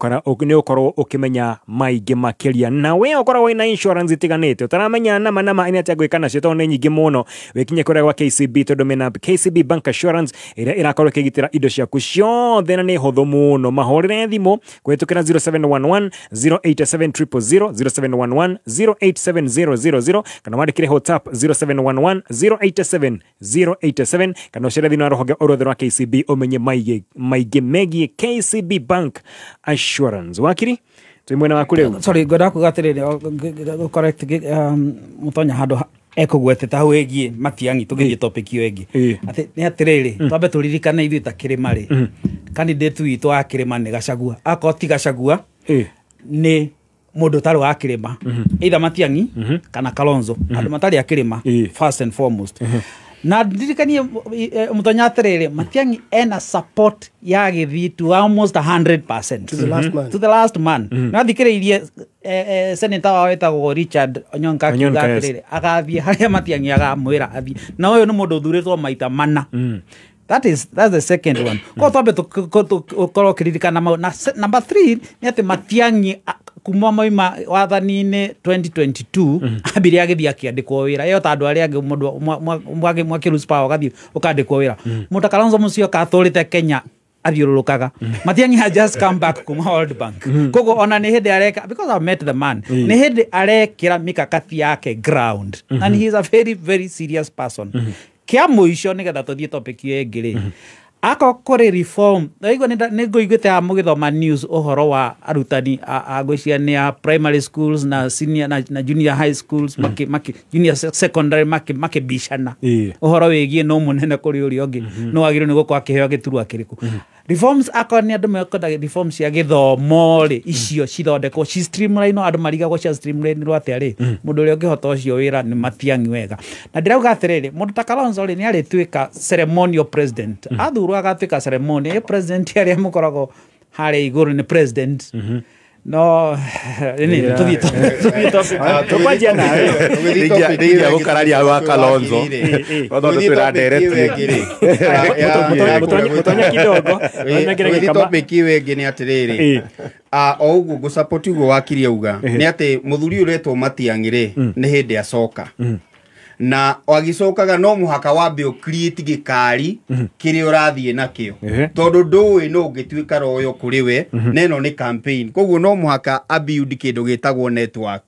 ũkorwo ũkĩmenya maingĩ makĩria. Na we ũkorwo wĩna insurance itiganĩte ũtaramenya nama ĩnĩ atĩa gwĩka nacio tondũ nĩ nyingĩ mũno, wĩkinye kũrĩa gwa KCB tondũ mena KCB Bank Assurance ĩrĩa ĩrakorwo ĩkĩgitĩra indo ciaku ciothe na nĩ hũthũ mũno. Mahũrĩre thimũ kũhĩtũkĩra 0711 087 000 0711 087 000 kana wandĩkĩre WhatsApp 0711 087 087 kana ũcere thĩinĩ wa rũhonge o ruothe rwa KCB ũmenye maingĩ megiĩ KCB Bank Assurance. Wakiri twĩ mwena waku rĩu. Sorry, ngwenda kuga atĩrĩrĩ, correct Mũtonya handũ ekũgwetete hau ĩgiĩ Matiang'i tũgĩthiĩ topic ĩyo ĩngĩ. Atĩ nĩ atĩrĩrĩ, twambe tũririkane ithuĩ ta kĩrĩma rĩ, candidate witũ wa kĩrĩma nĩ Gachagua. Akorwo ti Gachagua nĩ mũndũ ũtarĩ wa kĩrĩma, either Matiang'i kana Kalonzo, andũ matarĩ a kĩrĩma first and foremost. Na ndirikanie Mũtonya atĩrĩrĩ, Matiang'i ena support ya gĩthiĩ to almost 100% to the last man, to the last man. Na thikĩrĩirie senator wao wĩtagwo Richard Onyonka akiuga atĩrĩrĩ, agathiĩ harĩa Matiang'i agamwĩra athiĩ, na ũyũ nĩ mũndũ ũthurĩtwo maita mana. That's the second one. Ko twambe tũkorwo kĩririkana mau. Na number 3 nĩ atĩ Matiang'i kuma maima wathani-inĩ 2022 ambire agĩthiĩ akĩandĩkwo wĩra ĩyo ta andũ arĩa angĩ mũndũ mwakĩ power ũgathiĩ ũkandĩkwo wĩra. Mũndũ ta Kalonzo Musyoka atũrĩte Kenya athiũrũrũkaga. Matiang'i has just come back kuma World Bank. Koguo ona nĩ hĩndĩ areka, because I met the man, nĩ hĩndĩ arekĩra mikakati yake ground, and he is a very very serious person. Kĩa mũico nĩgetha tũthiĩ topic ĩyo ĩngĩ rĩ, akorwo kũrĩ reform, naigua nĩ ngũiguĩte haha mũgĩthoma news ũhoro wa arutani a ngwĩciria nĩ a primary schools na senior na junior high schools junior secondary makĩbicana ũhoro wĩgiĩ no mũnene kũrĩ ũrĩa ũngĩ, no wagĩrĩirwo nĩ gũkorwo akĩheo gĩturwa kĩrĩkũ. Reforms akorwo nĩ andũ mekwenda reforms cia gĩthomo rĩ, icio cithondekwo ci streamline, andũ marigagwo cia streamline rwo atĩa rĩ, mũndũ ũrĩa ũngĩhota ũcio wĩra nĩ Matiang'i wega. Na ndĩrauga atĩrĩrĩ, mũndũ ta Kalonzo rĩ nĩ arĩtuĩka ceremonial president, athurwo agatuĩka ceremonial president, arĩa mũkoragwo harĩa igũrũ nĩ president. No, nĩ tũthiĩ tũkwanjia nawe. Ndingĩa gũkararia wa Kalonzo tondũ twĩna ndereti. Mũtonya kidogo. Tũgĩthiĩ topic ĩyo ĩngĩ nĩ atĩrĩrĩ, o ũguo ngũsupport ũguo wakiri auga nĩ atĩ mũthuri ũretwo Matiang'i rĩ nĩ hĩndĩ acoka, na agĩcokaga no mũhaka wambe ũ create gĩkari kĩrĩa ũrathiĩ nakĩo, tondũ ndũĩ no ũngĩtuĩka royo kũrĩ we, na ĩno nĩ campaign, koguo no mũhaka abuild kĩndũ gĩtagwo network.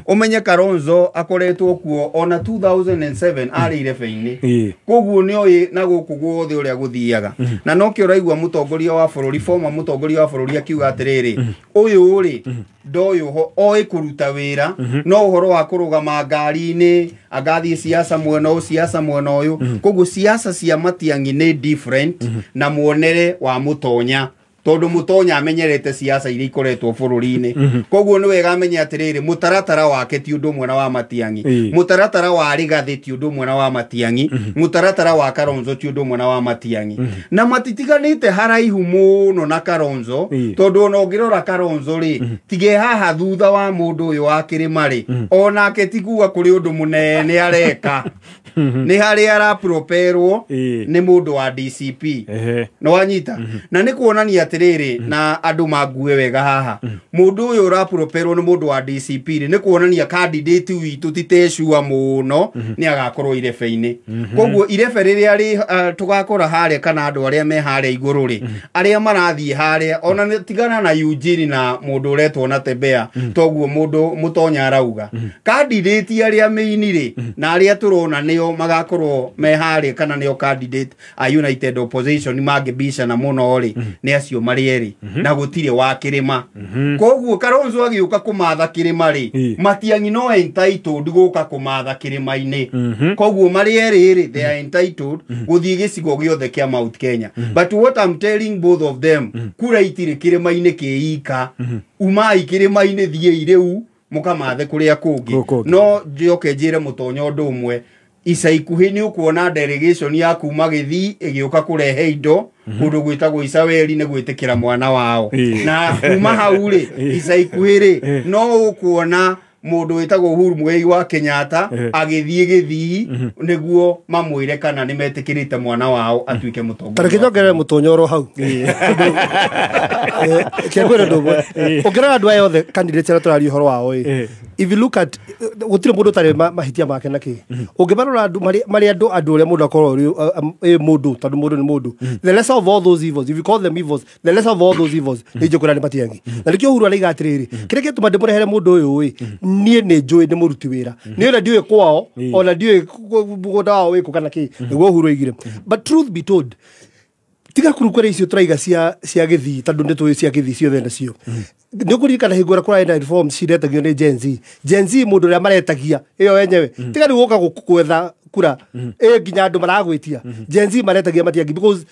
Ũmenye Kalonzo akoretwo kuo ona 2007 arĩ irebe-inĩ, koguo nĩ oĩ na gũkũ guothe ũrĩa gũthiaga, na nokĩo ũraigua mũtongoria wa bũrũri, former mũtongoria wa bũrũri akiuga atĩrĩrĩ, ũyũ rĩ ndoĩ oĩ kũruta wĩra, no ũhoro wa kũrũgama ngari-inĩ agathiĩ siasa mwena ũyũ siasa mwena ũyũ. Koguo siasa cia Matiang'i nĩ different na muonere wa Mũtonya, tondũ Mũtonya amenyerete siasa iria ikoretwo bũrũri-inĩ. Koguo nĩ wega amenye atĩrĩrĩ, mũtaratara wake ti ũndũ ũmwe na wa Matiang'i, mũtaratara wa Rigathĩ ti ũndũ ũmwe na wa Matiang'i, mũtaratara wa Kalonzo ti ũndũ ũmwe na wa Matiang'i, na matitiganĩte haraihu mũno na Kalonzo, tondũ ona ũngĩrora Kalonzo rĩ, tige haha thutha wa mũndũ ũyũ wa kĩrĩma rĩ, onake ti kuga kũrĩ ũndũ mũnene areka, nĩ harĩa araproperwo nĩ mũndũ wa DCP. Nĩ wanyita? Na nĩ kuonania atĩrĩrĩ na andũ mangue wega haha. Mũndũ ũyũ ũraproperwo nĩ mũndũ wa DCP rĩ, nĩ kuonania candidate witũ ti tecua mũno nĩ agakorwo irebe-inĩ. Koguo irebe rĩrĩa rĩ tũgakora harĩa kana andũ arĩa me harĩa igũrũ rĩ, arĩa marathiĩ harĩa ona nĩ tigana na Eugene na mũndũ ũretwo na Tembea, toguo mũndũ mũtonya arauga. Candidate arĩa main rĩ na arĩa tũrona nĩo magakorwo me harĩa kana nĩo candidate a United Opposition mangĩbicana mũno rĩ, nĩ acio marĩ erĩ na gũtirĩ wa kĩrĩma. Koguo Kalonzo agĩũka kũmatha kĩrĩma rĩ, Matiang'i no entitled gũka kũmatha kĩrĩma-inĩ. Koguo marĩ erĩ rĩ, they are entitled gũthiĩ gĩcigo gĩothe kĩa Mount Kenya. But what I'm telling both of them, kura itirĩ kĩrĩma-inĩ kĩika, umai kĩrĩma-inĩ thiĩi rĩu mũkamathe kũrĩa kũngĩ. No njoke njĩre mũtonya ũndũ ũmwe, ica ikuhĩ nĩ ũkuona delegation ya kuma Gĩthii ĩgĩũka kũrehe indo kũndũ gwĩtagwo Icaweri nĩ gwĩtĩkĩra mwana wao. Na kuma hau rĩ, ica ikuhĩ rĩ, no ũkuona mũndũ wĩtagwo Uhuru Muigai wa Kenyatta agĩthiĩ Gĩthii nĩguo mamwĩre kana nĩ metĩkĩrĩte mwana wao atuĩke mũtongoria. Tareke njongerere mũtonyo oro hau. Kĩakwĩra ũndũ ũmwe. Ũngĩrora andũ aya othe candidates arĩa tũraria ũhoro wao ĩ, if you look at gũtirĩ mũndũ ũtarĩ mahĩtia make na kĩ. Ũngĩmarora andũ marĩ andũ ũrĩa mũndũ akorwo ĩ mũndũ, tondũ mũndũ nĩ mũndũ. The lesser of all those evils, if you call them evils, the lesser of all those evils nĩ njũkwĩra nĩ Matiang'i. Na nĩkĩo Uhuru araiga atĩrĩrĩ, kĩrĩa gĩtũma ndĩmũrehere mũndũ ũyũ ĩ, niĩ nĩ njũĩ nĩ mũruti wĩra. Nĩ ona ndiũĩ kwao, ona ndiũĩ mũgũnda wao wĩkũ kana kĩ, nĩguo Uhuru oigire. But truth be told, tiga kurukura icio turaiga cia Gĩthii, tondũ nĩ tũĩ cia Gĩthii ciothe nacio. Nĩ ũkũririkana hingo ĩrĩa kũrarĩ na reforms ciretagio nĩ Gen Z. Gen Z mũndũ ũrĩa maretagia ĩyo yenyewe, tiga rĩu gũka gwetha kura ĩ nginya andũ maragwĩtia. Gen Z maretagia Matiang'i because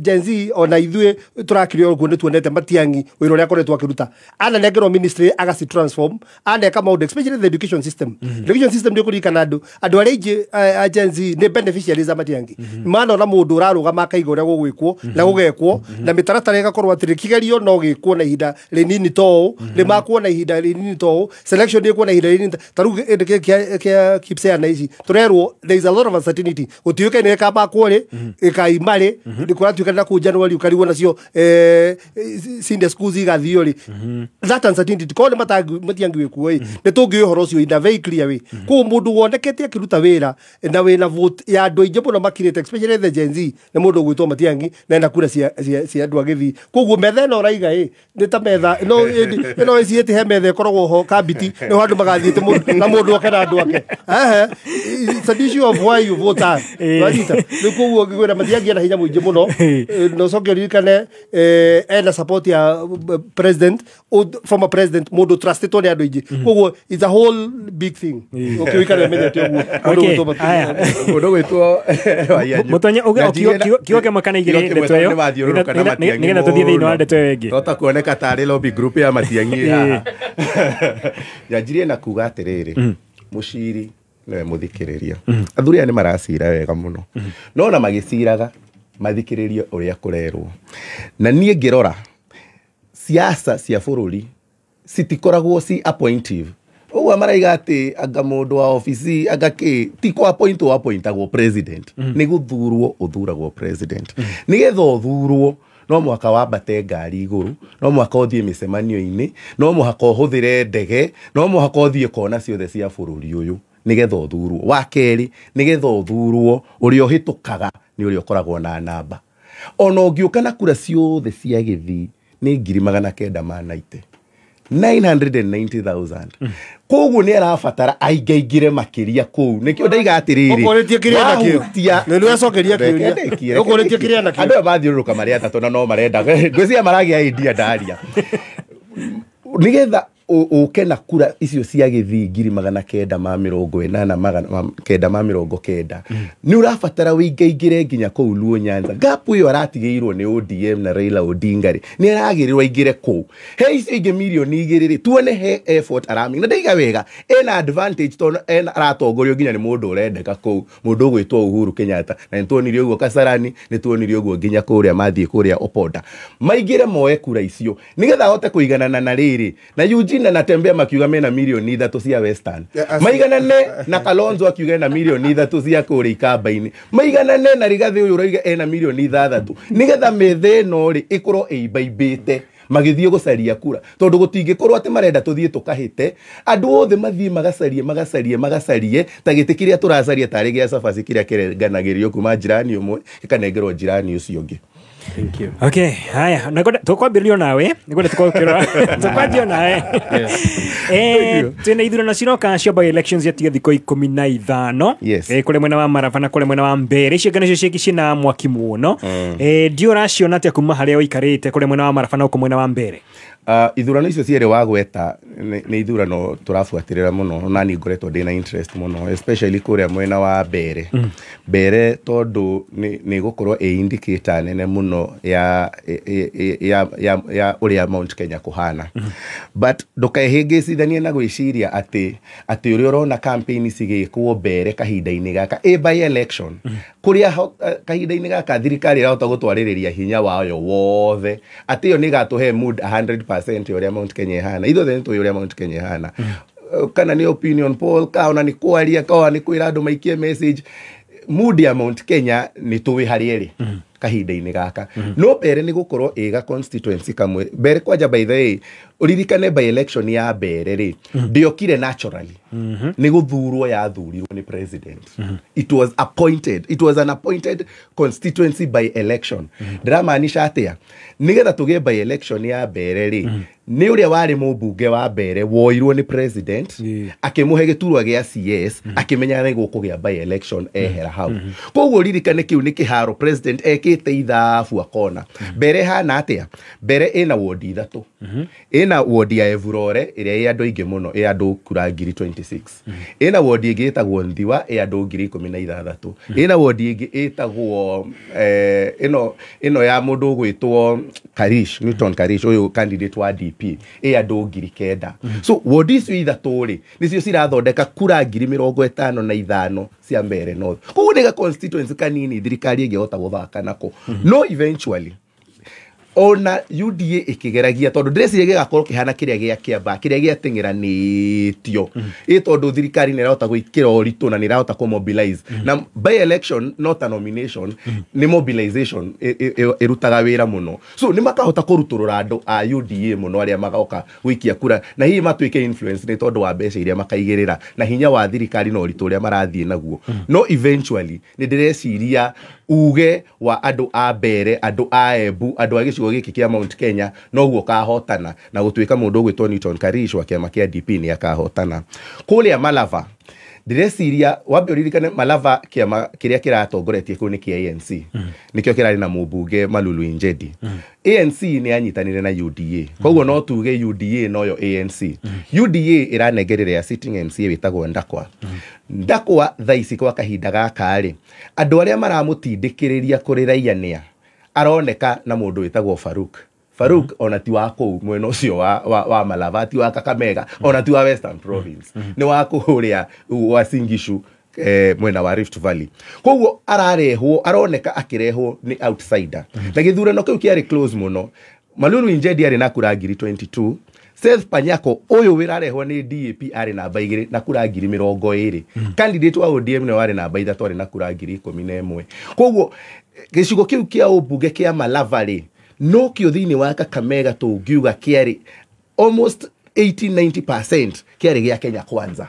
Gen Z ona ithuĩ tũrakĩrĩ ũguo nĩ tuonete Matiang'i wĩra ũrĩa akoretwo akĩruta. Ananengerwo ministry agaci transform, aneka maũndũ especially the education system. Education system nĩ ũkũririkana andũ arĩa aingĩ a Gen Z nĩ beneficiaries a Matiang'i. Manona mũndũ ũrarũgama akaiga ũrĩa gũgwĩkwo na gũgekwo na mĩtaratara ĩgakorwo atĩrĩ kĩgerio no gĩkwo na ihinda rĩnini to ũũ, rĩmakwo na ihinda rĩnini to ũũ, selection ĩkwo na ihinda rĩnini ta rĩu kĩa KIPSEA na ici tũrerwo there is a lot of uncertainty, gũtiũĩkaine ĩkamakwo rĩ, ĩkaima rĩ, kũratuĩka na kũu January ũkarigwo nacio senior schools igathio rĩ. That uncertainty korwo nĩ Matiang'i wĩkuo ĩ, nĩ tũngĩũĩ ũhoro ũcio in a very clear way. Koguo mũndũ wonekete akĩruta wĩra na wĩna vote ya andũ aingĩ mũno makirĩte especially the Gen Z nĩ mũndũ ũgwĩtwo Matiang'i na ena kura cia andũ a Gĩthii. Koguo metha ĩno ũraiga ĩ, nĩ ta metha no ĩno ĩciĩte he metha ĩkoragwo ho kambiti nĩho andũ magathiĩte na mũndũ oke na andũ ake. It's an issue of why you vote her. Wanyita. Rĩu koguo ngĩkwĩra Matiang'i ena hinya mũingĩ mũno, na ũcoke ũririkane ena support ya president, former president, mũndũ trustetwo nĩ andũ aingĩ. Koguo it's a whole big thing. Ũkĩũikare ũmenyete ũguo. Mũndũ ũgwĩtwo Mũtonya kiugo kĩmwe kana igĩrĩ ndeto ĩyo nĩgetha tũthiĩ thĩinĩ wa ndeto ĩyo ĩngĩ. Tota kuoneka tarĩ lobby group ya Matiang'i haha. Nyanjirie na kuga atĩrĩrĩ, mũciri nĩwe mũthikĩrĩria. Athuri aya nĩ maracira wega mũno, no ona magĩciraga mathikĩrĩrie ũrĩa kũrerwo. Na niĩ ngĩrora siasa cia bũrũri citikoragwo ci appointive. Ũguo maraiga atĩ anga mũndũ wa obici anga kĩ ti kũ appoint o appointagwo president, nĩ gũthurwo ũthuragwo president. Nĩgetha ũthurwo no mũhaka wambate ngari igũrũ, no mũhaka ũthiĩ mĩcemanio-inĩ, no mũhaka ũhũthĩre ndege, no mũhaka ũthiĩ kona ciothe cia bũrũri ũyũ nĩgetha ũthurwo. Wa kerĩ, nĩgetha ũthurwo ũrĩa ũhĩtũkaga nĩ ũrĩa ũkoragwo na namba. Ona ũngĩũka na kura ciothe cia Gĩthii nĩ 990,000, 990,000. Koguo nĩ arabatara aingaingĩre makĩria kũu. Nĩkĩo ndaiga atĩrĩrĩ, Ũkũrĩtie kĩrĩa nakĩo. Nĩ nĩwacokeria kĩũria. Ũkũrĩtie kĩrĩa nakĩo. Andũ aya mathiũrũrũka marĩ atatũ na no marenda. Ngwĩciria maragĩa idea ndaria. Nĩgetha ũke na kura icio cia Gĩthii 980,990 nĩ ũrabatara wĩingaingĩre nginya kũu Luo Nyanza. Gap ĩyo aratigĩirwo nĩ ODM na Raila Odinga rĩ, nĩ aragĩrĩrwo aingĩre kũu. He icio ingĩ mirioni 2 rĩ, tuone he effort aramake. Na ndaiga wega, ena advantage tondũ ena aratongorio nginya nĩ mũndũ ũrendeka kũu, mũndũ ũgwĩtwo Uhuru Kenyatta. Na nĩ tuonire ũguo Kasarani, nĩ tuonire ũguo nginya kũrĩa mathiĩ kũrĩa Opoda. Maingĩre moe kura icio nĩgetha ahote kũiganana na rĩrĩ. Na Eugene Sifuna na Tembea makiuga mena milioni 3 cia Western, maiganane na Kalonzo akiuga ena milioni 3 cia kũrĩa Ikamba-inĩ, maiganane na Rigathĩ ũyũ ũrauga ena milioni 6, nĩgetha metha ĩno rĩ ĩkorwo ĩimbaimbĩte magĩthiĩ gũcaria kura, tondũ gũtingĩkorwo atĩ marenda tũthiĩ tũkahĩte andũ othe mathiĩ magacarie ta gĩtĩ kĩrĩa tũracaria tarĩ gĩa cabaci kĩrĩa kĩrenganagĩrio kuma jirani ũmwe gĩkanengerwo jirani ũcio ũngĩ. Thank you. Okay, haya, nakwenda tukwambĩrĩrio nawe, nĩngwenda tukwanjio nawe. Twĩna ithurano ciroka cia by elections yatiga thikũ 15. Yes. Kũrĩ mwena wa Maraba na kũrĩ mwena wa Mbeere. Icio ngano icio ciĩna mwaki mũno. Ndiũ ũraciona atĩa kuma harĩa ũikarĩte kũrĩ mwena wa Maraba na gũkũ mwena wa Mbeere? Ithurano icio cierĩ wagweta nĩ ithurano tũrabuatĩrĩra mũno, na niĩ ngoretwo ndĩna interest mũno especially kũrĩa mwena wa Mbeere. Mbeere tondũ nĩ gũkorwo ĩ indicator nene mũno ya ũrĩa Mount Kenya kũhana. But ndũkehĩngĩcithanie na gwĩciria atĩ ũrĩa ũrona campaign cigĩkwo Mbeere kahinda-inĩ gaka ĩ by election kũrĩa kahinda-inĩ gaka thirikari ĩrahota gũtwarĩrĩria hinya wayo wothe atĩ ĩyo nĩ ĩgatũhe mood 100% ũrĩa Mount Kenya ĩhana. Ithuothe nĩ tũĩ ũrĩa Mount Kenya ĩhana, kana nĩ opinion poll, kana nĩ kwaria, kana nĩ kwĩra andũ maikie message. Mood ya Mount Kenya nĩ tũĩ harĩa ĩrĩ kahinda-inĩ gaka. No Mbeere nĩ gũkorwo ĩga constituency kamwe. Mbeere kwanja by the way, ũririkane by election ya Mbeere rĩ ndĩokire naturally, nĩ gũthurwo yathurirwo nĩ president. It was appointed, it was an appointed constituency by election. Ndĩramaanisha atĩa? Nĩgetha tũgĩe by election ya Mbeere rĩ, nĩ ũrĩa warĩ mũmbunge wa Mbeere woirwo nĩ president akĩmũhe gĩturwa gĩa CS, akĩmenya nĩ gũkũgĩa by election ehera hau. Koguo ririkane kĩu nĩ kĩharo president ekĩte ithabu akona. Mbeere hana atĩa? Mbeere ĩna wodi 3. Ĩna wodi ya Evurore ĩrĩa ĩ andũ aingĩ mũno, ĩ andũ kura 26,000. Ĩna wodi ĩngĩ ĩtagwo Nthiwa ĩ andũ 16,000. Ĩna wodi ĩngĩ ĩtagwo ĩno ya mũndũ ũgwĩtwo Karish, Newton Karish, ũyũ candidate wa DP, ĩ andũ 9,000. So wodi icio ithatũ rĩ nĩcio cirathondeka kura 55,000 cia Mbeere North. Koguo nĩ ga constituency kanini thirikari ĩngĩhota gũthaka nako. No eventually ona UDA ĩkĩgeragia, tondũ ndĩreciria gĩgakorwo kĩhana kĩrĩa gĩa Kĩambaa kĩrĩa gĩateng'eranĩtio, ĩ tondũ thirikari nĩ ĩrahota gwĩkĩra ũritũ na nĩ ĩrahota kũ-mobilize. Na by election not a nomination, nĩ mobilization ĩrutaga wĩra mũno. So nĩ makahota kũrutũrũra andũ a UDA mũno arĩa magoka gũikia kura, na hihi matuĩke influence nĩ tondũ wa mbeca iria makaigĩrĩra na hinya wa thirikari na ũritũ ũrĩa marathiĩ naguo. No eventually nĩ ndĩreciria uge wa andũ a Mbeere, andũ a Embu, andũ a gĩcigo gĩkĩ kĩa Mount Kenya noguo kahotana, na gũtuĩka mũndũ ũgwĩtwo Newton Karish wa kĩama kĩa DP nĩ akahotana. Kũrĩa Malava ndĩreciria wambe ũririkane Malava kĩama kĩrĩa kĩratongoretie kũu nĩ kĩa ANC, nĩkĩo kĩrarĩ na mũmbunge Malulu Injendi. ANC nĩ yanyitanire na UDA, koguo no tuge UDA noyo ANC. UDA ĩranengerera ya sitting MCA wĩtagwo Ndakwa. Ndakwa thaa ici kwa kahinda gaka rĩ, andũ arĩa maramũtindĩkĩrĩria kũrĩ raia nĩa aroneka na mũndũ wĩtagwo Faruk. Faruk ona ti wa kũu mwena ũcio wa Malava, ti wa Kakamega, ona ti wa Western Province, nĩ wa kũrĩa wa Singishu, mwena wa Rift Valley. Koguo ararehwo, aroneka akĩrehwo nĩ outsider. Na gĩthurano kĩu kĩarĩ close mũno. Malulu Injendi arĩ na kura 22,000. Seth Panyako ũyũ wĩrarehwo nĩ DAP arĩ namba 2 na kura 20,000. Candidate wa ODM nĩ warĩ namba 3 arĩ na kura 11,000. Koguo gĩcigo kĩu kĩa ũmbunge kĩa Malava rĩ, no kĩo thĩinĩ wa Kakamega tũngiuga kĩarĩ almost 80-90% kĩarĩ gĩa Kenya Kwanza.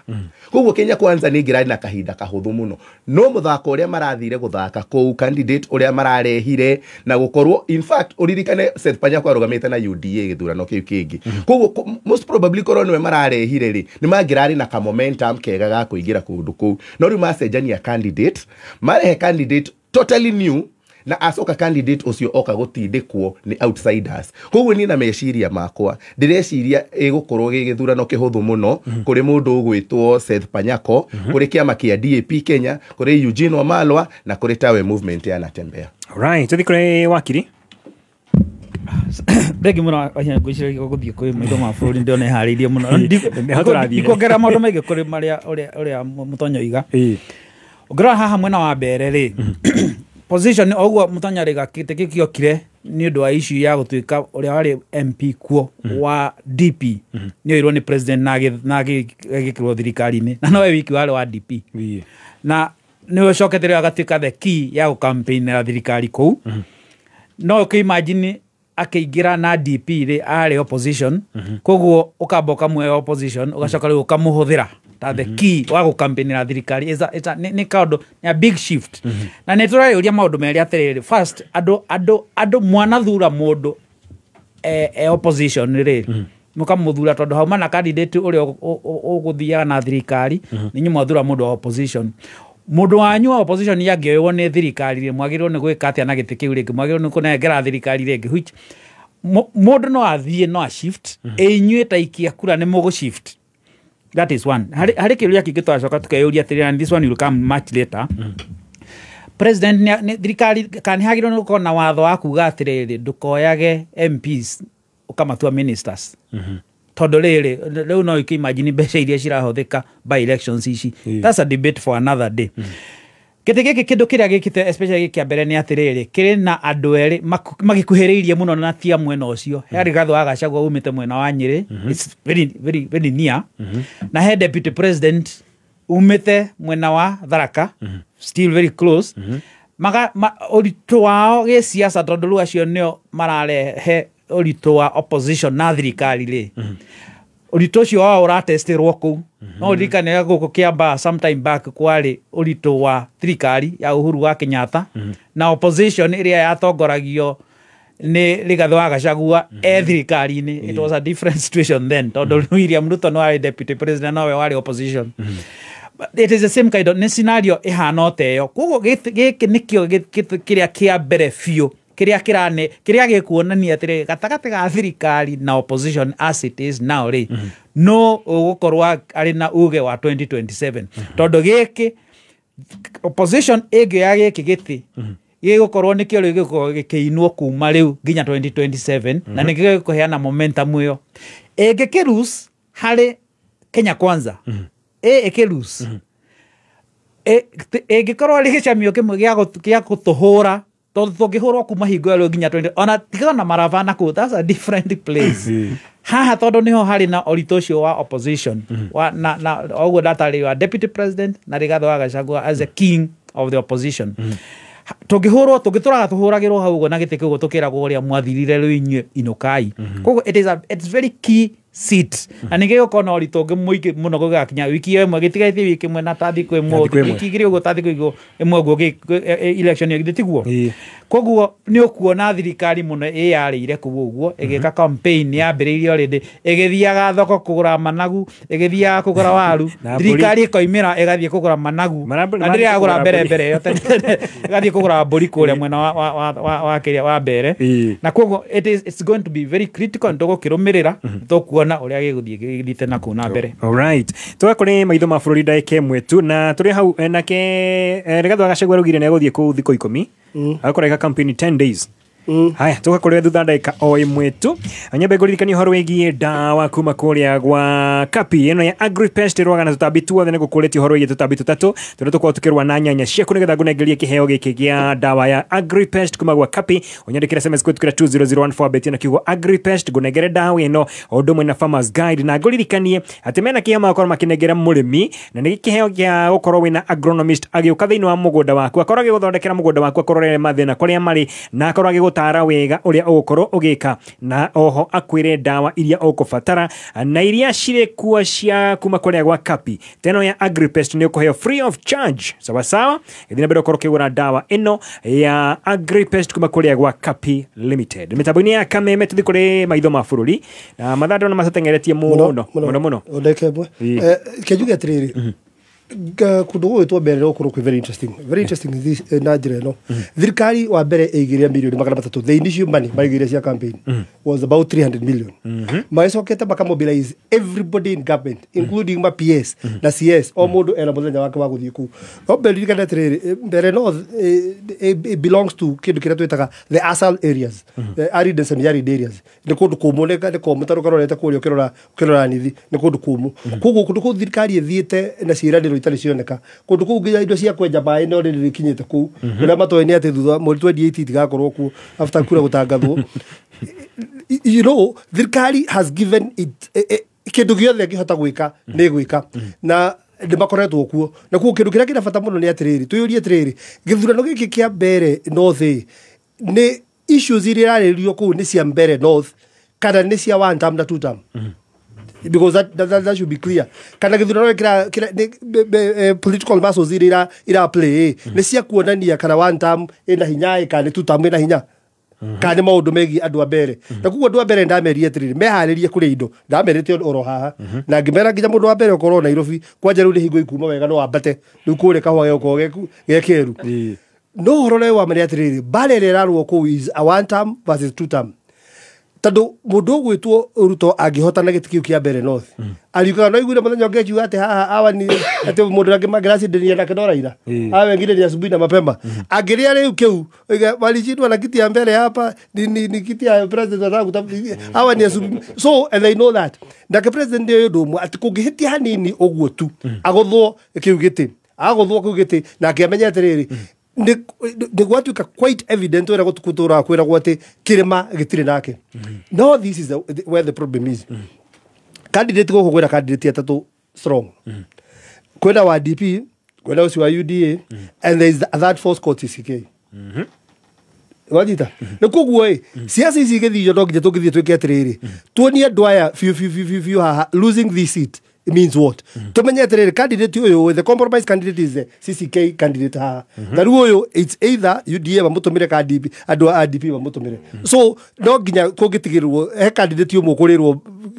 Koguo Kenya Kwanza nĩ ĩngĩrarĩ na kahinda kahũthũ mũno. No mũthako ũrĩa marathire gũthaka kũu, candidate ũrĩa mararehire na gũkorwo, in fact ũririkane Seth Panyako arũgamĩte na UDA gĩthurano kĩu kĩngĩ. Koguo most probably korwo nĩwe mararehire rĩ, nĩ mangĩrarĩ na ka momentum kega ga kũingĩra kũndũ kũu. No rĩu macenjania candidate, marehe candidate totally new, na acoka candidate ũcio oka gũtindĩkwo nĩ outsiders. Koguo niĩ na meciria makwa ndĩreciria ĩgũkorwo gĩ gĩthurano kĩhũthũ mũno kũrĩ mũndũ ũgwĩtwo Seth Panyako, kũrĩ kĩama kĩa DAP Kenya, kũrĩ Eugene Wamalwa na kũrĩ Tawe Movement ya Natembeya. Right, tũthiĩ kũrĩ wakiri. Thengi mũno ngwĩciria gũthiĩ kwĩ maitho ma bũrũri ndĩrona ĩharĩirie mũno. Ndikuongerera maũndũ maingĩ kũrĩ marĩa ũrĩa Mũtonyo oiga. Ũngĩrora haha mwena wa Mbeere rĩ, position oguo Mũtonyo arĩga kĩtĩ gĩkĩ gĩokire Nĩ ũndũ wa issue ya gũtuĩka ũrĩa warĩ MP kuo wa DP nĩ oirwo nĩ president na agĩkĩrwo thirikari-inĩ na nowe wiki warĩ wa DP na nĩ ũcokete rĩu agatuĩka the key ya gũcampaignĩra thirikari kũu. No ũkĩimagine akĩingĩra na DP rĩ arĩ opposition, koguo ũkamba ũkamũhe opposition ũgacoka rĩu ũkamũhũthĩra ta the key wa gũcampaignĩra thirikari. Nĩ kaũndũ, nĩ a big shift. Na nĩ tũreyũria maũndũ merĩ atĩrĩrĩ, first andũ mwanathura mũndũ e opposition rĩ, mũkamũthura tondũ hauma na candidate ũrĩa ũgũthiaga na thirikari, nĩ mwathura mũndũ wa opposition. Mũndũ wanyu wa opposition yangĩoywo nĩ thirikari rĩ, mwagĩrĩirwo nĩ gwĩka atĩa na gĩtĩ kĩu rĩngĩ? Mwagĩrĩirwo nĩ kũnengera thirikari rĩngĩ, which mũndũ no athiĩ no a shift, inyuĩ ta ikia kura nĩ mũgũ shift. That is one. Harĩ kĩũria kĩngĩ twacoka tũkeyũria atĩrĩrĩ, and this one will come much later. President nĩ thirikari kana nĩ hagĩrĩirwo nĩ gũkorwo na watho wa kuga atĩrĩrĩ, ndũkoyage MPs ũkamatua ministers. Tondũ rĩrĩ rĩu no ũkĩimagine mbeca iria cirahũthĩka by elections ici. That's a debate for another day. Gĩtĩ gĩkĩ kĩndũ kĩrĩa gĩkĩte especially gĩkĩ kĩa mbere nĩ atĩrĩrĩ, kĩrĩ na andũ erĩ magĩkuhĩrĩirie mũno na tia mwena ũcio. He Rigathĩ wa Gachagua umĩte mwena wa Nyĩrĩ, it's very very very near. Na he deputy president umĩte mwena wa Tharaka, still very close. Ũritũ wao gĩsiasa tondũ rĩu acio nĩo mararehe ũritũ wa opposition na thirikari rĩ, ũritũ ũcio wao ũratestirwo kũu. No ũririkane gũkũ Kiambaa sometime back kwarĩ ũritũ wa thirikari ya Uhuru wa Kenyatta na opposition ĩrĩa yatongoragio nĩ Rigathĩ wa Gachagua e thirikari-inĩ. It was a different situation then tondũ William Ruto no arĩ deputy president nowe warĩ opposition. But it is the same kind of nĩ scenario ĩhana o ta ĩyo. Koguo gĩkĩ nĩkĩo kĩrĩa kĩa mbere biũ kĩrĩa kĩrane kĩrĩa gĩkuonania atĩrĩ gatagatĩ ga thirikari na opposition as it is now rĩ, no ũgũkorwo arĩ na uge wa 2027 tondũ gĩkĩ opposition ĩngĩoya gĩkĩ gĩtĩ gĩgũkorwo nĩkĩo rĩu gĩgũkorwo gĩkĩinwo kuma rĩu nginya 2027 na nĩkĩo gĩkũheana momentum ĩyo. Ĩngĩkĩlose harĩ Kenya Kwanza, ĩkĩlose ĩngĩkorwo arĩ gĩcamio kĩmwe gĩa gũtũhũra tondũ tũngĩhũrwo kuma hingo ĩyo nginya 20 ona tiga na maravana kũu, that's a different place. Haha tondũ nĩho harĩ na ũritũ ũcio wa opposition wa na ũguo ndatarĩrio wa deputy president na Rigathĩ wa Gachagua as a king of the opposition. Tũngĩhũrwo tũngĩtũraga tũhũragĩrwo hau ũguo na gĩtĩ kĩu tũkĩragwo ũrĩa mwathirire rĩu inyuĩ inũkai. Koguo it's very key seat na nĩ gĩgũkorwo na ũritũ ũngĩ mũingĩ mũno gũgakinya wiki ĩmwe gĩtigaithie wiki ĩmwe na ta thikũ ĩmwe wiki igĩrĩ ũguo ta thikũ ĩmwe ũguo election ĩyo githĩ tiguo. Koguo nĩ ũkuona thirikari mũno ĩyarĩire kũu ũguo ĩgĩka campaign yambĩrĩirie already ĩgĩthiaga thoko kũgũra managu, ĩgĩthiaga kũgũra waru, thirikari ĩkoimĩra ĩgathiĩ kũgũra managu na ndĩragũra mbere mbere ĩyo ĩgathiĩ kũgũra mbũri kũrĩa mwena wa kĩrĩa wa mbere. Na koguo it's going to be very critical tũgũkĩrũmĩrĩra tũkuona ũrĩa gĩgũthiĩ gĩthiĩte na kũu na mbere. Alright, tũgakũrĩ maitho ma bũrũri ndagĩka ĩmwe tu na tũrĩ hau nake Rigathĩ wa Gachagua araugire nĩ egũthiĩ kũu thikũ 10 agakorwo eka campaign 10 days. Haya tũgakorwo thutha ndagĩka o ĩmwe tu. Nyambe ngũririkanie ũhoro wĩgiĩ ndawa kuma kũrĩa gwa Kapi ĩno ya Agripest ĩrũaga na tũtambi tuothe nĩ gũkũrĩtie ũhoro wĩgiĩ tũtambi tũtatũ tũrĩa tũkoragwo tũkĩrũa na nyanya ciaku nĩgetha ngũnengerie kĩheo gĩkĩ gĩa ndawa ya Agripest kuma gwa Kapi. Ũnyandĩkĩre SMS kũhetũkĩra 20014 betia na kiugo Agripest ngũnengere ndawa ĩno o ũndũ ũmwe na Farmers Guide na ngũririkanie atĩ mena kĩheo magakorwo makĩnengera mũrĩmi na nĩ kĩheo gĩa gũkorwo wĩna agronomist agĩũka thĩinĩ wa mũgũnda waku akorwo agĩgũthondekera mũgũnda waku akorwo mathĩna kũrĩa marĩ na akorwo agĩgũtara wega ũrĩa ũgũkorwo ũgĩka na oho akwĩre ndawa iria ũkũbatara na iria cirĩ kuo cia kuma kũrĩa gwa Kapi. Teno ya Agripest nĩ ũkũheo free of charge sawa sawa. Gĩthiĩ na mbere ũkorwo ũkĩgũra ndawa ĩno ya Agripest kuma kũrĩa gwa Kapi Limited. Mĩtambo-inĩ ya Kameme tũthiĩ kũrĩ maitho ma bũrũri na mathaa ndĩrona macatengeretie mũno mũno mũno. Ndagĩka ĩmwe kĩnjuge atĩrĩrĩ, kundu gũgwĩtwo mbere gũkorwo kwĩ very interesting, very interesting this na njĩra ĩno. Thirikari wa mbere ĩigĩrĩra mirioni 300, the initial money maigĩrĩra cia campaign was about 300 million. Magĩcokete makamobilize everybody in government including ma PS na CS, o mũndũ ena mũthenya wake wa gũthiĩ kũu. No mbere ririkane atĩrĩrĩ, mbere no it belongs to kĩndũ kĩrĩa twĩtaga the ASAL areas, the arid and semi-arid areas. Nĩ kũndũ kũmũ, nĩ kũmũ ta rũkarorete kũrĩa ũkĩrora nithi, nĩ kũndũ kũmũ. Koguo kũndũ kũu thirikari ĩthiĩte na ciĩranĩro itarĩ cioneka kũndũ kũu nginya indo cia kwenja maĩ no rĩrĩ rĩkinyĩte kũu ũrĩa matoĩ nĩ atĩ thutha mweri 28 itigakorwo kuo after kura gũtangathwo. You know, thirikari has given it kĩndũ gĩothe ĩngĩhota gwĩka nĩ gwĩka na nĩ makoretwo kuo na kuo kĩndũ kĩrĩa kĩna bata mũno nĩ atĩrĩrĩ twĩyũrie atĩrĩrĩ gĩthurano gĩkĩ kĩa Mbeere North nĩ issues iria irarĩrĩrio kũu nĩ cia Mbeere North kana nĩ cia one term na two term, because that should be clear. Kana gĩthurano kĩra political muscles iria ira play nĩ cia kuonania kana one term ĩna hinya kana two term ĩna hinya kana nĩ maũndũ megiĩ andũ a Mbeere. Na koguo andũ a Mbeere ndamerie atĩrĩrĩ meharĩrie kũrĩa indo ndamerĩte oro haha na ngĩmera nginya mũndũ wa Mbeere ũkorwo Nairobi kwanja rĩu nĩ hingo ikuma wega no wambate rĩu kũrĩa kahũa gĩgũkorwo ge keru. No ũhoro ũrĩa wa ma nĩ atĩrĩrĩ mbara ĩrĩa ĩrarũo kũu is a one term versus two term, tondũ mũndũ ũgwĩtwo Ruto angĩhotana gĩtĩ kĩu kĩa Mbeere North ariugaga no iguire mũthenya ũngĩ akiuga atĩ haha awa ni atĩ mũndũ ũrĩa mangĩracindania nake no Raila, hawa wengine ni asubuhi na mapema. Angĩrĩa rĩu kĩu oiga walishindwa na kiti ya mbele hapa ni kiti ya president wanataka hawa ni asubuhi, so and they know that nake president nĩ ũndũ ũmwe atĩ kũngĩhĩtia hanini ũguo tu agũthwo kĩu gĩtĩ agũthwo kĩu gĩtĩ nake amenye atĩrĩrĩ nĩ gwatuĩka quite evident wĩra gũtũraga kwĩragwo atĩ kĩrĩma gĩtirĩ nake. No this is where the problem is. Candidate gũkũ kwĩna candidate atatũ strong, kwĩna wa DP, kwĩna ũcio wa UDA, and there is a third force called CCK. Wanyita nĩ koguo ĩ ciaca ici igĩthio no nginya tũngĩthiĩ twĩke atĩrĩrĩ tuonie andũ aya biũ biũ biũ biũ haha losing this seat means what. Tumenye atĩrĩrĩ candidate ũyũ the compromise candidate is the CCK candidate haha na rĩu ũyũ it's either UDA mamũtũmĩre ka DP andũ a DP mamũtũmĩre, so no nginya kũngĩtigĩrĩrwo he candidate ũmwe ũkũrĩrwo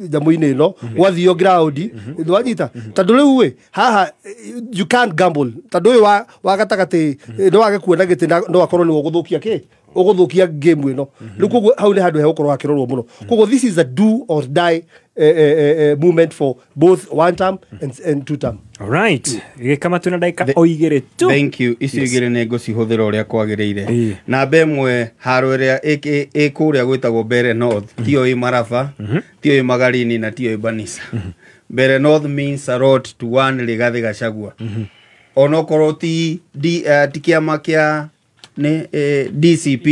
nyamũ-inĩ ĩno gwathio ground wanyita tondũ rĩu ĩ haha you can't gamble tondũ ũyũ wa gatagatĩ no wage kuona gĩtĩ no akorwo nĩwe ũgũthũkia kĩ ũgũthũkia game ĩno. Rĩu koguo hau nĩ handũ hegũkorwo hakĩrorwo mũno. Koguo this is a do or die movement for both one term and two term. All right. Gĩkama twĩna ndagĩka o igĩrĩ tu. Thank you. Icio igĩrĩ nĩ ngũcihũthĩra ũrĩa kwagĩrĩire. Namba ĩmwe haro ĩrĩa ĩ kũrĩa gwĩtagwo Mbeere North tiyo ĩ Maraba, tiyo ĩ Magarini na tiyo ĩ Banisa. Mbeere North means a lot to one Rigathi Gachagua. Onokorwo ti kĩama kĩa nĩ DCP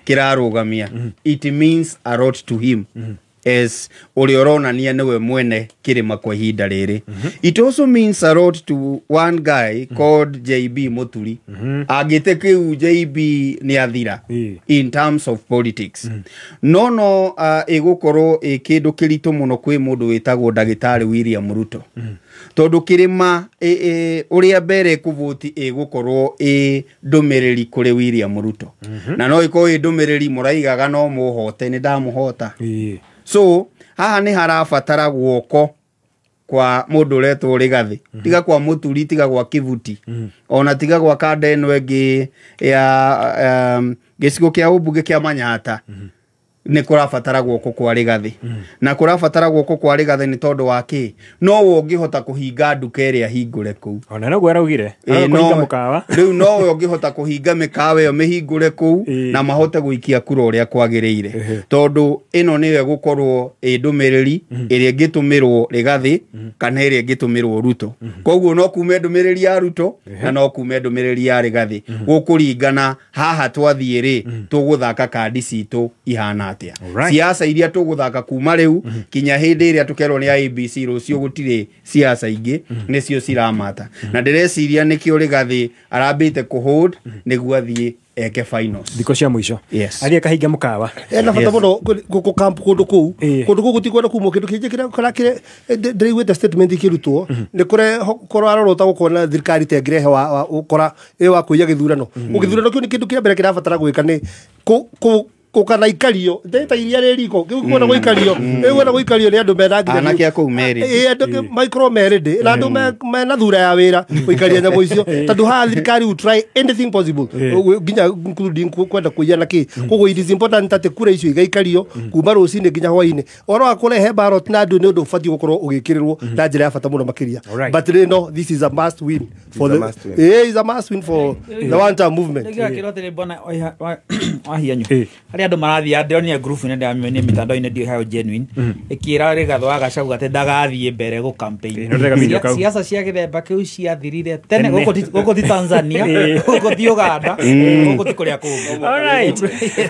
kĩrarũgamia, it means a lot to him as ũrĩa ũronania nĩwe mwene kĩrĩma kwa ihinda rĩrĩ. It also means a lot to one guy called JB Muturi. Angĩte kĩu JB nĩ athira in terms of politics. No ĩgũkorwo ĩ kĩndũ kĩritũ mũno kwĩ mũndũ wĩtagwo ndagĩtarĩ William Ruto. Tondũ kĩrĩma ũrĩa mbere kũvoti ĩgũkorwo ĩ ndũmĩrĩri kũrĩ William Ruto. Na no ĩkorwo ĩ ndũmĩrĩri mũraigaga no mũhote nĩ ndamũhota. So haha nĩ harabatara guoko kwa mũndũ ũretwo Rigathi, tiga kwa Muturi, tiga gwa Kivuti, ona tiga gwa kanda ĩno ĩngĩ ya gĩcigo kĩa ũmbunge kĩa Manyatta. Nĩ kũrabatara guoko kwa Rigathi. Na kũrabatara guoko kwa Rigathi nĩ tondũ wa kĩ? No we ũngĩhota kũhinga nduka ĩrĩa hingũre kũu. Ona noguo araugire. Kũhinga mũkawa. Rĩu no we ũngĩhota kũhinga mĩkawa ĩyo mĩhingũre kũu na mahote gũikia kura ũrĩa kwagĩrĩire. Tondũ ĩno nĩyo ĩgũkorwo ĩ ndũmĩrĩri ĩrĩa ĩngĩtũmĩrwo Rigathi kana ĩrĩa ĩngĩtũmĩrwo Ruto. Koguo no kume ndũmĩrĩri ya Ruto na no kume ndũmĩrĩri ya Rigathi. Gũkũringana haha twathiĩ rĩ tũgũthaka kandi citũ ihana atĩa. Siasa iria tũgũthaka kuma rĩu kinya hĩndĩ ĩrĩa tũkerwo nĩ IEBC rũciũ gũtirĩ siasa ingĩ nĩcio ciramata. Na ndĩreciria nĩkĩo Rigathi arambĩte kũhold nĩguo athiĩ eke finals thikũ cia mũico. Yes. Athiĩ akahinga mũkawa. Ena bata mũno gũkũ camp kũndũ kũu. Kũndũ kũu gũtikwenda kumwo kĩndũ kĩngĩ kĩrĩa kĩrĩa ndĩraiguĩte statement ikĩrutwo nĩ kũrarorwo ta gũkorwo thirikari ta ĩngĩrehe wa ũkora ĩ wa kũiya gĩthurano. Gĩthurano kĩu nĩ kĩndũ kĩa mbere kĩrabatara gwĩka nĩ kũkana ikario ndeta iria rĩ riko kĩu kuona gũikario ĩu kuona gũikario nĩ andũ mena nginya anake a kũu merĩ ĩ andũ maikorwo merĩ na andũ mena thura ya wĩra gũikaria nyamũ icio tondũ haha thirikari will try anything possible nginya including kwenda kũiya na kĩ. Koguo it is important atĩ kura icio igaikario kuma rũcinĩ nginya hwainĩ. Ũhoro wa kũrehe ballot na andũ nĩ ũndũ ũbatiĩ gũkorwo ũgĩkĩrĩrwo na njĩra ya bata mũno makĩria. But no, this is a must win for the is a must win for the one term movement. Nĩkĩo atĩrĩ bwana Wahianyu harĩa Nĩ andũ marathiĩ ndĩronire group nĩ ndĩramĩonia mĩtandao-inĩ ndiũĩ how genuine ĩkĩra Rigathĩ wa Gachagua atĩ ndagathiĩ mbere gũ campaign. No ndĩreka video kau. Siasa cia gĩthemba kĩu ciathirire tene. Tene. Gũkũ ti Tanzania, gũkũ ti Uganda, gũkũ ti kũrĩa kũngĩ. Alright.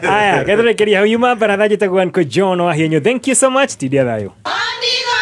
Aya, gethurekeria hau yuma baratha njĩtagwo Uncle John wa Hienyo. Thank you so much. Tindia thayũ. Andigo.